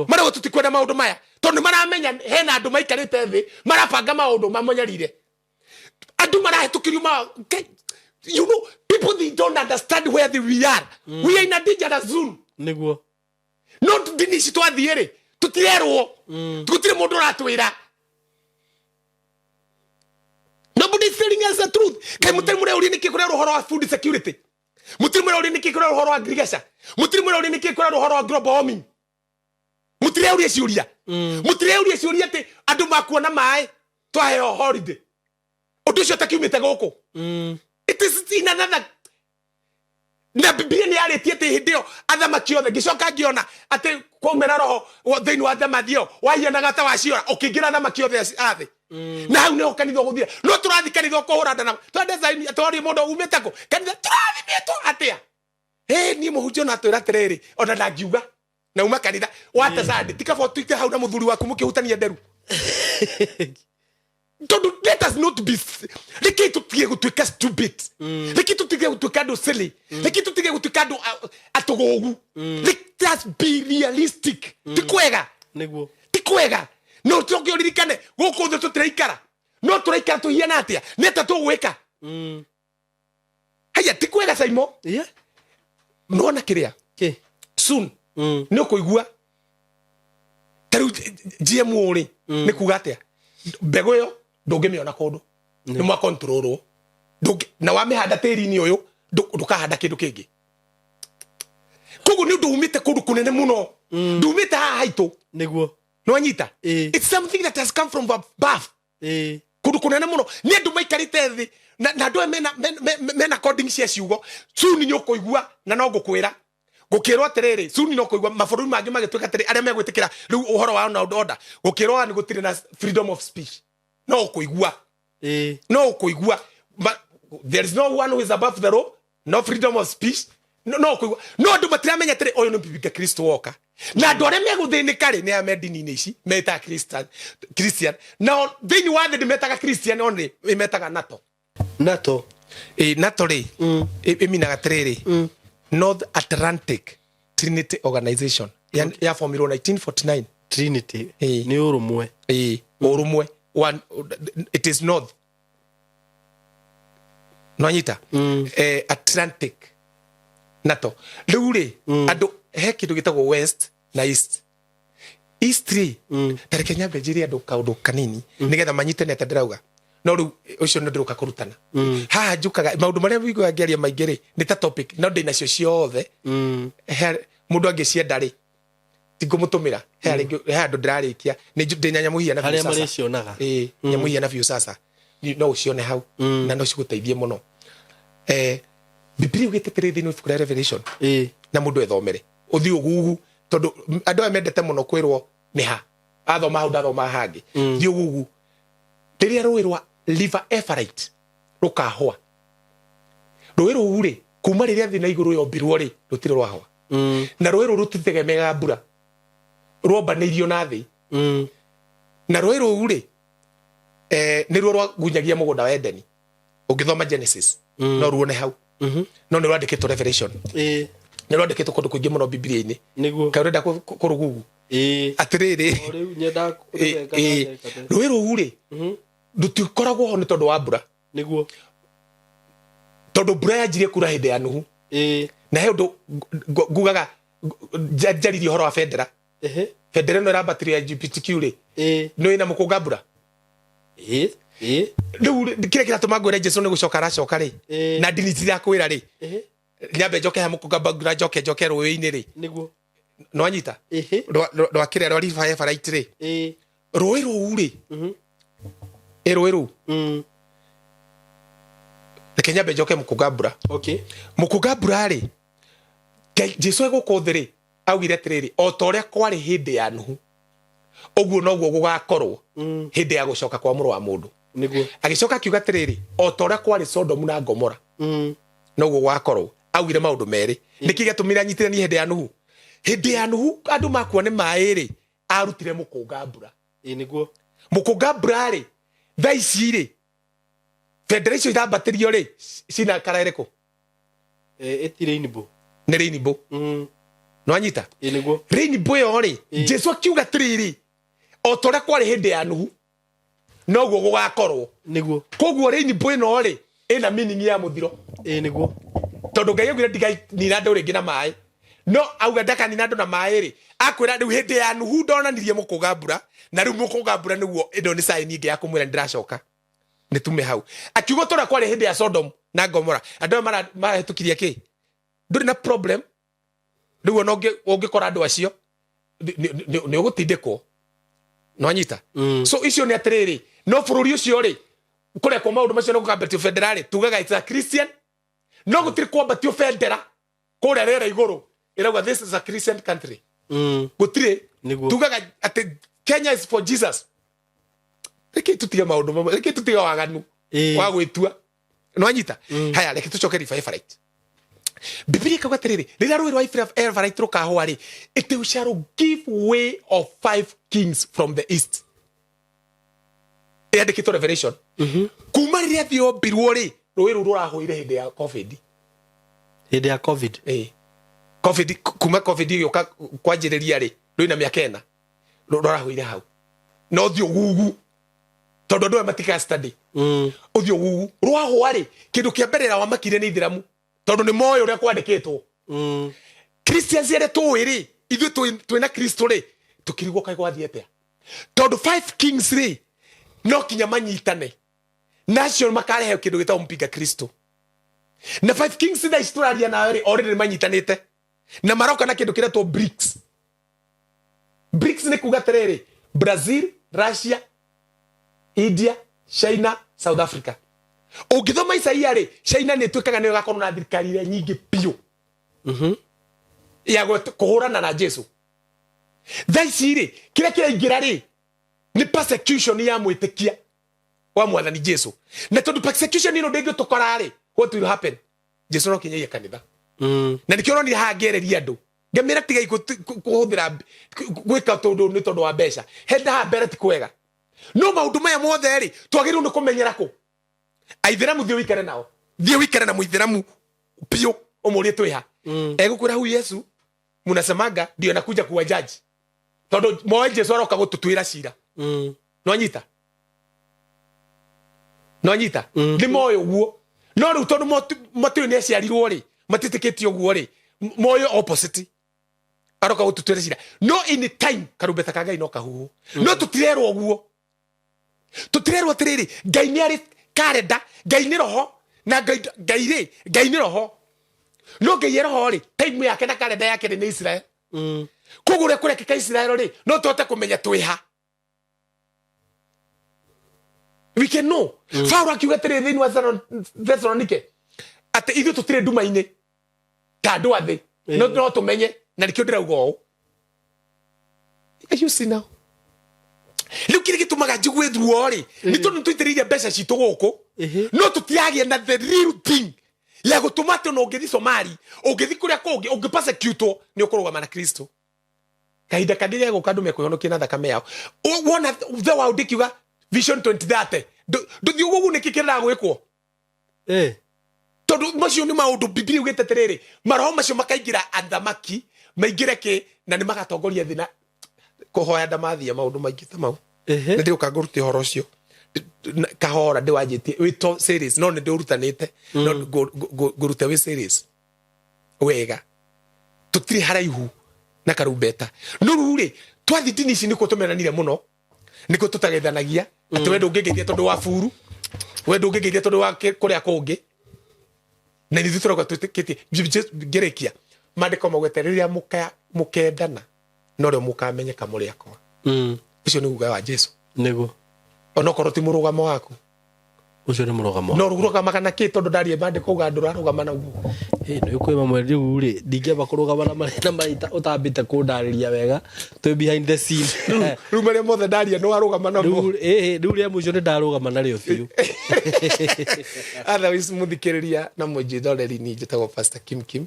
[SPEAKER 1] Marauga tũtikwenda maũndũ maya, tondũ nĩ maramenya hena andũ maikarĩte thĩ marabanga maũndũ mamonyarire andũ marahĩtũkĩrio ma. You know, people, they don't understand where we are. We are in a dangerous zone. No ndini ici twathiĩ rĩ, tũtirerwo, gũtirĩ mũndũ ũratwĩra. Nobody is telling us the truth. Kaĩ mũtarĩ mũreuria nĩkĩ kũrerwo ũhoro wa food security? Mũtirĩ mũreuria nĩkĩ kũrerwo ũhoro wa agriculture? Mũtirĩ mũreuria nĩkĩ kũrerwo ũhoro wa global warming? Mũtireuria ciũria, mũtireuria ciũria atĩ andũ makuona maĩ twaheo holiday, ũndũ ũcio takiumĩte gũkũ. It is in another. Na Bibilia nĩ yarĩtie atĩ hĩndĩ ĩyo athamaki othe, ngĩcoka ngĩona atĩ kwaumĩra roho thĩinĩ wa ndamathi ĩyo wahianaga ta waciora, ũkĩingĩra athamaki othe a thĩ. Na hau nĩho kanitha ũgũthira. No tũrathi kanitha ũkũhũra nda na twende Zayuni, twarie mũndũ umĩte kũ kanitha tũrathimĩtwo atĩa? Ĩ niĩ mũhunjia ona atwĩra atĩrĩrĩ, ona ndangiuga na uma kanitha wate sande, ti kaba ũtuĩke hau na mũthuri waku mũkĩhutania nderu. Tondu let us not be, reke tutige gutuika stupid, reke tutige gutuika andu silly, reke tutige gutuika andu atugugu. Let us be realistic. Ti kwega.
[SPEAKER 2] Niguo.
[SPEAKER 1] Ti kwega. No tucoke uririkane guku thi tutiraikara, no turaikara tuhiana atia, ni atia tugwika? Haya, ti kwega, Saimo. Nona kiria
[SPEAKER 2] Ki.
[SPEAKER 1] Soon nä å kå igua ta rä u GMO rä nä kuga atä mbegå ä yo ndå ngä mä ona kå ndå nä mwakontrolwo na wamä handa tä ri-inä å yå ndå kahanda kä ndå kä ngä. Koguo nä å ndå umä te kå ndå kå nene må no, ndumä te haha haitå. Nĩwanyita? It's something that has come from above, kũndũ kũnene mũno, nĩ andũ maikarĩte thĩ na andũ aya mena coding cia ciugo. Soon nĩ ũkũigua, na no ngũkwĩra gũkĩrwo atĩrĩrĩ, soon no kũigua mabũrũri mangĩ magĩtuĩka atĩrĩ, arĩa megwĩtĩkĩra rĩu ũhoro wa na order, gũkĩrwo nĩ gũtirĩ na freedom of speech. No ũkũigua. No ũkũigua. There is no one who is above the law, no freedom of speech. No ũkũigua, no andũ matiramenya atĩrĩ, ũyũ nĩ mpinga Kristo woka, na andũ arĩa megũthĩnĩka rĩ, nĩ aya me ndini-inĩ ici metaga Christian. Nao thĩinĩ wa thĩ ndĩmetaga Christian only, ĩmetaga NATO.
[SPEAKER 2] NATO.
[SPEAKER 1] Ĩ NATO rĩ, ĩminaga atĩrĩrĩ, North Atlantic Trinity Organization, yaformirwo 1949.
[SPEAKER 2] Trinity.
[SPEAKER 1] Ĩĩ.
[SPEAKER 2] Nĩ ũrũmwe.
[SPEAKER 1] Ĩ, ũrũmwe. One, it is north, nwanyita, Atlantic, NATO. Rĩu rĩ, andũ he kĩndũ gĩtagwo west na east. East rĩ, ta reke nyambe njĩre andũ kaũndũ kanini nĩgetha manyite nĩ atĩa ndĩrauga. No rĩu ũcio nĩ ndĩrũka kũrutana haha. Njũkaga maũndũ marĩa wiguaga ngĩaria maingĩ rĩ, nĩ ta topic, no ndĩ nacio ciothe. He mũndũ angĩcienda rĩ, tingũmũtũmĩra. He he handũ ndĩrarĩkia, nĩ ndĩ na nyamũ hiana biũ
[SPEAKER 2] Harĩa
[SPEAKER 1] sasa.
[SPEAKER 2] Marĩcionaga.
[SPEAKER 1] Ĩĩ, nyamũ hiana biũ sasa. No ũcione hau na no cigũteithie mũno. Bibilia ugĩte atĩrĩ thĩinĩ wa ibuku rĩa Revelation, na mũndũ ethomere, ũthiĩ ũgugu, tondũ andũ aya mendete mũno kwĩrwo nĩ ha athoma hau, ndathoma hangĩ. Thiĩ ũgugu rĩrĩa rũĩ rwa River Euphrates rũkahũa. Rũĩ rũu rĩ, kuma rĩrĩa thĩ na igũrũ yombirwo rĩ, rũtirĩ rwahũa. Na rũĩ rũu rũtitegemeaga mbura, rwombanĩirio na thĩ. Na rũĩ rũu rĩ, nĩruo rwagunyagia mũgũnda wa Edeni. Ũngĩthoma Genesis, no ruone hau. No nĩ rwandĩkĩtwo Revelation. Nĩ rwandĩkĩtwo kũndũ kũingĩ mũno Bibilia-inĩ. Kaĩ ũrenda kũrũgugu?
[SPEAKER 2] Ĩĩ.
[SPEAKER 1] Atĩrĩrĩ,
[SPEAKER 2] O rĩu nyenda.
[SPEAKER 1] Rũĩ rũu rĩ, rũtikoragwo ho nĩ tondũ wa mbura. Tondũ mbura yanjirie kura hĩndĩ ya Nuhu. Na he ũndũ ngugaga, njaririe ũhoro wa bendera. Bendera ĩno ĩrambatĩrio ya LGBTQ rĩ, nĩ ĩna mũkũnga mbura.
[SPEAKER 2] Ĩĩ ĩĩ.
[SPEAKER 1] Rĩu rĩ, kĩrĩa kĩratũma ngwĩre Jesu nĩ gũcoka aracoka rĩ, na ndini cirakwĩra rĩ, nyambe njoke ha mũkũnga mbura, njoke rũĩ-inĩ rĩ. Nĩwanyita? Rwa kĩrĩa, rwa River Euphrates rĩ, rũĩ rũu rĩ, ĩ rũĩ rũu, reke nyambe njoke mũkũnga mbura. Mũkũnga mbura rĩ, Jesu e gũkũ thĩ rĩ, augire atĩrĩrĩ, o ta ũrĩa kwarĩ hĩndĩ ya Nuhu, ũguo noguo gũgakorwo hĩndĩ ya gũcoka kwa Mũrũ wa Mũndũ. Agĩcoka akiuga atĩrĩrĩ, o ta ũrĩa kwarĩ Sodomu na Gomora, noguo gũgakorwo. Augire maũndũ merĩ. Nĩkĩ gĩatũmire anyitithanie hĩndĩ ya Nuhu? Hĩndĩ ya Nuhu andũ makua nĩ maĩ rĩ, arutire mũkũnga mbura.
[SPEAKER 2] Ĩĩ nĩguo.
[SPEAKER 1] Mũkũnga mbura rĩ, thaa ici rĩ, bendera icio irambatĩrio rĩ, cina kara ĩrĩkũ?
[SPEAKER 2] Ĩti rainbow.
[SPEAKER 1] Nĩ rainbow. Nĩwanyita?
[SPEAKER 2] Ĩĩ nĩguo.
[SPEAKER 1] Rainbow ĩyo rĩ, Jesu akiuga atĩrĩrĩ, o ta ũrĩa kwarĩ hĩndĩ ya Nuhu, noguo gũgakorwo. Koguo rainbow ĩno rĩ, ĩna meaning ya mũthiro.
[SPEAKER 2] Ĩĩ nĩguo.
[SPEAKER 1] Tondũ Ngai augire ndiganina andũ rĩngĩ na maĩ, no auga ndakanina andũ na maĩ rĩ, akwĩra rĩu hĩndĩ ya Nuhu ndonanirie mũkũnga mbura, na rĩu mũkũnga mbura nĩguo ĩno nĩ sign ĩngĩ ya kũmwĩra nĩndĩracoka. Nĩ tume hau akiuga tũrĩa kwarĩ hĩndĩ ya Sodom na Gomora, andũ aya marahĩtũkirie kĩ, ndũrĩ na problem. Rĩu ona ũngĩkora andũ acio nĩ ũgũtindĩkwo. Nĩwanyita? So icio nĩ atĩrĩrĩ, no bũrũri ũcio rĩ, kũrekwo maũndũ macio no gũkambatio bendera rĩ, tugaga it's a Christian, no gũtirĩ kwambatio bendera. Kũrĩa rĩera igũrũ ĩrauga this is a Christian country. Gũtirĩ.
[SPEAKER 2] Nĩguo.
[SPEAKER 1] Tugaga atĩ Kenya is for Jesus. Reke tutige maũndũ mamwe, reke tutige waganu wa gwĩtua. Nwanyita? Haya, reke tũcoke River Euphrates. Bibilia ĩkauga atĩrĩrĩ, rĩrĩa rũĩ rwa Euphrates rũkahũa rĩ, it shall give way of five kings from the east. Yandĩkĩtwo Revelation. Kuma rĩrĩa thĩ yombirwo rĩ, rũĩ rũu rũrahũire hĩndĩ ya COVID.
[SPEAKER 2] Hĩndĩ ya COVID.
[SPEAKER 1] Ĩĩ. COVID, kuma COVID ĩgĩũka kwanjĩrĩria rĩ, rwĩna mĩaka 4 rũrahũire hau. Na ũthiũ gugu, tondũ andũ aya matika study. Ũthiũ gugu rwahũa rĩ, kĩndũ kĩa mbere rawamakire nĩ ithĩramu, tondũ nĩ moĩ ũrĩa kwandĩkĩtwo. Christians arĩa tũĩ rĩ, ithuĩ twĩna Kristo rĩ, tũkĩrigwo kaĩ gwathiĩ atĩa, tondũ five kings rĩ no kinya manyitane nacio makarehe kĩndũ gĩtagwo mpinga Kristo. Na five kings thaa ici tũraria nawe rĩ, already nĩ manyitanĩte na maroka na kĩndũ kĩretwo BRICS. BRICS nĩ kuga atĩrĩrĩ, Brazil, Russia, India, China, South Africa. Ũngĩthoma Isaia rĩ, China nĩ ĩtuĩkaga nĩyo ĩgakorwo na thirikari iria nyingĩ biũ ya kũhũrana na Jesu. Thaa ici rĩ, kĩrĩa kĩraingĩra rĩ nĩ persecution ya mwĩtĩkia wa mwathani Jesu. Na tondũ persecution ĩno ndĩngĩtũkora rĩ, what will happen? Jesu no kinyagia kanitha. Na nĩkĩo ũronire haha ngĩereria andũ, ngamĩra tigai kũhũthĩra gwĩka tondũ nĩ tondũ wa mbeca. Henda haha mbere ti kwega, no maũndũ maya mothe rĩ, twagĩrĩirwo nĩ kũmenyera kũ aithĩramu. Thiĩ ũikare nao, thiĩ ũikare na mũithĩramu biũ, ũmũrie twĩha. Egũkwĩra hu Yesu munasemaga ndio anakuja kuwa judge, tondũ moe Jesu aroka gũtũtuĩra cira. Nwanyita? Nwanyita? Nĩ moĩ ũguo, no rĩu tondũ matiũĩ nĩ aciarirwo rĩ, matiĩtĩkĩtie ũguo rĩ, moĩ opposite, aroka gũtũtuĩra cira. No in time karumbeta ka Ngai no kahuhwo. No tũtirerwo ũguo, tũtirerwo atĩrĩrĩ, Ngai nĩ arĩ karenda. Ngai nĩ roho, na Ngai rĩ, Ngai nĩ roho, no Ngai e roho rĩ, time yake na karenda yake rĩ nĩ Israel. Koguo ũrĩa kũrekĩka Israel rĩ, no tũhote kũmenya twĩ ha. We can know. Paulo akiuga atĩrĩrĩ thĩinĩ wa Thessalonike atĩ ithuĩ tũtirĩ nduma-inĩ ta andũ a thĩ, no tũmenye. Na nĩkĩo ndĩrauga ũũ. You see now, rĩu kĩrĩa gĩtũmaga njigue ruo rĩ, nĩ tondũ nĩtũitĩrĩirie mbeca citũ gũkũ, no tũtiragĩa na the real thing ya gũtũma atĩ ona ũngĩthi Somali, ũngĩthi kũrĩa kũngĩ, ũngĩ persecutwo, nĩ ũkũrũgama na Kristo. Kahinda kangĩ gegũka, andũ mekwĩhonokia na thakame yao. Wona the world ĩkiuga Vision 2030, ndũthiĩ ũguo ũguo, nĩkĩ kĩendaga gwĩkwo? Tondũ macio nĩ maũndũ Bibilia ugĩte atĩrĩrĩ, maroho macio makaingĩra athamaki, maingĩre kĩ, na nĩ magatongoria thĩ na kũhoya ndamathia, maũndũ maingĩ ta mau. Nĩ ndĩũka ngũrute ũhoro ũcio kahora, ndĩwanjĩtie wĩ to series, no nĩ ndĩũrutanĩte, no ngũrute wĩ series wega. Tũtirĩ haraihu na karumbeta. No rĩu rĩ, twathi ndini ici nĩkuo tũmenanire mũno, nĩkuo tũtagethanagia atĩ we ndũngĩngeithia tondũ wa buru, we ndũngĩngeithia tondũ wa kũrĩa kũngĩ, na ithuĩ tũrauga twĩtĩkĩtie. Ngĩrĩkia, maandĩko maugĩte rĩrĩa mũkendana, norĩo mũkamenyeka mũrĩ akwa. Ũcio nĩ uga wa Jesu. Onokorwo ti mũrũgamo waku.
[SPEAKER 2] Ũcio nĩ mũrũgamo.
[SPEAKER 1] No rũgamaga na kĩ? Tondũ ndarie maandĩko uga ndũrarũgama naguo.
[SPEAKER 2] Nĩ kwĩ mamwe rĩu rĩ, ndingĩamba kũrũgama na marĩa marĩa ũtambĩte kũndarĩria wega twĩ behind the scene.
[SPEAKER 1] Rĩu marĩa mothe ndaria nĩ warũgama namo?
[SPEAKER 2] Rĩu rĩu rĩa mũico nĩ ndarũgama narĩo biũ.
[SPEAKER 1] Otherwise, mũthikĩrĩria na mũnjĩroreri, niĩ njĩtagwo Pastor Kim Kim,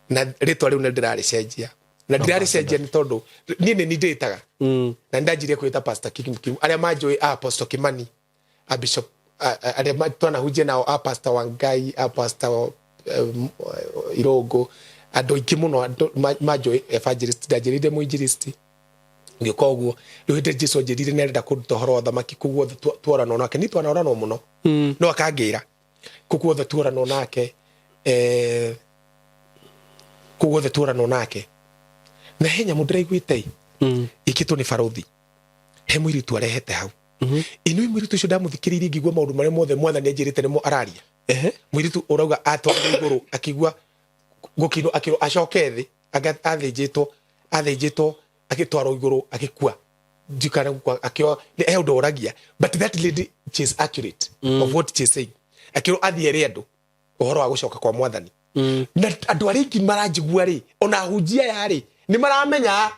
[SPEAKER 1] na rĩtwa rĩu nĩ ndĩrarĩcenjia, na ndĩrarĩcenjia nĩ tondũ niĩ nĩ niĩ ndĩtaga na nĩ ndanjirie kwĩta Pastor Kim Kim. Arĩa manjũĩ, a Apostle Kimani, a Bishop, arĩa twanahunjia nao, a Pastor Wangai, a Pastor Irũngũ, andũ aingĩ mũno, andũ manjũĩ evangelist. Ndanjĩrĩire mũinjilisti, ngĩũka ũguo. Rĩu hĩndĩ Jesu anjĩrire nĩ arenda kũruta ũhoro wa thamaki kũu guothe tuoranwo nake, niĩ twanaoranwo mũno, no akangĩra kũu guothe tuoranwo nake, kũu guothe tuoranwo nake. Na he nyamũ ndĩraiguĩte ĩkĩtwo nĩ barothi, he mũirĩtu arehete hau. Ĩno mũirĩtu ũcio ndamũthikĩrĩirie, ngĩigua maũndũ marĩa mothe mwathani anjĩrĩte nĩmo araria. Mũirĩtu ũrauga atwarire igũrũ, akĩigua gũkinwo, akĩrwo acoke thĩ. Anga athĩnjĩtwo agĩtwarwo igũrũ, agĩkua, ndikana gũkua, akĩo he ũndũ ũragia. But that lady, she is accurate of what she is saying. Akĩrwo athiĩ ere andũ ũhoro wa gũcoka kwa mwathani. Na andũ arĩa aingĩ maranjigua rĩ, ona ahunjia aya rĩ, nĩ maramenya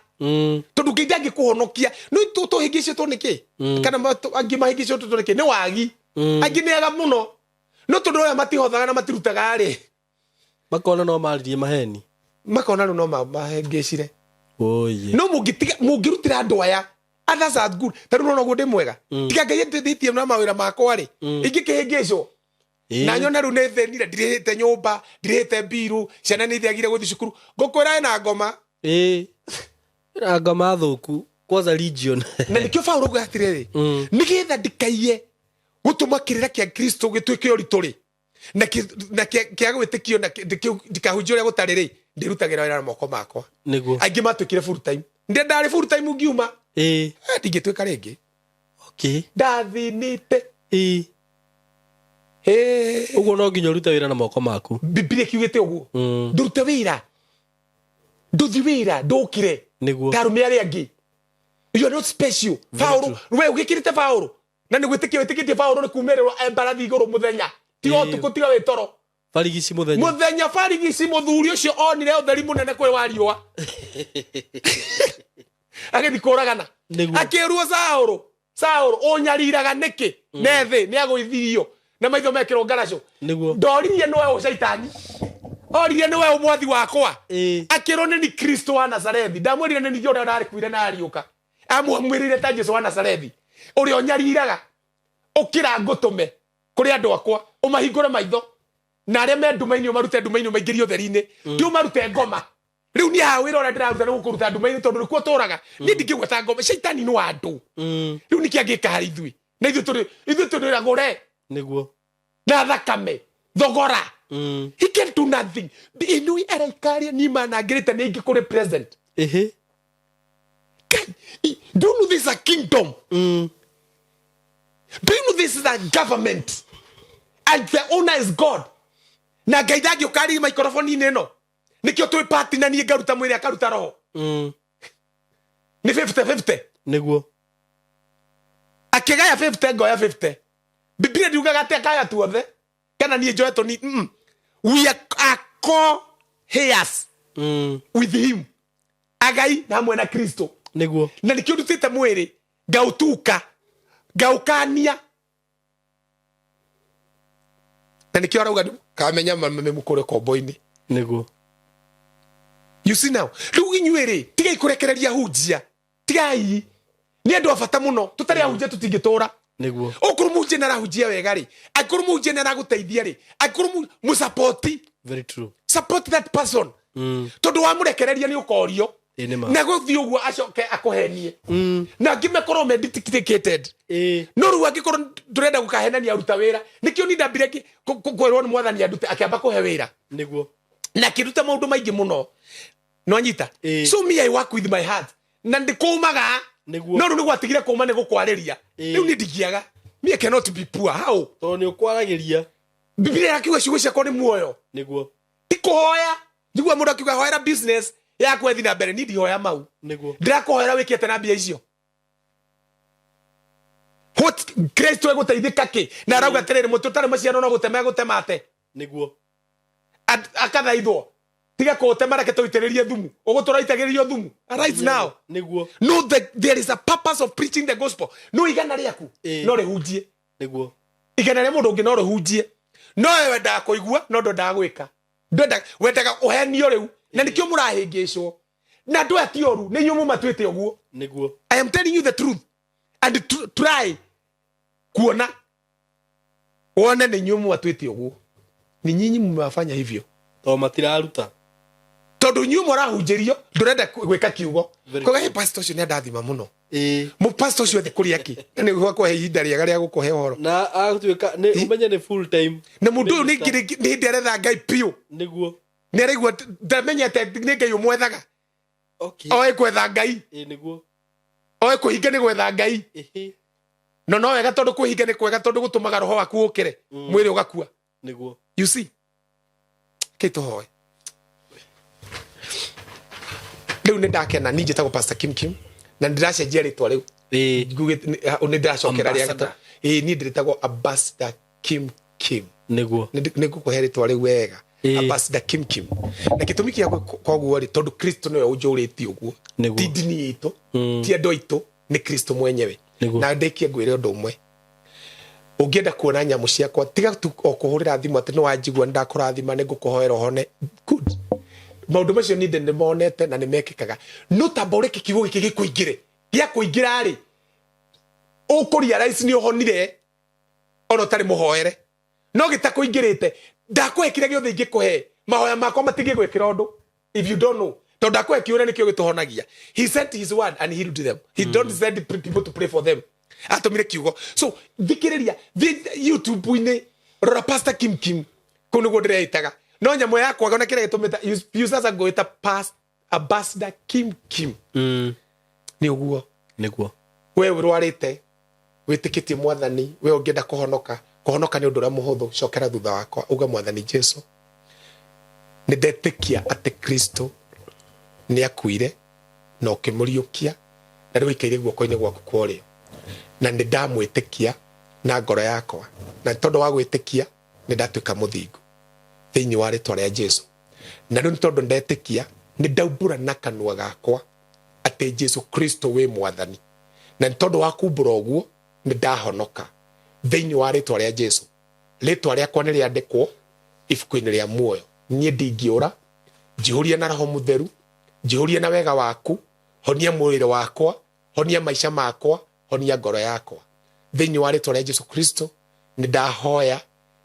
[SPEAKER 1] tondũ Ngai ndangĩkũhonokia. No tũhĩngĩcĩtwo nĩkĩ? Kana angĩ mahĩngĩcĩtwo nĩkĩ? Nĩ wagi. Angĩ nĩ ega mũno, no tondũ aya matihothaga na matirutaga rĩ,
[SPEAKER 2] Makona no maririe maheni.
[SPEAKER 1] Makona rĩu no mahĩngĩcire.
[SPEAKER 2] Oye.
[SPEAKER 1] No mũngĩtiga, mũngĩrutĩra andũ aya, others are good. Ta rĩu nona ũguo ndĩ mwega, tiga Ngai andeithĩtie na mawĩra makwa rĩ, ingĩkĩhĩngĩcwo na nyone rĩu nĩ thĩnire, ndirĩhĩte nyũmba, ndirĩhĩte mbiru, ciana nĩ ithiagire gũthiĩ cukuru, ngũkwĩra ĩna ngoma.
[SPEAKER 2] Ĩĩ. Na ngoma thũku kwanza region.
[SPEAKER 1] Na nĩkĩo Paũlũ auga atĩrĩrĩ, nĩgetha ndikaiye gũtũma kĩrĩra kĩa Kristo gĩtuĩke ũritũ rĩ, na kĩa gwĩtĩkio na ndikahunjie ũrĩa gũtarĩ rĩ, ndĩrutagĩra wĩra na moko makwa. Aingĩ matuĩkire full time. Ndĩ ndarĩ full time ngiuma. Ndingĩtuĩka rĩngĩ. Ndathinĩte.
[SPEAKER 2] Ũguo no nginya ũrute wĩra na moko maku.
[SPEAKER 1] Bibilia kiugĩte ũguo. Ndũrute wĩra, ndũthi wĩra, ndũkire ta arũme arĩa angĩ. You are not special. Paũlũ, we ũgĩkĩrĩte Paũlũ na nĩ gwĩtĩkia wĩtĩkĩtie Paũlũ nĩ kumĩrĩrwo e mbarathi igũrũ mũthenya, tiga ũtukũ, tiga wĩtoro.
[SPEAKER 2] Barigici mũthenya.
[SPEAKER 1] Mũthenya barigici, mũthuri ũcio onire ũtheri mũnene kwĩ wa riũa, agĩthiĩ kũragana. Akĩrwo, "Saũlũ, Saũlũ, ũnyariraga nĩkĩ?" Nethĩ nĩ agũithirio na maitho mekĩrwo ngaracũ. Ndoririe nĩwe ũ caitani, oririe nĩwe ũ mwathi wakwa? Akĩrwo, "Nĩ ni Kristo wa Nazarethi. Ndamwĩrire nĩ ni ũrĩa ũrarĩkuire na ariũka." Amwamwĩrĩire ta Jesu wa Nazarethi ũrĩa ũnyariraga. Ũkĩra, ngũtũme kũrĩ andũ akwa, ũmahingũre maitho, na arĩa me nduma-inĩ ũmarute nduma-inĩ, ũmaingĩrie ũtheri-inĩ, ti ũmarute ngoma. Rĩu niĩ haha wĩra ũrĩa ndĩraruta nĩ gũkũruta nduma-inĩ, tondũ nĩkuo tũraga. Niĩ ndingĩgweta ngoma, caitani nĩ wa andũ. Rĩu nĩkĩ angĩka harĩ ithuĩ? Na ithuĩ tũrĩ agũre na thakame thogora. He can do nothing. Inui araikaria ni manangĩrĩte nĩ ingĩ kũrĩ present. Kai, do you know this is a kingdom? Do you know this is a government and the owner is God? Na Ngai ndangĩũka arĩ maikoroboni-inĩ ĩno. Nĩkĩo twĩ party, na niĩ ngaruta mwĩrĩ, akaruta roho. Nĩ 50-50. Akĩgaya 50, ngoya 50. Biblia ndiugaga atĩ akaya tuothe kana niĩ njoe tũni. We are co-heirs with him, agai na hamwe na Kristo. Na nĩkĩo ndutĩte mwĩrĩ, ngaũtuka, ngaũkania, na nĩkĩo arauga kamenya mĩmũkũre kombo-inĩ. You see now, rĩu inyuĩ rĩ, tigai kũrekereria hunjia, tigai. Nĩ andũ a bata mũno. Tũtarĩ ahunjia tũtingĩtũra. Okorwo mũhunjia nĩ arahunjia wega rĩ, angĩkorwo mũhunjia nĩ aragũteithia rĩ, angĩkorwo mũsapoti.
[SPEAKER 2] Very true.
[SPEAKER 1] Support that person, tondũ wamũrekereria nĩ ũkorio.
[SPEAKER 2] Ĩĩ, nĩ ma.
[SPEAKER 1] Na gũthiĩ ũguo acoke akũhenie, na angĩ makorwo me dedicated. No rĩu angĩkorwo ndũrenda gũkahenania, aruta wĩra. Nĩkĩo ni ndambire kwĩrwo nĩ mwathani andute, akĩamba kũhe wĩra na akĩruta maũndũ maingĩ mũno. Nwanyita? So me, I work with my heart na ndĩkũmaga. No rĩu nĩ gwatigire kũma nĩ gũkwarĩria. Rĩu niĩ ndingĩaga. Me, I cannot be poor. How?
[SPEAKER 2] Tondũ nĩ ũkwaragĩria.
[SPEAKER 1] Biblia yakiuga ciugo ciakwa nĩ muoyo. Ti kũhoya. Njigua mũndũ akiuga hoera business yaku ĩthiĩ na mbere, niĩ ndihoya mau. Ndĩrakũhoera wĩkĩte na mbia icio what Kristo egũteithĩka kĩ? Na arauga atĩrĩrĩ, mũtĩ ũtarĩ maciaro no gũtema egũtemate. Akathaithwo, tiga kũũtema, reke tũitĩrĩrie thumu. Ũgũtũra itagĩrĩrio thumu right now. No, there is a purpose of preaching the gospel. No igana rĩaku no rĩhunjie. Igana rĩa mũndũ ũngĩ no rĩhunjie, no we wendaga kũigua no ndwendaga gwĩka. Ndwendaga, wendaga ũhenio rĩu, na nĩkĩo mũrahĩngĩcwo. Na andũ aya ti oru, nĩ inyuĩ mũmatuĩte ũguo. I am telling you the truth, and try kuona wone nĩ inyuĩ mũmatuĩte ũguo, ni nyinyi mmewafanya hivyo.
[SPEAKER 2] Tondũ matiraruta.
[SPEAKER 1] Tondũ inyuĩ mũrahunjĩrio, ndũrenda gwĩka kiugo. Koga, "Hey, pastor ũcio nĩ andathima mũno." Mũpastor ũcio athi kũrĩa kĩ na nĩ gwakũhe ihinda rĩega rĩa gũkũhe ũhoro.
[SPEAKER 2] Na agatuĩka nĩ ũmenye nĩ full time.
[SPEAKER 1] Na mũndũ ũyũ nĩ nĩ hĩndĩ aretha Ngai biũ. Nĩ araigua ndamenyete nĩ Ngai ũmwethaga. Oĩ gwetha Ngai. Oĩ kũhinga nĩ gwetha Ngai. No no wega, tondũ kwĩhinga nĩ kwega, tondũ gũtũmaga roho waku ũkĩre, mwĩrĩ ũgakua. You see, kĩ tũhoe rĩu. Nĩ ndakena. Niĩ njĩtagwo Pastor Kim Kim, na nĩ ndĩracenjia rĩtwa rĩu. Nĩ ndĩracokera rĩa
[SPEAKER 2] Ambassador.
[SPEAKER 1] Ĩĩ, niĩ ndĩrĩtagwo Ambassador Kim Kim. Nĩ ngũkũhe rĩtwa rĩu wega. Ambassador Kim Kim, na gĩtũmi kĩa koguo rĩ, tondũ Kristo nĩwe ũnjũrĩtie ũguo. Ti ndini itũ, ti andũ aitũ, nĩ Kristo mwenyewe. Na ndĩkie ngwĩre ũndũ ũmwe: ũngĩenda kuona nyamũ ciakwa, tiga tu o kũhũrĩra thimũ atĩ nĩ wanjigua, nĩ ndakũrathima, nĩ ngũkũhoera ũhone. Good, maũndũ macio niĩ ndĩ nĩmonete na nĩ mekĩkaga, no tamba ũreke kiugo gĩkĩ gĩkũingĩre. Gĩa kũingĩra rĩ, ũkũrealize nĩ ũhonire ona ũtarĩ mũhoere. No gĩtakũingĩrĩte, ndakũhe kĩrĩa gĩothe ingĩkũhe, mahoya makwa matingĩgwĩkĩra ũndũ if you don't know, tondũ ndakũhe kiugo nĩkĩo gĩtũhonagia. He sent his word and healed them. He don't send people to pray for them, atũmire kiugo. So thikĩrĩria, thiĩ YouTube-inĩ, rora Pastor Kim Kim, kũu nĩguo ndĩreĩtaga. No nyamũ yakwa ona kĩrĩa gĩtũmĩte you sasa ngũĩta past Ambassador Kim Kim nĩ ũguo. We ũrwarĩte, wĩtĩkĩtie Mwathani, we ũngĩenda kũhonoka, kũhonoka nĩ ũndũ ũrĩa mũhũthũ. Cokera thutha wakwa, uga, "Mwathani Jesu, nĩ ndetĩkia atĩ Kristo nĩ akuire na ũkĩmũriũkia, na rĩu aikaire guoko-inĩ gwaku kwa ũrĩo, na nĩ ndamwĩtĩkia na ngoro yakwa, na tondũ wa gwĩtĩkia nĩ ndatuĩka mũthingu thĩinĩ wa rĩtwa rĩa Jesu. Na rĩu nĩ tondũ ndetĩkia, nĩ ndaumbũra na kanua gakwa atĩ Jesu Kristo wĩ Mwathani, na nĩ tondũ wa kumbũra ũguo nĩ ndahonoka thĩinĩ wa rĩtwa rĩa Jesu. Rĩtwa rĩakwa nĩ rĩandĩkwo ibuku-inĩ rĩa muoyo. Niĩ ndingĩũra. Njihũrie na Roho Mũtheru, njihũrie na wega waku, honia mwĩrĩ wakwa, honia maica makwa, honia ngoro yakwa. Thĩinĩ wa rĩtwa rĩa Jesu Kristo nĩ ndahoya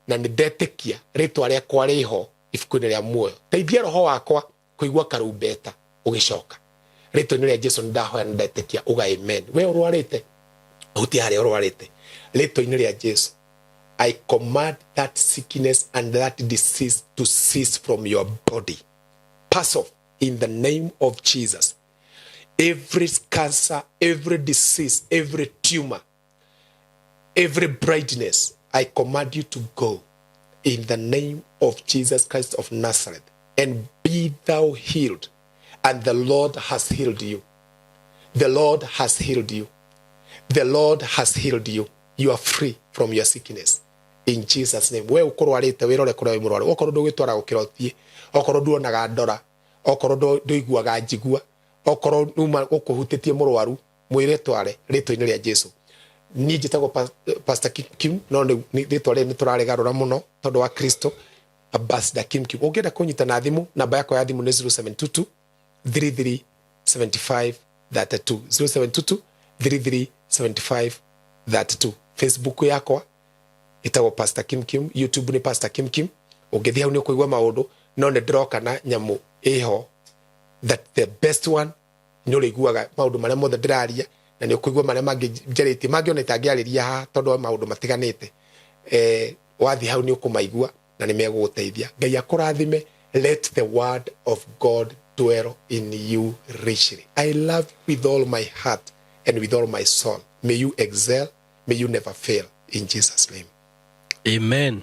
[SPEAKER 1] na nĩ ndetĩkia rĩtwa rĩakwa rĩho ibuku-inĩ rĩa muoyo. Teithia roho wakwa kũigua karumbeta ũgĩcoka. Rĩtwa-inĩ rĩa Jesu nĩ ndahoya na ndetĩkia." Uga amen. We ũrwarĩte, hutia harĩa ũrwarĩte. Rĩtwa-inĩ rĩa Jesu, I command that sickness and that disease to cease from your body. Pass off in the name of Jesus. Every cancer, every disease, every tumor, every blindness, I command you to go in the name of Jesus Christ of Nazareth and be thou healed. And the Lord has healed you. The Lord has healed you. The Lord has healed you. You are free from your sickness. In Jesus' name. We ũkũrwarĩte, wĩrore kũrĩa wĩ mũrwaru. Okorwo ndũgĩtwara gũkĩra ũthiĩ. Okorwo nduonaga ndora. Okorwo ndũiguaga njigua. Okorwo numa gũkũhutĩtie mũrwaru, mwĩre tware rĩtwa-inĩ rĩa Jesu. Niĩ njĩtagwo Pastor Kim Kim, no rĩtwa rĩrĩ nĩ tũrarĩgarũra mũno tondũ wa Kristo. Ambassador Kim Kim. Ũngĩenda kũnyita na thimũ, namba yakwa ya thimũ nĩ 0722 33 75 32, 0722 33 75 32. Facebook yakwa ĩtagwo Pastor Kim Kim, YouTube nĩ Pastor Kim Kim. Ũngĩthiĩ hau nĩ ũkũigua maũndũ, no nĩ ndĩroka na nyamũ ĩho that the best one. Nĩ ũrĩiguaga maũndũ marĩa mothe ndĩraria, na nĩ ũkũigua marĩa mangĩ njarĩtie, mangĩ ona itangĩarĩria haha tondũ wa maũndũ matiganĩte. Wathiĩ hau nĩ ũkũmaigua na nĩ megũgũteithia. Ngai akũrathime. Let the word of God dwell in you richly. I love you with all my heart and with all my soul. May you excel, may you never fail, in Jesus' name.
[SPEAKER 2] Amen.